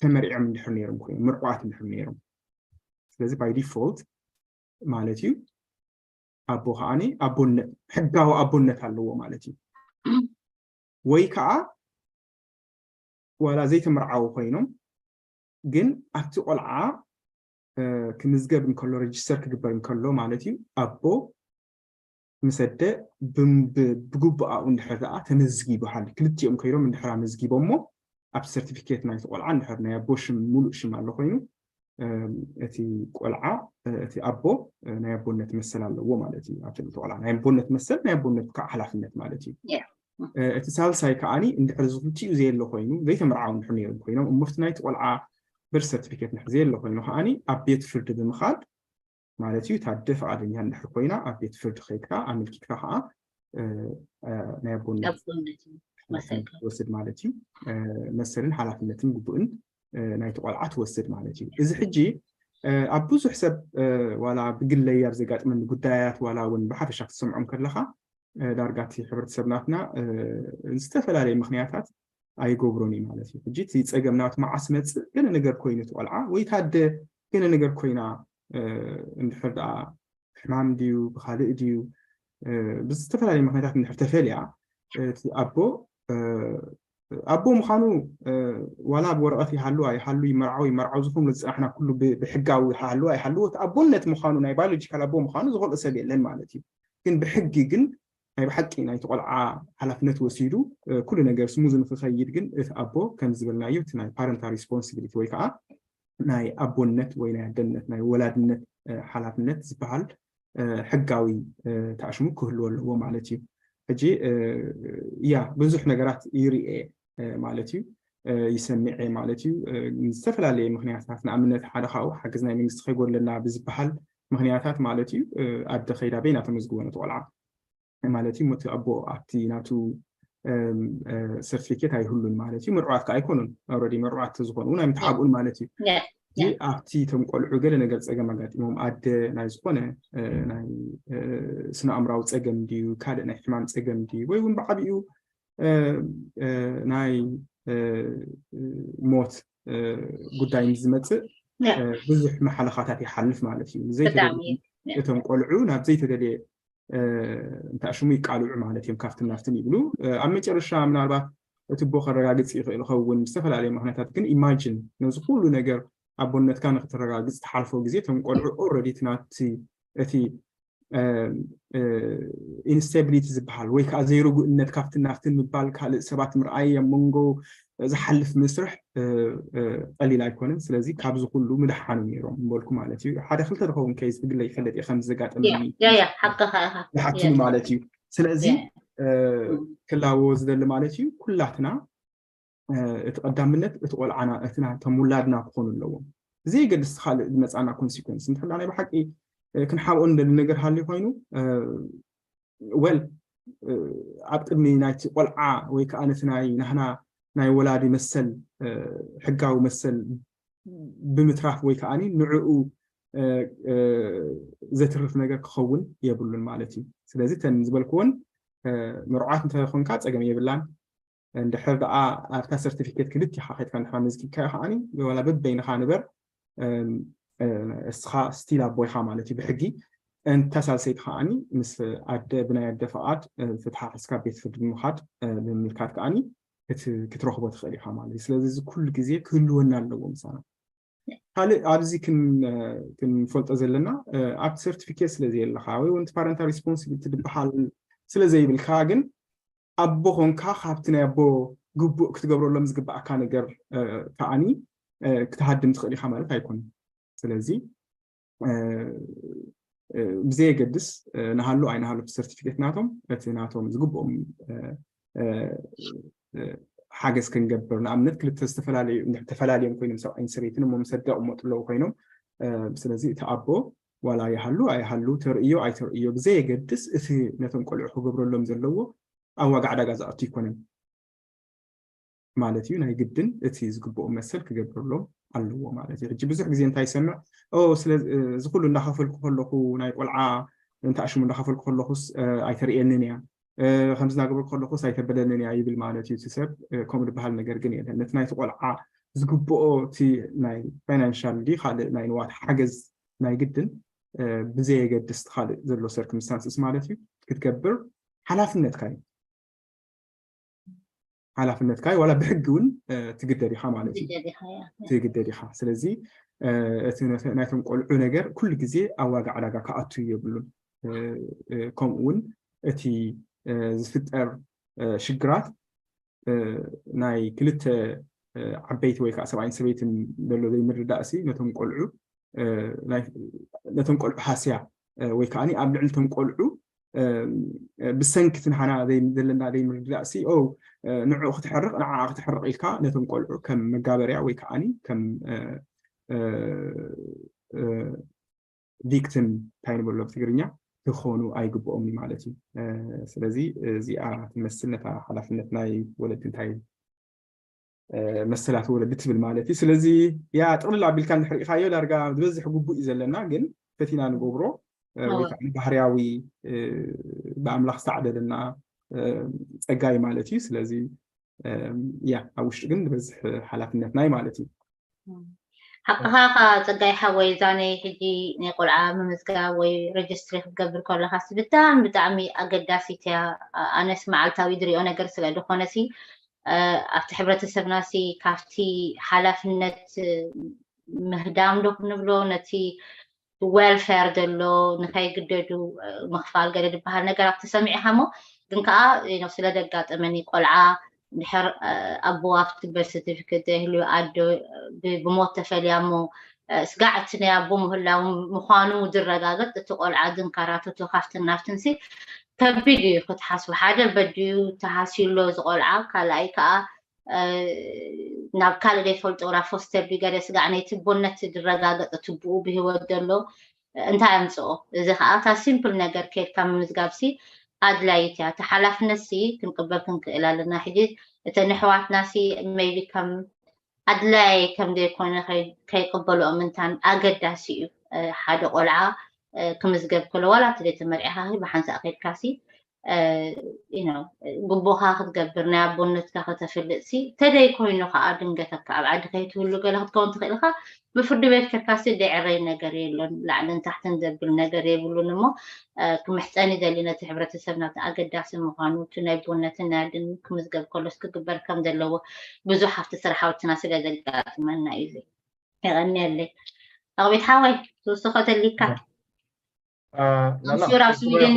ተመሪዖም እንድሕር ነይሮም ኮይኖም ምርዑዋት እንድሕር ነይሮም ስለዚ by default ማለት እዩ ኣቦ ከዓኒ ኣቦነት ሕጋዊ ኣቦነት ኣለዎ ማለት እዩ። ወይ ከዓ ዋላ ዘይተመርዓው ኮይኖም ግን ኣብቲ ቆልዓ ክምዝገብ እንከሎ register ክግበር እንከሎ ማለት እዩ ኣቦ ምስ ኣደ ብግቡኣኡ እንድሕር ደኣ ተመዝጊቡ ሓሊ ክልቲኦም ከይዶም እንድሕር ኣመዝጊቦሞ ኣብቲ certificate ናይቲ ቆልዓ እንድሕር ናይ ኣቦ ሽም ሙሉእ ሽም ኣሎ ኮይኑ እቲ ቆልዓ እቲ ኣቦ ናይ ኣቦነት መሰል ኣለዎ ማለት እዩ። ኣብቲ ቆልዓ ናይ ኣቦነት መሰል ናይ ኣቦነት ከዓ ሓላፍነት ማለት እዩ። እቲ ሳልሳይ ከዓኒ እንድሕር ዝክልቲኡ ዘየለ ኮይኑ ዘይተመርዓው እንድሕር ነይሮም ኮይኖም እሞ ኣብቲ ናይቲ ቆልዓ birth certificate እንድሕር ዘየለ ኮይኑ ከዓኒ ኣብ ቤት ፍርዲ ብምኻድ ማለት እዩ። ታደ ፈቃደኛ እንድሕር ኮይና ኣብ ቤት ፍርዲ ከይድካ ኣመልኪትካ ከዓ ናይ ኣቦነት ትወስድ ማለት እዩ። መሰልን ሓላፍነትን ግቡእን ናይቲ ቆልዓ ትወስድ ማለት እዩ። እዚ ሕጂ ኣብ ብዙሕ ሰብ ዋላ ብግለይ ኣብ ዘጋጥመኒ ጉዳያት ዋላ እውን ብሓፈሻ ክትሰምዖም ከለካ ዳርጋ እቲ ሕብረተሰብ ናትና ዝተፈላለዩ ምክንያታት ኣይገብሮን እዩ ማለት እዩ። ሕጂ እቲ ፀገም ናቱ መዓስ መፅእ ገለ ነገር ኮይኑ እቲ ቆልዓ ወይ ታደ ገለ ነገር ኮይና እንድሕር ደኣ ሕማም ድዩ ብካልእ ድዩ ብዝተፈላለዩ ምክንያታት እንድሕር ተፈልያ እቲ ኣቦ ኣቦ ምዃኑ ዋላ ብወረቐት ይሃሉ ኣይሃሉ ይመርዓው ይመርዓው ዝኾኑ ዝፅናሕና ኩሉ ብሕጋዊ ይሃሉ ኣይሃሉ እቲ ኣቦነት ምዃኑ ናይ biological ኣቦ ምዃኑ ዝኸልኦ ሰብ የለን ማለት እዩ። ግን ብሕጊ ግን ናይ ብሓቂ ናይቲ ቆልዓ ሓላፍነት ወሲዱ ኩሉ ነገር smooth ንክኸይድ ግን እቲ ኣቦ ከም ዝበልናዮ እቲ ናይ parental responsibility ወይ ከዓ ናይ ኣቦነት ወይ ናይ ኣደነት ናይ ወላድነት ሓላፍነት ዝበሃል ሕጋዊ ተኣሽሙ ክህልዎ ኣለዎ ማለት እዩ። ሕጂ ያ ብዙሕ ነገራት ይርኤ ማለት እዩ ይሰምዐ ማለት እዩ። ዝተፈላለየ ምክንያታት ንኣብነት ሓደ ካብኡ ሓገዝ ናይ መንግስቲ ከይጎድለና ብዝበሃል ምክንያታት ማለት እዩ ኣደ ከይዳ በይና ተመዝግቦ ነቲ ቆልዓ ማለት እዩ። እቲ ኣቦ ኣብቲ ናቱ certificate ኣይህሉን ማለት እዩ። ምርዑዋት ከዓ ኣይኮኑን already ምርዑዋት ተዝኾኑ ናይ ምትሓብኡን ማለት እዩ። ኣብቲ እቶም ቆልዑ ገለ ነገር ፀገም ኣጋጢሞም ኣደ ናይ ዝኾነ ናይ ስነ ኣእምራዊ ፀገም ድዩ ካልእ ናይ ሕማም ፀገም ድዩ ወይ እውን ብዓብኡ ናይ ሞት ጉዳይ ዝመፅእ ብዙሕ መሓለኻታት ይሓልፍ ማለት እዩ። እቶም ቆልዑ ናብ ዘይተደልየ እንተኣሽሙ ይቃልዑ ማለት እዮም ካብትን ናብትን ይብሉ። ኣብ መጨረሻ ምናልባት እቲ ቦ ከረጋግፅ ይኽእል ይኸውን ብዝተፈላለየ ምክንያታት ግን imagine ነዚ ኩሉ ነገር ኣቦነትካ ንክትረጋግፅ ትሓልፎ ግዜ እቶም ቆልዑ already ናቲ እቲ ኢንስታቢሊቲ ዝበሃል ወይ ከዓ ዘይርጉእነት ካብትን ናብትን ምባል፣ ካልእ ሰባት ምርኣይ ኣብ መንጎ ዝሓልፍ መስርሕ ቀሊል ኣይኮነን። ስለዚ ካብዚ ኩሉ ምድሓኑ ነይሮም ምበልኩ ማለት እዩ። ሓደ ክልተ ዝኸውን ኬዝ ብግለይ ይፈልጥ እየ ከም ዘጋጠመኒ ሓቅኻ ኢኻ ዝሓትሉ ማለት እዩ። ስለዚ ክላዎ ዝደሊ ማለት እዩ ኩላትና እቲ ቀዳምነት እቲ ቆልዓና እቲ ናቶም ውላድና ክኾኑ ኣለዎም። ዘይገድስ ካልእ ዝመፃና ኮንሲኮንስ እንተላ ናይ ብሓቂ ክንሓብኦ ንደሊ ነገር ሃልዩ ኮይኑ ወል ኣብ ቅድሚ ናይቲ ቆልዓ ወይ ከዓ ነቲ ናይ ናህና ናይ ወላዲ መሰል ሕጋዊ መሰል ብምትራፍ ወይ ከዓ ንዕኡ ዘትርፍ ነገር ክኸውን የብሉን ማለት እዩ። ስለዚ ተን ዝበልክዎን ምርዓት እንተኾንካ ፀገም የብላን። እንድሕር ደኣ ኣብታ ሰርቲፊኬት ክልቲኻ ከድካ እንድሕር ኣመዝጊብካዮ ከዓኒ ዋላ በበይንኻ ንበር እስኻ ስቲል ኣቦ ኢኻ ማለት እዩ ብሕጊ። እንታ ሳልሰይቲ ከዓኒ ምስ ኣደ ብናይ ኣደ ፍቓድ ፍትሓ ሒዝካ ቤት ፍርዲ ብምኻድ ብምምልካት ከዓኒ ክትረኽቦ ትኽእል ኢኻ ማለት እዩ። ስለዚ እዚ ኩሉ ግዜ ክህልወና ኣለዎ ምሳና። ካልእ ኣብዚ ክንፈልጦ ዘለና ኣብቲ ሰርቲፊኬት ስለ ዘየለኻ ወይ እውን ፓረንታል ሪስፖንሲቢሊቲ ዝበሃል ስለ ዘይብልካ ግን ኣቦ ኾንካ ካብቲ ናይ ኣቦ ግቡእ ክትገብረሎም ዝግባኣካ ነገር ከዓኒ ክትሃድም ትኽእል ኢኻ ማለት ኣይኮነን። ስለዚ ብዘየገድስ ንሃሉ ኣይንሃሉ ሰርቲፊኬት ናቶም እቲ ናቶም ዝግብኦም ሓገዝ ክንገብር ንኣብነት ክልተ ዝተፈላለዩ ተፈላለዮም ኮይኖም ሰብኣይን ሰበይትን እሞ ምስ ኣደ ይቕመጡ ኣለዉ ኮይኖም ስለዚ እቲ ኣቦ ዋላ ይሃሉ ኣይሃሉ ተርእዮ ኣይተርእዮ ብዘየገድስ እቲ ነቶም ቆልዑ ክገብረሎም ዘለዎ ኣብ ዋጋ ዕዳጋ ዝኣቱ ኣይኮነን ማለት እዩ። ናይ ግድን እቲ ዝግብኦም መሰል ክገብረሎም ኣለዎ ማለት እዩ። ሕጂ ብዙሕ ግዜ እንታይ ይሰምዕ እዚ ኩሉ እንዳኸፈልኩ ከለኹ ናይ ቆልዓ እንተ ኣሽሙ እንዳኸፈልኩ ከለኹስ ኣይተርእየንን እያ ከምዚ እናገበርኩ ከለኹስ ኣይተበለንን እያ ይብል ማለት እዩ። እቲ ሰብ ከምኡ ዝበሃል ነገር ግን የለን። ነቲ ናይቲ ቆልዓ ዝግብኦ እቲ ናይ ፋይናንሻል ዲ ካልእ ናይ ንዋት ሓገዝ ናይ ግድን ብዘየገድስ ካልእ ዘሎ ሰርክምስታንስስ ማለት እዩ ክትገብር ሓላፍነትካ እዩ። ሓላፍነትካ እዩ ዋላ ብሕጊ እውን ትግደድ ኢኻ ማለት እዩ። ትግደድ ኢኻ። ስለዚ እቲ ናይቶም ቆልዑ ነገር ኩሉ ግዜ ኣብ ዋጋ ዕዳጋ ክኣቱ የብሉን። ከምኡ እውን እቲ ዝፍጠር ሽግራት ናይ ክልተ ዓበይቲ ወይ ከዓ ሰብኣይን ሰበይትን ዘሎ ዘይምርዳእ ሲ ነቶም ቆልዑ ነቶም ቆልዑ ሃስያ ወይ ከዓ ኣብ ልዕሊ ቶም ቆልዑ ብሰንኪ እቲ ንሓና ዘለና ዘይምርዳእ ሲ ንዕኡ ክትሕርቕ ንዓ ክትሕርቕ ኢልካ ነቶም ቆልዑ ከም መጋበርያ ወይ ከዓ ከም ቪክቲም እንታይ ንበሎ ብትግርኛ ክኾኑ ኣይግብኦም ማለት እዩ። ስለዚ እዚኣ ትመስል ነታ ሓላፍነት ናይ ወለዲ እንታይ መሰላት ወለዲ ትብል ማለት እዩ። ስለዚ ያ ጥቕልል ኣቢልካ እንድሕር ርኢኻዮ ዳርጋ ዝበዝሕ ግቡእ እዩ ዘለና፣ ግን ፈቲና ንገብሮ ወይ ከዓ ባህርያዊ ብኣምላኽ ዝተዓደለና ፀጋ እዩ ማለት እዩ። ስለዚ ያ ኣብ ውሽጢ ግን ዝበዝሕ ሓላፍነትና እዩ ማለት እዩ። ሓቅኻ ጸጋይ ሓወይ፣ እዛ ናይ ሕጂ ናይ ቆልዓ ምምዝጋብ ወይ ረጅስትሪ ክትገብር ከለኻሲ ብጣዕሚ ብጣዕሚ ኣገዳሲት እያ። ኣነስ መዓልታዊ ዝሪኦ ነገር ስለ ዝኾነሲ ኣብቲ ሕብረተሰብናሲ ካብቲ ሓላፍነት ምህዳም ዶ ክንብሎ ነቲ ዌልፌር ዘሎ ንኸይግደዱ ምኽፋል ገለ ዝበሃል ነገራት ተሰሚዕኻ እሞ ግን ከዓ ስለ ዘጋጠመኒ ቆልዓ እንድሕር ኣቦ ኣብቲ በርት ሰርቲፊኬት ዘይህልዩ ኣዶ ብሞት ተፈልያ እሞ ስጋዕ እቲ ናይ ኣቦ ምህላው ምዃኑ ዝረጋገፅ እቲ ቆልዓ ዝንከራተቱ ካብትን ናብትንሲ ከቢድ እዩ ክትሓስቡ ሓደ በድዩ ተሃስዩ ኣሎ እዚ ቆልዓ ካልኣይ ከዓ ናብ ካልእ ዘይፈልጦ ናብ ፎስተር ድዩ ገለ ስጋዕ ነቲ ቦነት ዝረጋገፅ እቲ ብኡ ብህይወት ዘሎ እንታይ ኣምፅኦ እዚ ከዓ እታ ሲምፕል ነገር ከይድካ ምምዝጋብ ሲ ኣድላይት እያ እቲ ሓላፍነት ሲ ክንቅበል ክንክእል ኣለና ሕጂ እተን ኣሕዋትና ሲ maybe ከም ኣድላይ ከም ዘይኮነ ከይቅበልኦ ምንታን ኣገዳሲ እዩ ሓደ ቆልዓ ክምዝገብ ከሎ ዋላ እቲ ዘይተመርዒኻ ብሓንሳእ ከይድካ ሲ ግቡኻ ክትገብር ናይ ኣቦነትካ ከተፍልጥ ሲ ተደይ ኮይኑ ከዓ ድንገተካ ኣብ ዓዲ ከይትህሉ ገለ ክትከውን ትኽእል ኢኻ ብፍርዲ ቤት ከድካ ሲ ደዕረይ ነገር የሎን ላዕልን ታሕትን ዘብል ነገር የብሉን እሞ ክምሕፀን ይደሊ ነቲ ሕብረተሰብና እቲ ኣገዳሲ ምዃኑ እቲ ናይ ቦነትን ናይ ኣድን ክምዝገብ ከሎስ ክግበር ከም ዘለዎ ብዙሕ ኣብቲ ስራሕ ወትና ስለ ዘጋጥመና እዩ የቐንየለይ ኣቕቤት ሓወይ ትውስኾ ተሊካ ኣምሹር ኣብ ስዊድን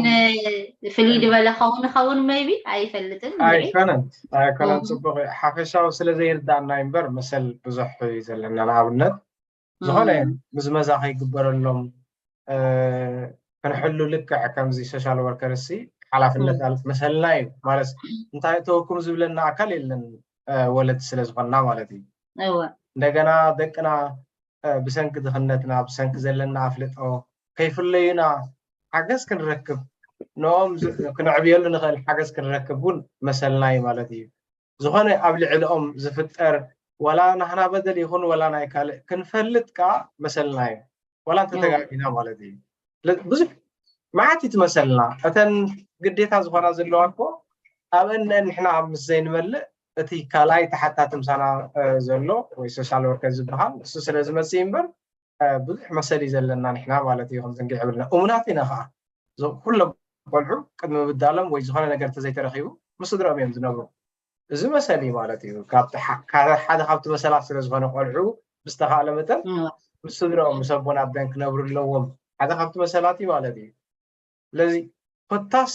ፍልይ ዝበለ ኸውን ኸውን maybe ኣይፈልጥን። ኣይኮነን ኣይኮነን፣ ፅቡቅ ሓፈሻዊ ስለ ዘይርዳእና እምበር መሰል ብዙሕ እዩ ዘለና። ንኣብነት ዝኾነ ምዝመዛ ከይግበረሎም ክንሕሉ ልክዕ ከምዚ social worker ሲ ሓላፍነት መሰልና እዩ። ማለት እንታይ እተወኩም ዝብለና ኣካል የለን፣ ወለድ ስለ ዝኾንና ማለት እዩ። እንደገና ደቅና ብሰንኪ ድኽነትና ብሰንኪ ዘለና ኣፍልጦ ከይፍለዩና ሓገዝ ክንረክብ፣ ንኦም ክነዕብየሉ ንኽእል ሓገዝ ክንረክብ እውን መሰልና እዩ ማለት እዩ። ዝኾነ ኣብ ልዕሊኦም ዝፍጠር ዋላ ናህና በደል ይኹን ዋላ ናይ ካልእ ክንፈልጥ ከዓ መሰልና እዩ። ዋላ እንተተጋጊና ማለት እዩ። ብዙሕ መዓት እዩ ትመሰልና። እተን ግዴታ ዝኾና ዘለዋ እኮ ኣብ እነን ንሕና ኣብ ምስ ዘይንመልእ እቲ ካልኣይ ተሓታቲ ምሳና ዘሎ ወይ social worker ዝበሃል እሱ ስለ ዝመፅእ እምበር ብዙሕ መሰል እዩ ዘለና ንሕና ማለት እዩ። ክንዝንግዕ የብልና። እሙናት ኢና ከዓ ኩሎም ቆልዑ ቅድሚ ምብዳሎም ወይ ዝኾነ ነገር ተዘይተረኺቡ ምስ ስድረኦም እዮም ዝነብሩ። እዚ መሰል እዩ ማለት እዩ። ሓደ ካብቲ መሰላት ስለ ዝኾነ ቆልዑ ብዝተኻእለ መጠን ምስ ስድረኦም ምስ ኣቦን ኣደን ክነብሩ ኣለዎም። ሓደ ካብቲ መሰላት እዩ ማለት እዩ። ስለዚ ኮታስ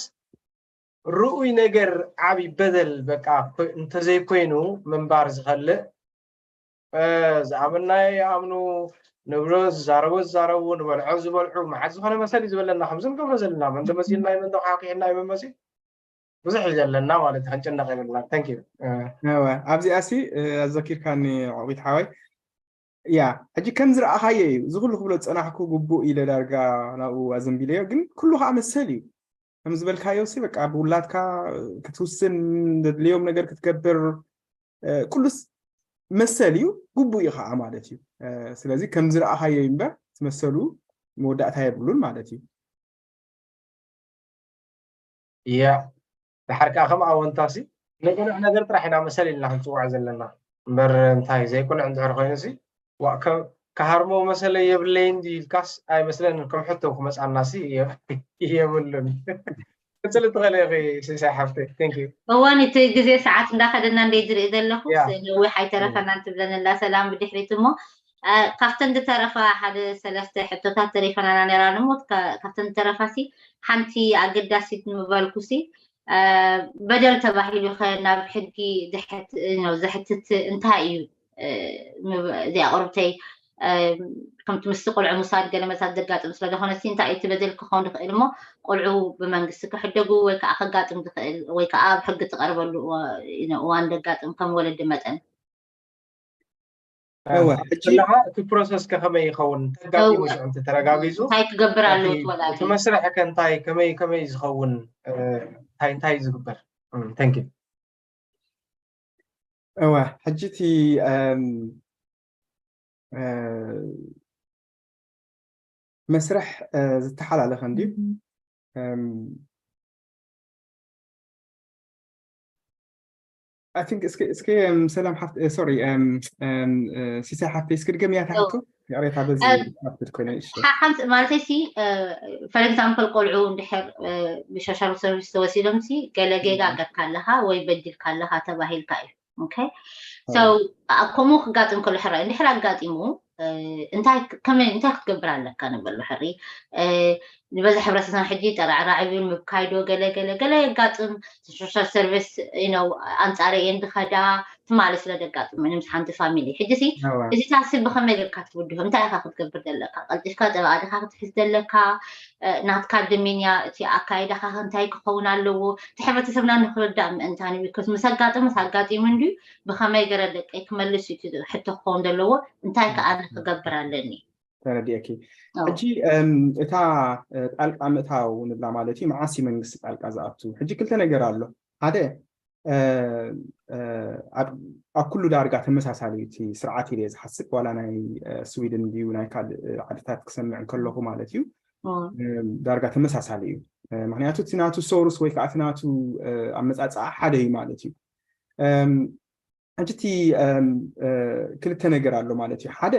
ርኡይ ነገር ዓብይ በደል በቃ እንተዘይኮይኑ ምንባር ዝኸልእ ዝኣመናዮ ይኣምኑ፣ ንብሎ ዝዛረቦ ዝዛረቡ፣ ንበልዖ ዝበልዑ፣ መዓት ዝኾነ መሰል እዩ ዝበለና ከምዚ ንገብሮ ዘለና መን ተመፅዩና እዩ መን ተኳሓኪሕና እዩ መመፅዩ ብዙሕ እዩ ዘለና ማለት እዩ። ክንጭነቕ የብልና። Thank you። እወ ኣብዚኣ ሲ ኣዘኪርካኒ ዕቑቢት ሓወይ። ያ ሕጂ ከም ዝረኣኻዮ እዩ እዚ ኩሉ ክብሎ ዝፀናሕኩ ግቡእ ኢለ ዳርጋ ናብኡ ኣዘንቢለዮ፣ ግን ኩሉ ከዓ መሰል እዩ። ከም ዝበልካዮ ሲ በቃ ብውላድካ ክትውስን ዘድልዮም ነገር ክትገብር ኩሉስ መሰል እዩ፣ ግቡእ እዩ ከዓ ማለት እዩ። ስለዚ ከም ዝረኣኻዮ እዩ እምበር እቲ መሰሉ መወዳእታ የብሉን ማለት እዩ። እያ ድሓር ከዓ ከም ኣወንታ ሲ ንቅኑዕ ነገር ጥራሕ ኢና መሰል ኢልና ክንፅውዖ ዘለና እምበር እንታይ ዘይቅኑዕ እንድሕር ኮይኑ ሲ ክሃርሞ መሰለ የብለይን ድዩ ኢልካስ ኣይመስለንን። ከም ሕቶ ክመፃና ሲ የብሉን። ቅፅሊ ትኽእሊ ኢኺ ሲሳይ ሓፍተይ። Thank you። እዋን እቲ ግዜ ሰዓት እንዳኸደና እንደ ዝርኢ ዘለኹ ነዊሕ ኣይተረፈናን ትብለንላ ሰላም ብድሕሪት እሞ ካብተን ዝተረፋ ሓደ ሰለስተ ሕቶታት ተሪፈናና ነራ እሞ ካብተን ዝተረፋ ሲ ሓንቲ ኣገዳሲት ምበልኩ ሲ በደል ተባሂሉ ከ ናብ ሕጊ ዘሕትት እንታይ እዩ? እዚኣ ቁርብተይ ከምቲ ምስቲ ቆልዑ ምውሳድ ገለ መታት ዘጋጥም ስለ ዝኾነ ሲ እንታይ እቲ በደል ክኸውን ዝኽእል እሞ ቆልዑ ብመንግስቲ ክሕደጉ ወይ ከዓ ከጋጥም ዝኽእል ወይ ከዓ ኣብ ሕጊ ትቐርበሉ እዋን ዘጋጥም ከም ወለዲ መጠን እወ ሕጂ እቲ ፕሮሰስ ከ ከመይ ይኸውን? ተጋጢሙ ሽዑ እንተ ተረጋጊጹ እንታይ ክገብር ኣለዎ እቲ ወላዲ? እቲ መስርሕ ከ እንታይ ከመይ ከመይ ዝኸውን እንታይ እንታይ ዝግበር? Thank you። እወ ሕጂ እቲ መስርሕ ዝተሓላለኸ እንድዩ። I think እስኪ እስኪ ሰላም ሓፍቲ sorry ሲሳይ ሓፍቲ እስኪ ድገምያ ታሕቱ ይቕሬታ በዚ ኮይነ ማለተይ ሲ for example ቆልዑ እንድሕር ብሶሻል ሰርቪስ ተወሲዶም ሲ ገለ ጌጋ ገርካ ኣለኻ ወይ በዲልካ ኣለኻ ተባሂልካ እዩ okay so ከምኡ ክጋጥም ከሎ ሕራይ እንድሕር ኣጋጢሙ እንታይ ከመይ እንታይ ክትገብር ኣለካ ንበሎ ሕሪ ንበዚ ሕብረተሰብ ሕጂ ጠራዕራዕ ይብል ምብካይዶ ገለ ገለ ገለ የጋጥም social service you know ኣንጻረ እየን ዝኸዳ ትማሊ ስለ ዘጋጥመኒ ምስ ሓንቲ family ሕጂ ሲ እዚ ታሲ ብኸመይ ጌርካ ትብድሆ እንታይ ኢኻ ክትገብር ዘለካ ቀልጢፍካ ጸበቓ ድኻ ክትሕዝ ዘለካ ናትካ ድሚንያ እቲ ኣካይዳኻ እንታይ ክኸውን ኣለዎ እቲ ሕብረተሰብና ንክርዳእ ምእንታን እዩ because ምስ ኣጋጠመስ ኣጋጢሙ እንድዩ ብኸመይ ገረ ደቀይ ክመልስ እዩ ሕቶ ክኸውን ዘለዎ እንታይ ከኣ ክገብር ኣለኒ ተረዲእኪ ሕጂ እታ ጣልቃ ምእታው ንብላ ማለት እዩ መዓስ እዩ መንግስቲ ጣልቃ ዝኣቱ ሕጂ ክልተ ነገር ኣሎ ሓደ ኣብ ኩሉ ዳርጋ ተመሳሳሊ እቲ ስርዓት ኢለ ዝሓስብ ዋላ ናይ ስዊድን ድዩ ናይ ካልእ ዓድታት ክሰምዕ እንከለኹ ማለት እዩ ዳርጋ ተመሳሳሊ እዩ ምክንያቱ እቲ ናቱ ሶርስ ወይ ከዓ እቲ ናቱ ኣመፃፅኣ ሓደ እዩ ማለት እዩ ሕጂ እቲ ክልተ ነገር ኣሎ ማለት እዩ ሓደ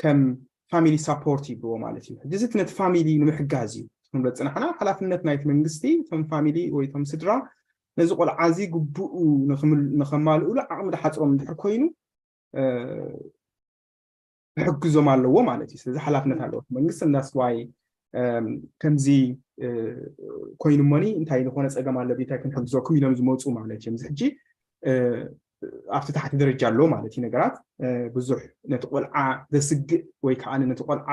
ከም family support ይብልዎ ማለት እዩ ሕጂ እዚ ነቲ family ንምሕጋዝ እዩ ክንብሎ ዝፅናሕና ሓላፍነት ናይቲ መንግስቲ እቶም family ወይ እቶም ስድራ ነዚ ቆልዓ እዚ ግቡኡ ንኸማልእሉ ዓቕሚ ዝሓፅሮም እንድሕር ኮይኑ ክሕግዞም ኣለዎ ማለት እዩ። ስለዚ ሓላፍነት ኣለዎ መንግስቲ። እንዳስዋይ ከምዚ ኮይኑ እሞኒ እንታይ ዝኾነ ፀገም ኣሎ እንታይ ክንሕግዘኩም ኢሎም ዝመፁ ማለት እዮም። እዚ ሕጂ ኣብቲ ታሕቲ ደረጃ ኣሎ ማለት እዩ። ነገራት ብዙሕ ነቲ ቆልዓ ዘስግእ ወይ ከዓ ነቲ ቆልዓ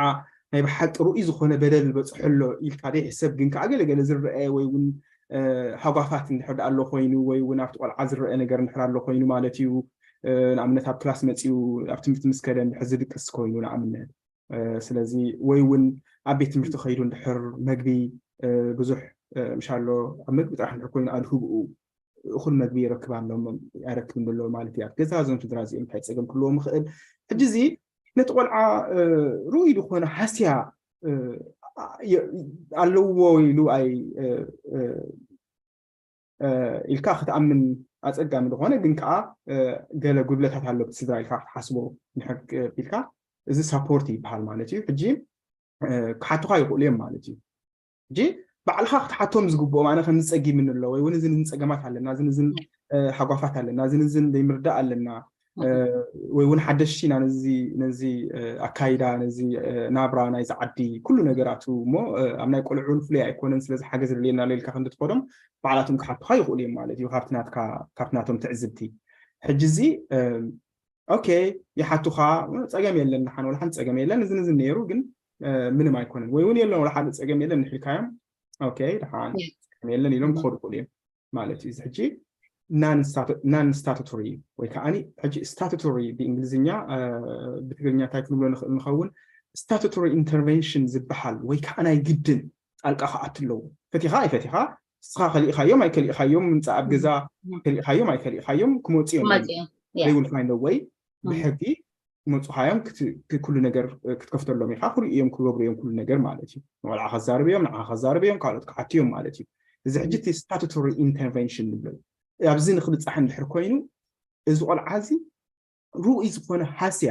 ናይ ብሓቂ ርኡይ ዝኾነ በደል በፅሖ ኣሎ ኢልካ ዘይሕሰብ ግን ከዓ ገለገለ ዝረአ ወይ እውን ሃጓፋት እንድሕር ኣሎ ኮይኑ ወይ እውን ኣብቲ ቆልዓ ዝረአ ነገር እንድሕር ኣሎ ኮይኑ ማለት እዩ። ንኣብነት ኣብ ክላስ መፅኡ ኣብ ትምህርቲ ምስ ከደ እንድሕር ዝድቅስ ኮይኑ ንኣብነት ስለዚ ወይ እውን ኣብ ቤት ትምህርቲ ከይዱ እንድሕር መግቢ ብዙሕ ምሻሎ ኣብ መግቢ ጥራሕ እንድሕር ኮይኑ ኣድህብኡ እኹል መግቢ ይረክብ ኣሎ ኣይረክብን ዘሎ ማለት እዩ። ኣብ ገዛ እዞም ስድራ እዚኦም እንታይ ፀገም ክህልዎም ይኽእል። ሕጂ እዚ ነቲ ቆልዓ ርኡይ ዝኾነ ሃስያ ኣለዎ ኢሉ ኣይ ኢልካ ክትኣምን ኣፀጋሚ ዝኾነ ግን ከዓ ገለ ጉድለታት ኣሎ ስድራ ኢልካ ክትሓስቦ ንሕግ ኢልካ እዚ ሳፖርት ይበሃል ማለት እዩ። ሕጂ ክሓቱካ ይኽእሉ እዮም ማለት እዩ። ሕጂ ባዕልካ ክትሓቶም ዝግብኦም ኣነ ከም ዝፀጊምኒ ኣሎ ወይ እውን እዚ ንዝን ፀገማት ኣለና እዚ ንዝን ሓጓፋት ኣለና እዚ ንዝን ዘይምርዳእ ኣለና ወይ እውን ሓደሽቲ ኢና ነዚ ኣካይዳ ነዚ ናብራ ናይዚ ዓዲ ኩሉ ነገራቱ እሞ ኣብ ናይ ቆልዑ እውን ፍሉይ ኣይኮነን ስለዚ ሓገዝ ደልየና ኣሎ ኢልካ ክንዲ ትኸዶም ባዕላቶም ክሓቱካ ይኽእሉ እዮም ማለት እዩ። ካብቲ ናቶም ትዕዝብቲ ሕጂ እዚ ኦኬ ይሓቱኻ ፀገም የለን ደሓን ወላ ሓንቲ ፀገም የለን እዚ ንዚ ነይሩ ግን ምንም ኣይኮነን ወይ እውን የለን ወላ ሓደ ፀገም የለን ንሒልካዮም ኦኬ ደሓን የለን ኢሎም ክኸዱ ይኽእሉ እዮም ማለት እዩ። እዚ ሕጂ non statutory ወይ ከዓ ሕጂ statutory ብእንግሊዝኛ ብትግርኛ እንታይ ክንብሎ ንኽእል ንኸውን statutory intervention ዝበሃል ወይ ከዓ ናይ ግድን ጣልቃ ክኣቱ ኣለዎ። ፈቲኻ ኣይፈቲኻ ንስኻ ከሊእኻዮም ኣይከሊእኻዮም ምምፃእ ኣብ ገዛ ከሊእኻዮም ኣይከሊእኻዮም ክመፁ እዮም። They will find a way ብሕጊ ክመፁኻዮም ኩሉ ነገር ክትከፍተሎም ኢኻ ክርእዮም ክገብሩ እዮም ኩሉ ነገር ማለት እዩ። ንቆልዓ ከዛርብ እዮም ንዓ ከዛርብ እዮም ካልኦት ክሓቱ እዮም ማለት እዩ። እዚ ሕጂ እቲ statutory intervention ንብሎ ኣብዚ ንክብፃሕ እንድሕር ኮይኑ እዚ ቆልዓ እዚ ርኡይ ዝኾነ ሃስያ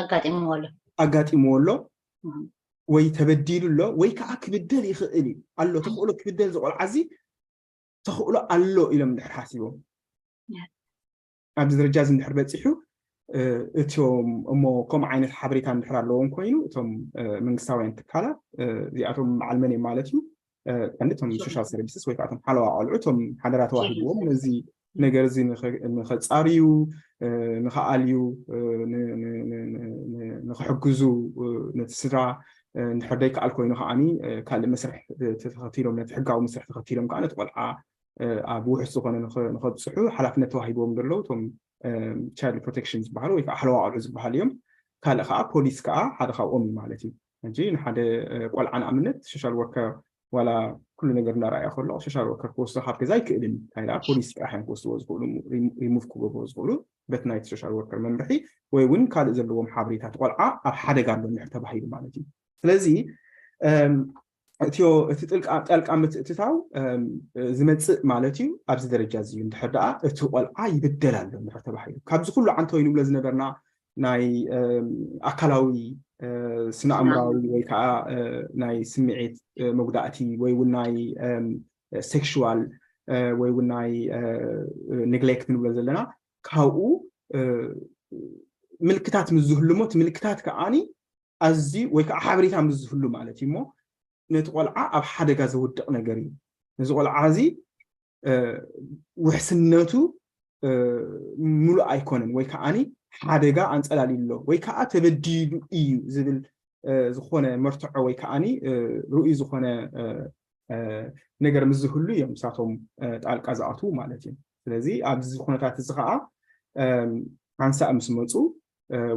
ኣጋጢምዎ ኣሎ ኣጋጢምዎ ኣሎ ወይ ተበዲሉ ኣሎ ወይ ከዓ ክብደል ይኽእል እዩ ኣሎ ተኽእሎ ክብደል ዝቆልዓ እዚ ተኽእሎ ኣሎ ኢሎም እንድሕር ሓሲቦም ኣብዚ ደረጃ እዚ እንድሕር በፂሑ እቶም እሞ ከምኡ ዓይነት ሓበሬታ እንድሕር ኣለዎም ኮይኑ እቶም መንግስታውያን ትካላት እዚኣቶም በዓል መን እዮም ማለት እዩ ቀንዲ እቶም social services ወይ ከዓ እቶም ሓለዋ ቆልዑ እቶም ሓደራ ተዋሂብዎም ነዚ ነገር እዚ ንኸፃርዩ ንኽኣልዩ ንኽሕግዙ ነቲ ስድራ እንድሕር ደይከኣል ኮይኑ ከዓኒ ካልእ መስርሕ ተኸቲሎም ነቲ ሕጋዊ መስርሕ ተኸቲሎም ከዓ ነቲ ቆልዓ ኣብ ውሑስ ዝኾነ ንኸብፅሑ ሓላፍነት ተዋሂብዎም ዘለዉ እቶም child protection ዝበሃሉ ወይ ከዓ ሓለዋ ቆልዑ ዝበሃሉ እዮም። ካልእ ከዓ ፖሊስ ከዓ ሓደ ካብኦም እዩ ማለት እዩ። ሕጂ ንሓደ ቆልዓ ንኣብነት social worker ዋላ ኩሉ ነገር እናረኣየ ከሎ social worker ክወስዶ ካብ ገዛ ኣይክእልን እንታይ ደኣ ፖሊስ ጥራሕ እዮም ክወስድዎ ዝኽእሉ remove ክገብርዎ ዝኽእሉ በቲ ናይቲ social worker መምርሒ ወይ እውን ካልእ ዘለዎም ሓበሬታት ቆልዓ ኣብ ሓደጋ ኣሎ እንድሕር ተባሂሉ ማለት እዩ። ስለዚ እትዮ እቲ ጥልቃ ጠልቃ ምትእትታው ዝመፅእ ማለት እዩ። ኣብዚ ደረጃ እዚ እዩ እንድሕር ደኣ እቲ ቆልዓ ይብደል ኣሎ እንድሕር ተባሂሉ ካብዚ ኩሉ ዓንተወይ ንብሎ ዝነበርና ናይ ኣካላዊ ስነ ኣእምራዊ ወይ ከዓ ናይ ስምዒት መጉዳእቲ ወይ እውን ናይ sexual ወይ እውን ናይ neglect ንብሎ ዘለና ካብኡ ምልክታት ምስ ዝህሉ እሞ እቲ ምልክታት ከዓኒ ኣዝዩ ወይ ከዓ ሓበሬታ ምስ ዝህሉ ማለት እዩ እሞ ነቲ ቆልዓ ኣብ ሓደጋ ዘውድቕ ነገር እዩ። ነዚ ቆልዓ እዚ ውሕስነቱ ሙሉእ ኣይኮነን ወይ ከዓኒ ሓደጋ ኣንፀላሊሎ ወይ ከዓ ተበዲሉ እዩ ዝብል ዝኾነ መርትዖ ወይ ከዓኒ ርኡይ ዝኾነ ነገር ምስ ዝህሉ እዮም ንሳቶም ጣልቃ ዝኣትዉ ማለት እዩ። ስለዚ ኣብዚ ኩነታት እዚ ከዓ ሓንሳእ ምስ መፁ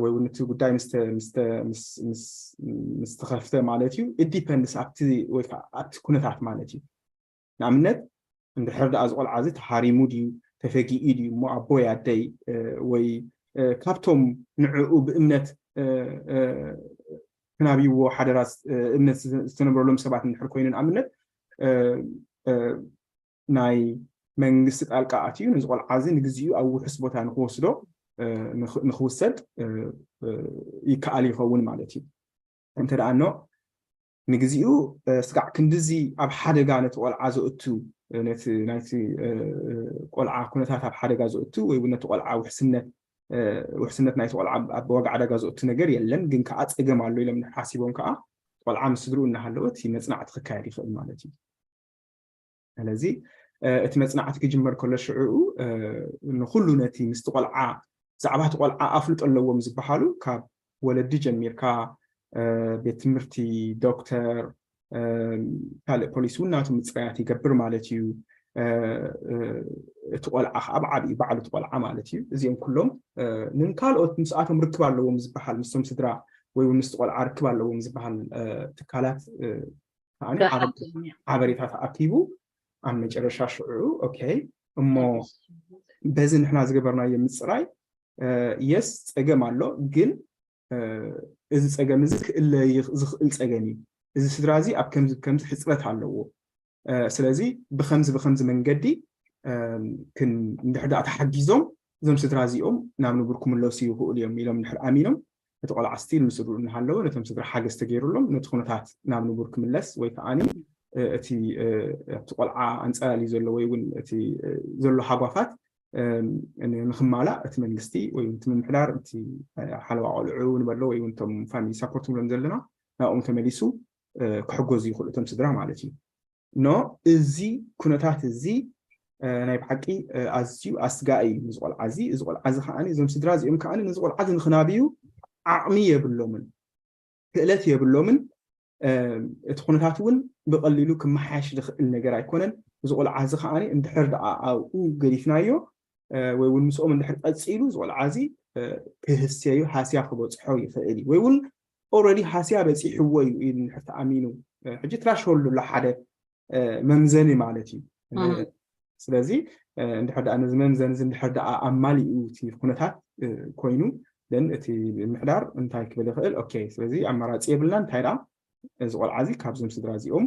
ወይ እውን እቲ ጉዳይ ምስ ተኸፍተ ማለት እዩ it depends ኣብቲ ወይ ከዓ ኣብቲ ኩነታት ማለት እዩ። ንኣብነት እንድሕር ደኣ ዝቆልዓ እዚ ተሃሪሙ ድዩ ተፈጊኡ ድዩ እሞ ኣቦይ ኣደይ ወይ ካብቶም ንዕኡ ብእምነት ክናብይዎ ሓደራ እምነት ዝተነብረሎም ሰባት እንድሕር ኮይኑ ንኣብነት ናይ መንግስቲ ጣልቃ ኣትዩ ነዚ ቆልዓ እዚ ንግዚኡ ኣብ ውሑስ ቦታ ንክወስዶ ንክውሰድ ይከኣል ይኸውን ማለት እዩ። እንተ ደኣ እኖ ንግዚኡ ስጋዕ ክንድዚ ኣብ ሓደጋ ነቲ ቆልዓ ዘእቱ ነቲ ናይቲ ቆልዓ ኩነታት ኣብ ሓደጋ ዘእቱ ወይ እውን ነቲ ቆልዓ ውሕስነት ውሕስነት ናይቲ ቆልዓ ኣብ ዋጋ ዕዳጋ ዘእቱ ነገር የለን፣ ግን ከዓ ፀገም ኣሎ ኢሎም ሓሲቦም ከዓ ቆልዓ ምስ ስድርኡ እናሃለወ እቲ መፅናዕቲ ክካየድ ይኽእል ማለት እዩ። ስለዚ እቲ መፅናዕቲ ክጅመር ከሎ ሽዕኡ ንኩሉ ነቲ ምስቲ ቆልዓ ብዛዕባ እቲ ቆልዓ ኣፍልጦ ኣለዎም ዝበሃሉ ካብ ወለዲ ጀሚርካ ቤት ትምህርቲ፣ ዶክተር፣ ካልእ ፖሊስ እውን ናቱ ምፅራያት ይገብር ማለት እዩ። እቲ ቆልዓ ከዓ ብዓብዩ ባዕሉ እቲ ቆልዓ ማለት እዩ። እዚኦም ኩሎም ንን ካልኦት ምስኣቶም ርክብ ኣለዎም ዝበሃል ምስቶም ስድራ ወይ እውን ምስቲ ቆልዓ ርክብ ኣለዎም ዝበሃል ትካላት ሓበሬታ ተኣኪቡ ኣብ መጨረሻ ሽዑ ኦኬ እሞ በዚ ንሕና ዝገበርናዮ ምፅራይ የስ ፀገም ኣሎ፣ ግን እዚ ፀገም እዚ ክእለ ዝኽእል ፀገም እዩ። እዚ ስድራ እዚ ኣብ ከምዚ ከምዚ ሕፅረት ኣለዎ። ስለዚ ብከምዚ ብከምዚ መንገዲ እንድሕር ደኣ ተሓጊዞም እዞም ስድራ እዚኦም ናብ ንቡር ክምለሱ ይኽእሉ እዮም ኢሎም እንድሕር ኣሚኖም እቲ ቆልዓ ስቲል ምስ ስድርኡ እናሃለወ ነቶም ስድራ ሓገዝ ተገይሩሎም ነቲ ኩነታት ናብ ንቡር ክምለስ ወይ ከዓኒ እቲ ኣብቲ ቆልዓ ኣንፀላልዩ ዘሎ ወይ እውን እቲ ዘሎ ሃጓፋት ንክማላእ እቲ መንግስቲ ወይ እቲ ምምሕዳር እቲ ሓለዋ ቆልዑ ንበሎ ወይ እውን እቶም ፋሚሊ ሳፖርት ንብሎም ዘለና ናብኦም ተመሊሱ ክሕገዙ ይኽእሉ እቶም ስድራ ማለት እዩ። ኖ እዚ ኩነታት እዚ ናይ ብሓቂ ኣዝዩ ኣስጋኢ እዩ ንዚ ቆልዓ እዚ። እዚ ቆልዓ እዚ ከዓኒ እዞም ስድራ እዚኦም ከዓኒ ነዚ ቆልዓ እዚ ንክናብዩ ዓቕሚ የብሎምን፣ ክእለት የብሎምን። እቲ ኩነታት እውን ብቐሊሉ ክመሓየሽ ዝኽእል ነገር ኣይኮነን። እዚ ቆልዓ እዚ ከዓኒ እንድሕር ደኣ ኣብኡ ገዲፍናዮ ወይ እውን ምስኦም እንድሕር ቀፂሉ እዚ ቆልዓ እዚ ክህሰዩ ሃስያ ክበፅሖ ይኽእል እዩ ወይ እውን ኦረዲ ሃስያ በፂሕዎ እዩ ኢሉ እንድሕር ተኣሚኑ ሕጂ ትራሽ ሆል ዘሎ ሓደ መምዘኒ ማለት እዩ። ስለዚ እንድሕር ደኣ ነዚ መምዘኒ እዚ እንድሕር ደኣ ኣማሊኡ እቲ ኩነታት ኮይኑ ን እቲ ምምሕዳር እንታይ ክብል ይኽእል? ኦኬ ስለዚ ኣማራፂ የብልና እንታይ ደኣ እዚ ቆልዓ እዚ ካብዞም ስድራ እዚኦም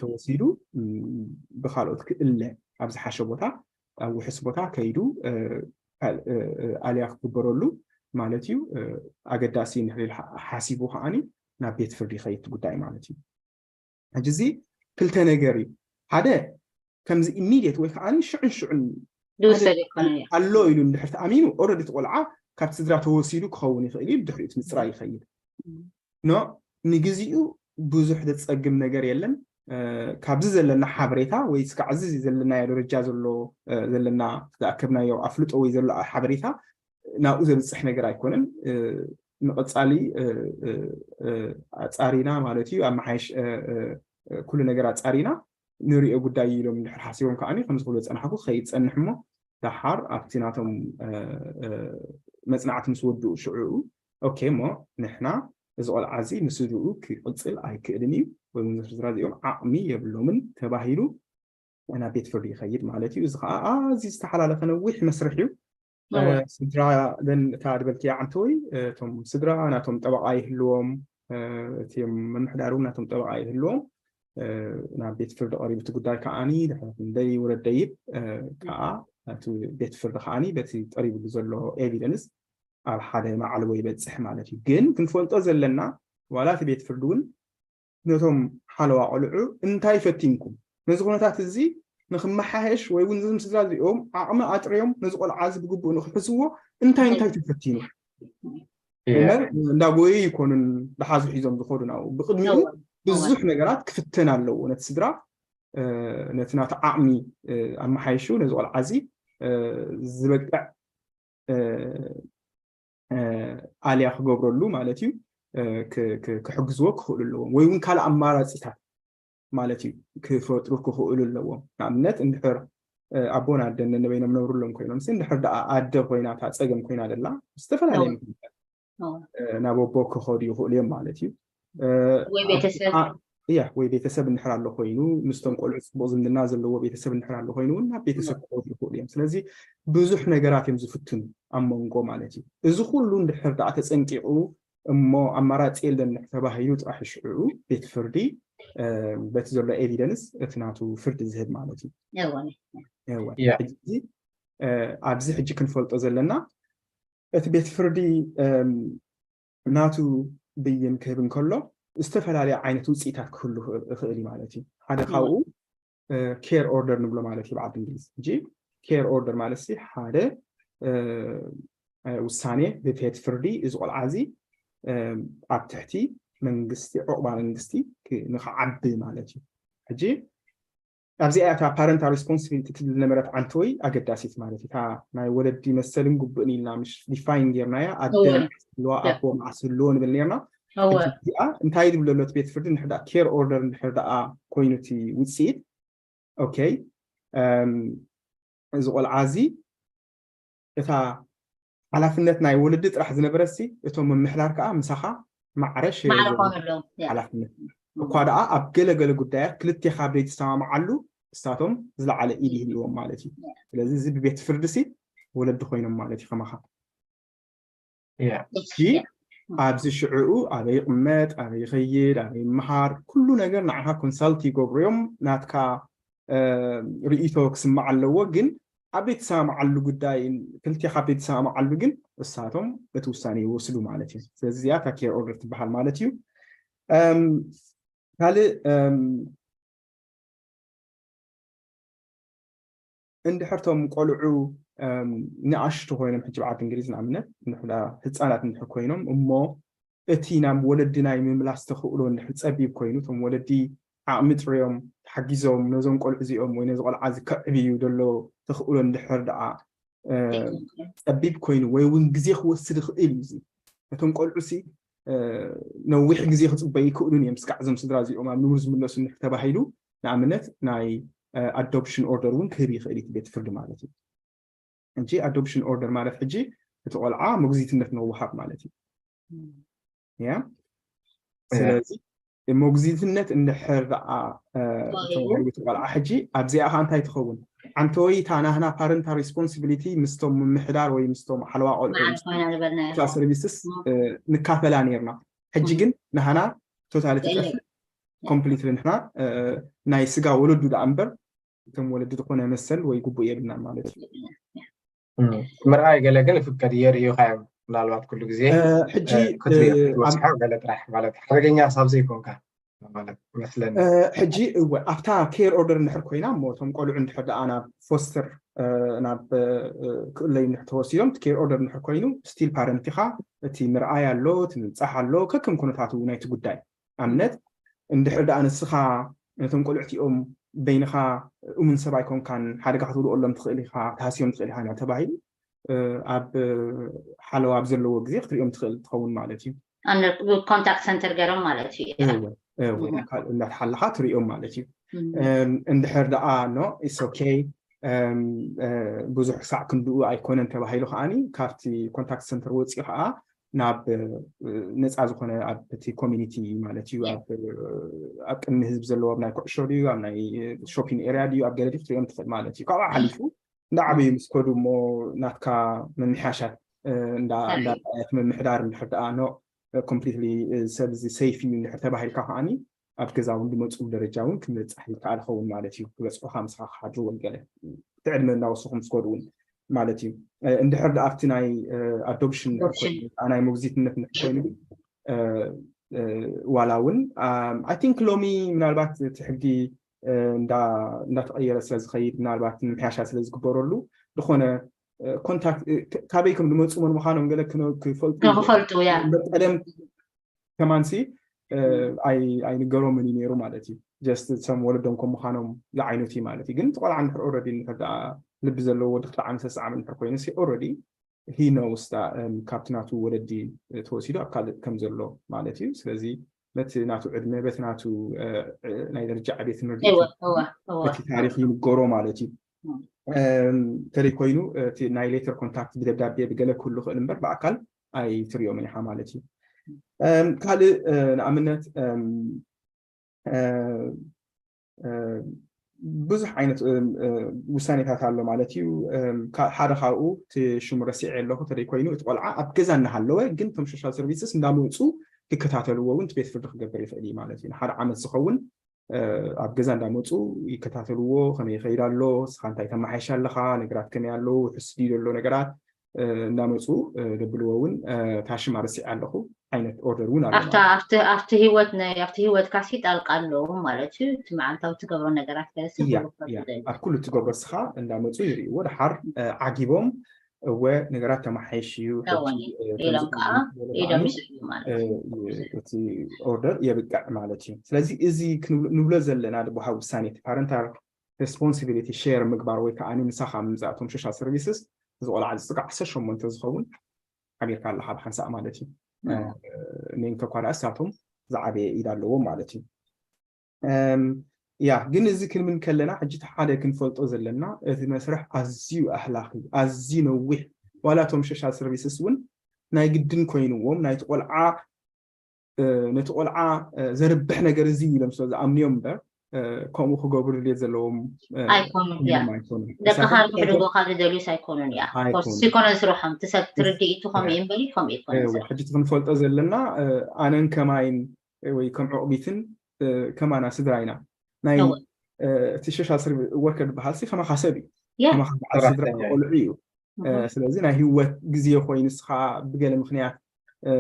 ተወሲዱ ብካልኦት ክእለ ኣብ ዝሓሸ ቦታ ኣብ ውሕስ ቦታ ከይዱ ኣልያ ክግበረሉ ማለት እዩ ኣገዳሲ ንሕሊል ሓሲቡ ከዓኒ ናብ ቤት ፍርዲ ይኸይድ ጉዳይ ማለት እዩ። ሕጂ እዚ ክልተ ነገር እዩ። ሓደ ከምዚ ኢሚድየት ወይ ከዓ ሽዑን ሽዑን ኣሎ ኢሉ እንድሕር ተኣሚኑ ኦረዲ እቲ ቆልዓ ካብቲ ስድራ ተወሲዱ ክኸውን ይኽእል እዩ ድሕሪኡ ምፅራይ ይኸይድ ኖ ንግዚኡ ብዙሕ ዘፀግም ነገር የለን። ካብዚ ዘለና ሓበሬታ ወይ ስጋዕ እዚ ዘለናዮ ደረጃ ዘሎ ዘለና ዝኣከብናዮ ኣፍልጦ ወይ ዘሎ ሓበሬታ ናብኡ ዘብፅሕ ነገር ኣይኮነን። ንቐፃሊ ኣፃሪና ማለት እዩ ኣመሓየሽ ኩሉ ነገር ኣፃሪና ንሪኦ ጉዳይ ኢሎም ድሕር ሓሲቦም ከዓ ከምዚ ክብሎ ዝፀናሕኩ ከይፀንሕ እሞ ደሓር ኣብቲ ናቶም መፅናዕቲ ምስ ወድኡ ሽዕኡ ኦኬ እሞ ንሕና እዚ ቆልዓ እዚ ምስድኡ ክቅፅል ኣይክእልን እዩ ወይ እውን ዝርዝራ እዚኦም ዓቕሚ የብሎምን ተባሂሉ ናብ ቤት ፍርዲ ይኸይድ ማለት እዩ። እዚ ከዓ ኣዝዩ ዝተሓላለኸ ነዊሕ መስርሕ እዩ። ስድራ ግን እታ ዝበልክያ ዓንተወይ እቶም ስድራ ናቶም ጠበቃ ይህልዎም እቲም ምምሕዳር እውን ናቶም ጠበቃ ይህልዎም ናብ ቤት ፍርዲ ቀሪቡ እቲ ጉዳይ ከዓኒ ድሕሪ ክንደይ ውረድ ደይብ ከዓ እቲ ቤት ፍርዲ ከዓኒ በቲ ቀሪብሉ ዘሎ ኤቪደንስ ኣብ ሓደ ማዕልቦ ይበፅሕ ማለት እዩ። ግን ክንፈልጦ ዘለና ዋላ እቲ ቤት ፍርዲ እውን ነቶም ሓለዋ ቆልዑ እንታይ ፈቲንኩም ነዚ ኩነታት እዚ ንክመሓየሽ ወይ እውን ዝም ስድራ እዚኦም ዓቕሚ ኣጥርዮም ነዚ ቆልዓ እዚ ብግቡእ ንክሕዝዎ እንታይ እንታይ ተፈቲኑ እምበር እንዳጎዩ ይኮኑን ብሓዙ ሒዞም ዝኮዱ ናው ብቅድሚኡ ብዙሕ ነገራት ክፍተን ኣለዎ ነቲ ስድራ ነቲ ናቲ ዓቕሚ ኣመሓይሹ ነዚ ቆልዓ እዚ ዝበቅዕ ኣልያ ክገብረሉ ማለት እዩ ክሕግዝዎ ክኽእሉ ኣለዎም ወይ እውን ካልእ ኣማራፂታት ማለት እዩ ክፈጥሩ ክኽእሉ ኣለዎም። ንኣብነት እንድሕር ኣቦን ኣደን ነንበይኖም ነብርሎም ኮይኖም ሲ እንድሕር ደኣ ኣደ ኮይና እታ ፀገም ኮይና ደላ ዝተፈላለየ ምክንያት ናብ ኣቦ ክኸዱ ይኽእሉ እዮም ማለት እዩ። ወይ ቤተሰብ ያ ወይ ቤተሰብ እንድሕር ኣሎ ኮይኑ ምስቶም ቆልዑ ፅቡቅ ዝምድና ዘለዎ ቤተሰብ እንድሕር ኣሎ ኮይኑ እውን ናብ ቤተሰብ ክኸዱ ይኽእሉ እዮም። ስለዚ ብዙሕ ነገራት እዮም ዝፍትኑ ኣብ መንጎ ማለት እዩ። እዚ ኩሉ እንድሕር ደኣ ተፀንቂቑ እሞ ኣማራፂ የለን ተባሂሉ ጥራሕ ሽዑ ቤት ፍርዲ በቲ ዘሎ ኤቪደንስ እቲ ናቱ ፍርዲ ዝህብ ማለት እዩ። ኣብዚ ሕጂ ክንፈልጦ ዘለና እቲ ቤት ፍርዲ ናቱ ብይን ክህብ እንከሎ ዝተፈላለዩ ዓይነት ውፅኢታት ክህሉ ይኽእል እዩ ማለት እዩ። ሓደ ካብኡ ኬር ኦርደር ንብሎ ማለት እዩ ብዓዲ እንግሊዝ። ሕጂ ኬር ኦርደር ማለት ሓደ ውሳኔ ቤት ፍርዲ እዚ ቆልዓ እዚ ኣብ ትሕቲ መንግስቲ ዕቑባ መንግስቲ ንክዓቢ ማለት እዩ። ሕጂ ኣብዚኣ እታ parental responsibility ትብል ዝነበረት ዓንተወይ ኣገዳሲት ማለት እዩ። እታ ናይ ወለዲ መሰልን ግቡእን ኢልና ምሽ ዲፋይን ጌርናያ ኣደ ኣለዋ ኣቦ መዓስ ህልዎ ንብል ኔርና። እዚኣ እንታይ ዝብል ዘሎ እቲ ቤት ፍርዲ ንሕዳ care order እንድሕር ደኣ ኮይኑ እቲ ውፅኢት okay እዚ ቆልዓ እዚ እታ ሓላፍነት ናይ ወለዲ ጥራሕ ዝነበረሲ እቶም ምምሕዳር ከዓ ምሳኻ ማዕረ ሸር ሓላፍነት እኳ ደኣ ኣብ ገለ ገለ ጉዳያት ክልቴኻ ብዘይትሰማምዓሉ እሳቶም ዝለዓለ ኢድ ይህልዎም ማለት እዩ። ስለዚ እዚ ብቤት ፍርዲ ሲ ወለዲ ኮይኖም ማለት እዩ ከማኻ። ሕጂ ኣብዚ ሽዕኡ ኣበይ ይቕመጥ፣ ኣበይ ይኸይድ፣ ኣበይ ይመሃር፣ ኩሉ ነገር ንዓኻ ኮንሳልት ይገብሩ እዮም። ናትካ ርእይቶ ክስማዕ ኣለዎ፣ ግን ኣብ ዘይትሰማምዓሉ ጉዳይ ክልቴኻ ኣብ ዘይትሰማምዓሉ ግን እሳቶም እቲ ውሳኔ ይወስዱ ማለት እዩ። ስለዚ እዚኣ እታ care order ትበሃል ማለት እዩ። ካልእ እንድሕር ቶም ቆልዑ ንኣሽቱ ኮይኖም ሕጂ ብዓዲ እንግሊዝ ንኣብነት ህፃናት እንድሕር ኮይኖም እሞ እቲ ናብ ወለዲ ናይ ምምላስ ተኽእሎ እንድሕር ፀቢብ ኮይኑ እቶም ወለዲ ዓቕሚ ጥርዮም ተሓጊዞም ነዞም ቆልዑ እዚኦም ወይ ነዚ ቆልዓ እዚ ከዕብዩ ዘሎ ተኽእሎ እንድሕር ደኣ ፀቢብ ኮይኑ ወይ እውን ግዜ ክወስድ ይኽእል እዩ። ነቶም ቆልዑ ሲ ነዊሕ ግዜ ክፅበዩ ይክእሉን እዮም ስጋዕ እዞም ስድራ እዚኦም ኣብ ንቡር ዝምለሱ እንድሕር ተባሂሉ ንኣብነት ናይ adoption order እውን ክህብ ይኽእል እዩ ቤት ፍርዲ ማለት እዩ። ሕጂ adoption order ማለት ሕጂ እቲ ቆልዓ መጉዚትነት ምውሃብ ማለት እዩ። ያ ስለዚ መጉዚትነት እንድሕር ደኣ ተባሂሉ እቲ ቆልዓ ሕጂ ኣብዚኣ ከዓ እንታይ ትኸውን? ሓንቲ ወይ እታ ናህና parental responsibility ምስቶም ምምሕዳር ወይ ምስቶም ሓለዋ ቆልዑ services ንካፈላ ነርና። ሕጂ ግን ናህና totally ትጠፍእ completely ንሕና ናይ ስጋ ወለዱ ደኣ እምበር እቶም ወለዲ ዝኾነ መሰል ወይ ግቡእ የብልናን ማለት እዩ። ምርኣይ ገለ ግን ፍቀድ የርእዩካ እዮም ምናልባት ኩሉ ግዜ ሕጂ ክትሪኦ ክትወስሓ ገለ ጥራሕ ማለት ሓደገኛ ሳብ ዘይኮንካ ማለት መስለኒ። ሕጂ እወ ኣብታ care order እንድሕር ኮይና እሞ እቶም ቆልዑ እንድሕር ደኣ ናብ foster ናብ ክእለዩ እንድሕር ተወሲዶም እቲ care order እንድሕር ኮይኑ still parent ኢኻ። እቲ ምርኣይ ኣሎ፣ እቲ ምብፃሕ ኣሎ፣ ከከም ኩነታቱ ናይቲ ጉዳይ ኣብነት እንድሕር ደኣ ንስኻ ነቶም ቆልዑ እቲኦም በይንኻ እሙን ሰብ ኣይኮንካን፣ ሓደጋ ክትውድቐሎም ትኽእል ኢኻ፣ ክትሃስዮም ትኽእል ኢኻ ተባሂሉ ኣብ ሓለዋ ኣብ ዘለዎ ግዜ ክትሪኦም ትኽእል ትኸውን ማለት እዩ። contact center ገይሮም ማለት እዩ። እንዳተሓለኻ ትሪኦም ማለት እዩ። እንድሕር ደኣ no it's okay ብዙሕ ክሳዕ ክንድኡ ኣይኮነን ተባሂሉ ከዓኒ ካብቲ contact center ወፂኡ ከዓ ናብ ነፃ ዝኾነ ኣብ እቲ community ማለት እዩ ኣብ ቅድሚ ህዝቢ ዘለዎ ኣብ ናይ ኩዕሾ ድዩ ኣብ ናይ shopping area ድዩ ኣብ ገለ ድዩ ክትሪኦም ትኽእል ማለት እዩ። ካብኣ ሓሊፉ እንዳዓበዩ ምስ ከዱ እሞ ናትካ ምምሕያሻት እንዳረኣየት ምምሕዳር እንድሕር ደኣ no completely ሰብ እዚ safe እዩ እንድሕር ተባሂልካ ከዓኒ ኣብ ገዛ እውን ዝመፅኡ ደረጃ እውን ክመፅእ ይከኣል ኸውን ማለት እዩ። ክበፅሑካ ምሳኻ ክሓድሩ ወይ ገለ እቲ ዕድመ እናወሰኹ ምስ ከዱ እውን ማለት እዩ። እንድሕር ደኣ ኣብቲ ናይ adoption ናይ መጉዚትነት እንድሕር ኮይኑ ዋላ እውን I think ሎሚ ምናልባት እቲ ሕጊ እንዳተቐየረ ስለዝኸይድ ምናልባት ንምሕያሻ ስለዝግበረሉ ዝኾነ contact ካበይ ከም ዝመፁ መን ምዃኖም ገለ ክፈልጡ ክፈልጡ ያ ቀደም ከማንሲ ኣይንገሮምን እዩ ነይሩ ማለት እዩ። just some ወለዶም ከም ምዃኖም ዝዓይነቱ እዩ ማለት እዩ። ግን እቲ ቆልዓ እንድሕር already እንድሕር ደኣ ልቢ ዘለዎ ወዲ ክልተ ዓመት ሰለስተ ዓመት እንድሕር ኮይኑ ሲ already he knows ካብቲ ናቱ ወለዲ ተወሲዱ ኣብ ካልእ ከም ዘሎ ማለት እዩ። ስለዚ በቲ ናቱ ዕድመ በቲ ናቱ ናይ ደረጃ ዕቤት ንርድእ እቲ ታሪክ ይንገሮ ማለት እዩ። እንተደይ ኮይኑ እቲ ናይ later contact ብደብዳቤ ብገለ ክህሉ ክእል እምበር ብኣካል ኣይትሪኦምን ኢኻ ማለት እዩ። ካልእ ንኣብነት ብዙሕ ዓይነት ውሳኔታት ኣሎ ማለት እዩ። ሓደ ካብኡ እቲ ሽሙ ረሲዐ ኣለኹ እንተደይ ኮይኑ እቲ ቆልዓ ኣብ ገዛ እናሃለወ ግን እቶም social services እንዳመፁ ክከታተልዎ እውን እቲ ቤት ፍርዲ ክገብር ይኽእል እዩ ማለት እዩ። ንሓደ ዓመት ዝኸውን ኣብ ገዛ እንዳመፁ ይከታተልዎ፣ ከመይ ይኸይድ ኣሎ፣ ስኻ እንታይ ተመሓይሽ ኣለኻ፣ ነገራት ከመይ ኣለዉ፣ ውሕስ ድዩ ዘሎ ነገራት እንዳመፁ ደብልዎ እውን እታ ሽማ ረሲዐ ኣለኹ ዓይነት order እውን ኣሎ። ኣብቲ ህይወት ናይ ኣብቲ ህይወትካ ሲ ጣልቃ ኣለዎም ማለት እዩ። እቲ መዓልታዊ ትገብሮ ነገራት ገለሲ ኣብ ኩሉ ትገብሮ ስኻ እንዳመፁ ይርእይዎ። ድሓር ዓጊቦም እወ ነገራት ተመሓይሽ እዩ፣ እወ፣ ሕጂ፣ እ፣ ኢሎም ከምዚ ከዓ ከምዚ ዝበለ ኢዶም ከዓኒ፣ ይስዕቡ ማለት እ፣ እዩ። እ፣ እቲ ኦርደር የብቅዕ ማለት እዩ። ስለዚ እዚ ክንብሎ ንብሎ ዘለና ድበሃዊ ውሳኔ እቲ ፓረንታል ሬስፖንሲቢሊቲ ሼር ምግባር ወይ ከዓ ንሳኻ ምምፃእ እቶም ሶሻል ሰርቪስስ እዚ ቆልዓ ዝፅጋዕ ዓሰርተ ሸሞንተ ዝኸውን ሓቢርካ ኣለኻ ብሓንሳእ ማለት እዩ። እ፣ እወ። ሜንቶ እኳ ደኣ እሳቶም ዝዓበየ ኢድ ኣለዎም ማለት እዩ። እም፣ ያ ግን እዚ ክንብል ከለና ሕጂ እቲ ሓደ ክንፈልጦ ዘለና እቲ መስርሕ ኣዝዩ ኣህላኺ ኣዝዩ ነዊሕ ዋላ እቶም ሶሻል ሰርቪስስ እውን ናይ ግድን ኮይንዎም ናይቲ ቆልዓ እ፣ ነቲ ቆልዓ እ፣ ዘርብሕ ነገር እዚ ኢሎም ስለ ዝኣምንዮም እምበር እ፣ ከምኡ ክገብሩ ድልየት ዘለዎም እ፣ ኣይኮኑን እያ ኮይኖም ኣይኮኑን። ደቅኻ ንሳቶም ንክሕድጎኻ ዝደልዩስ ኣይኮኑን እያ ኮርስ ኣይኮኑን። ሲኮነንስ ርሖም እቲ ሰብ ትርድኢቱ ከምኡ እ፣ እዩ እምበሪ ከምኡ ይኮነን እወ፣ ስራሕ ሕጂ እቲ ክንፈልጦ ዘለና እ፣ ኣነን ከማይን እ፣ ወይ ከም ዕቑቢትን እ፣ ከማና ስድራ ኢና ናይ እወ እ፣ እቲ ሶሻል ሰርቪስ ወርከር ዝበሃል ሲ ከማኻ ሰብ እዩ ያ ከማኻ በዓል ስድራ ሰራሕተኛ እዩ። ቆልዑ እዩ። እ፣ እህ ስለዚ ናይ ህይወት ግዜ ኮይኑ ንስኻ ብገለ ምክንያት እ፣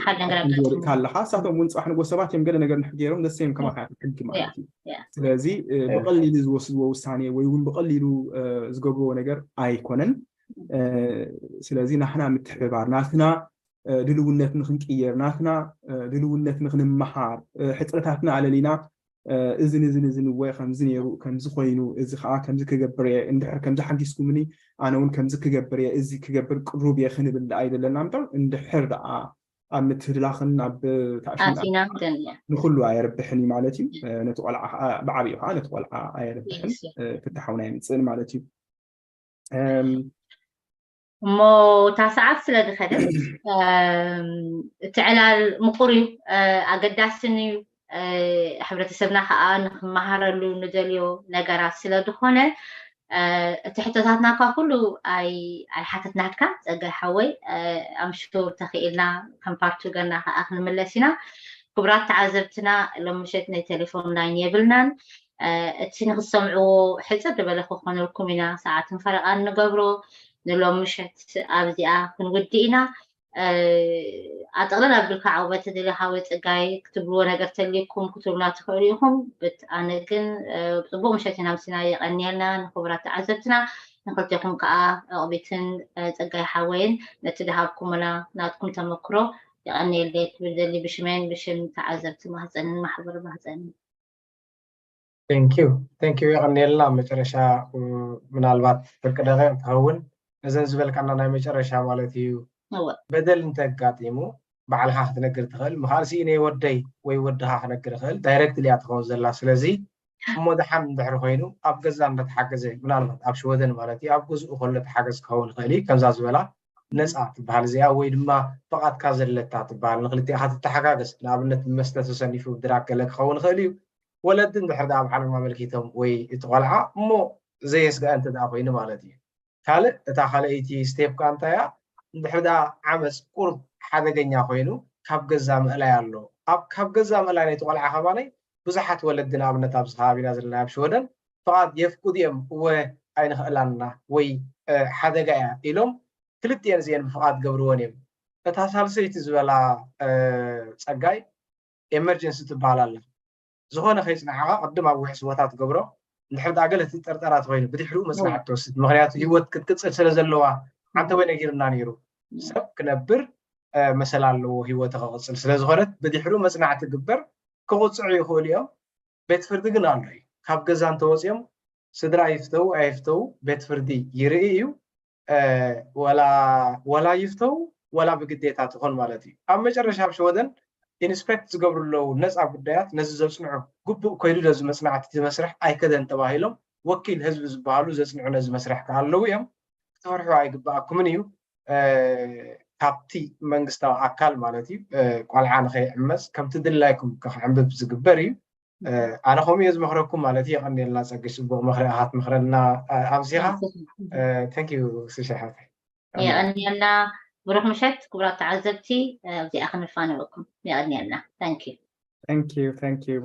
ሓደ ነገር ኣብ ከምዚ ወዲቕካ ኣጋጥሙ ኣለኻ እሳቶም እውን ፅባሕ ንጎ ሰባት እዮም ገለ ነገር ንድሕር ገይሮም ደስ እዮም ከማኻ ሕጊ ያ ማለት እዩ። ያ ስለዚ እ፣ ብቐሊሉ ዝወስድዎ ውሳኔ ወይ እውን ብቐሊሉ እ፣ ዝገብርዎ ነገር ኣይኮነን። እ፣ ስለዚ ናህና ምትሕብባር ናትና እ፣ ድልውነት ንክንቅየር ናትና እ፣ ድልውነት ንክንመሃር እ፣ ሕፅረታትና ኣለሊና እ፣ እዝን እዝን እዝን እወ ከምዚ ነይሩ ከምዚ ኮይኑ እዚ ከዓ ከምዚ ክገብር እየ እንድሕር ከምዚ ሓጊዝኩምኒ ኣነ እውን ከምዚ ክገብር እየ እዚ ክገብር ቅሩብ እየ ክንብል ደኣ ይደለና እምበር እንድሕር ደኣ ኣብ ምትህልላኽን ኣብ ታእሽን ኣቲና ግን እያ ንኩሉ ኣየርብሕን እዩ ማለት እዩ። እ፣ ነቲ ቆልዓ ከዓ ብዓብኡ ከዓ ነቲ ቆልዓ ኣየርብሕን Yes, yeah. እ፣ ፍትሓውን ኣየምፅእን ማለት እዩ። እም፣ እሞ እታ ሰዓት ስለ ዝኸደት እም፣ እቲ ዕላል ምቁር እዩ እ፣ ኣገዳስን እዩ እ፣ ሕብረተሰብና ከዓ ንክመሃረሉ ንደልዮ ነገራት ስለ ዝኾነ እ፣ እቲ ሕቶታትና እኳ ኩሉ ኣይ ኣይሓተትናካ ጸጋይ ሓወይ ኣምሹር ተኽኢልና ከም ፓርቱ ገና ከዓ ክንምለስ ኢና ክቡራት ተዓዘብትና ሎም ምሸት ናይ ቴሌፎን ላይን የብልናን እ፣ እቲ ንክትሰምዕዎ ሕፅር ዝበለ ክኾነልኩም ኢና ሰዓትን ፈረቓን ንገብሮ ንሎም ምሸት ኣብዚኣ ክንውድእ ኢና ኣጠቕለል ኣቢልካ ዓውበት ተደልዮ ሓወይ ፀጋይ ክትብልዎ ነገር ተልይኩም ክትብሉና ትኽእሉ ኢኹም። በት ኣነ ግን እ፣ ፅቡቅ ምሸት ኢና ኣምሲና የቀንየልና ንክቡራት ተዓዘብትና ንክልቴኹም ከዓ ዕቕቢትን እ፣ ፀጋይ ሓወይን ነቲ ድሃብኩምና ናትኩም ተመክሮ የቀንየለይ ክብል ደሊ ብሽመይን ብሽም ተዓዘብቲ ማህፀንን ማሕበር ማህፀንን። Thank you thank you የቐንየልና። ኣብ መጨረሻ እ፣ ምናልባት ፍርቂ ደቂቕ ትኸውን እዘን ዝበልካና ናይ መጨረሻ ማለት እዩ። እወ በደል እንተጋጢሙ ባዕልኻ ክትነግር ትኽእል። ምኻል ስኢነ ወደይ ወይ ወድኻ ክነግር ይኽእል። ዳይሬክትሊ እያ ትኸውን ዘላ። ስለዚ እሞ ደሓን እንድሕር ኮይኑ ኣብ ገዛ እንዳተሓገዘ ምናልባት ኣብ ሽወደን ማለት እዩ ኣብ ገዝኡ ከሎ ተሓገዝ ክኸውን ይኽእል እዩ። ከምዛ ዝበላ ነፃ ትበሃል እዚኣ ወይ ድማ ፍቓድካ ዘለታ ትበሃል ንክልቲኣኻ ትተሓጋገዝ። ንኣብነት ብመስተ ተሰኒፉ ብድራግ ገለ ክኸውን ይኽእል እዩ። ወለዲ እንድሕር ደኣ ኣብ ዓለም ኣመልኪቶም ወይ እቲ ቆልዓ እሞ ዘየስግአ እንተ ደኣ ኮይኑ ማለት እዩ። ካልእ እታ ካልኣይቲ ስቴፕ ከኣ እንታይ እያ? እንድሕር ደኣ ዓመፅ ቁሩብ ሓደገኛ ኮይኑ ካብ ገዛ ምእላይ ኣሎ። ኣብ ካብ ገዛ ምእላይ ናይቲ ቆልዓ ከማነይ ብዙሓት ወለዲ ንኣብነት ኣብዚ ከባቢና ዘለና ኣብ ሽወደን ፍቓድ የፍቅዱ እዮም እወ ኣይንኽእላና ወይ እ፣ ሓደጋ እያ ኢሎም ክልቲኤን እዚኤን ብፍቓድ ገብርወን እዮም። እታ ሳልሰይቲ ዝበላ እ፣ ፀጋይ ኤመርጀንሲ ትበሃል ኣላ። ዝኾነ ከይፅንዓኻ ቅድም ኣብ ውሕስ ቦታ ትገብሮ እንድሕር ደኣ ገለ ትጠርጠራ ተኮይኑ ብድሕሪኡ መፅናዕቲ ትወስድ ምክንያቱ ህይወት ክትቅፅል ስለ ዘለዋ ዓንተ ወይ ነጊርና ነይሩ ሰብ ክነብር እ፣ መሰል ኣለዎ ህይወት ክቕፅል ስለዝኾነት ብድሕሪኡ መፅናዕቲ ግበር ክቕፅዑ ይኽእሉ እዮም ቤት ፍርዲ ግን ኣሎ እዩ ካብ ገዛ እንተወፅኦም ስድራ ይፍተው ኣይፍተው ቤት ፍርዲ ይርኢ እዩ እ፣ ወላ ወላ ይፍተው ወላ ብግዴታ ትኾን ማለት እዩ ኣብ መጨረሻ ኣብ ሸወደን ኢንስፔክት ዝገብሩ ኣለዉ ነፃ ጉዳያት ነዚ ዘፅንዑ ግቡእ ኮይዱ ነዚ መፅናዕቲ እቲ መስርሕ ኣይከደን ተባሂሎም ወኪል ህዝቢ ዝበሃሉ ዘፅንዑ ነዚ መስርሕ ከዓ ኣለዉ እዮም ክትፈርሑ ኣይግበኣኩምን እዩ እ፣ ካብቲ መንግስታዊ ኣካል ማለት እዩ እ፣ ቆልዓ ንኸይዕመፅ ከምቲ ድላይኩም ክዕንብብ ዝግበር እዩ እ፣ ኣነ ከምኡ እየ ዝመኽረኩም ማለት እዩ የቐንየልና ፀጊ ፅቡቅ ምኽሪ ኣኻ ትመኽረልና እ፣ ኣምሲኻ thank you ስሻሓት የቐንየልና ብሩክ ምሸት ክቡራት ተዓዘብቲ ኣብዚኣ ክንፋነወኩም የቐንየልና thank you thank you thank you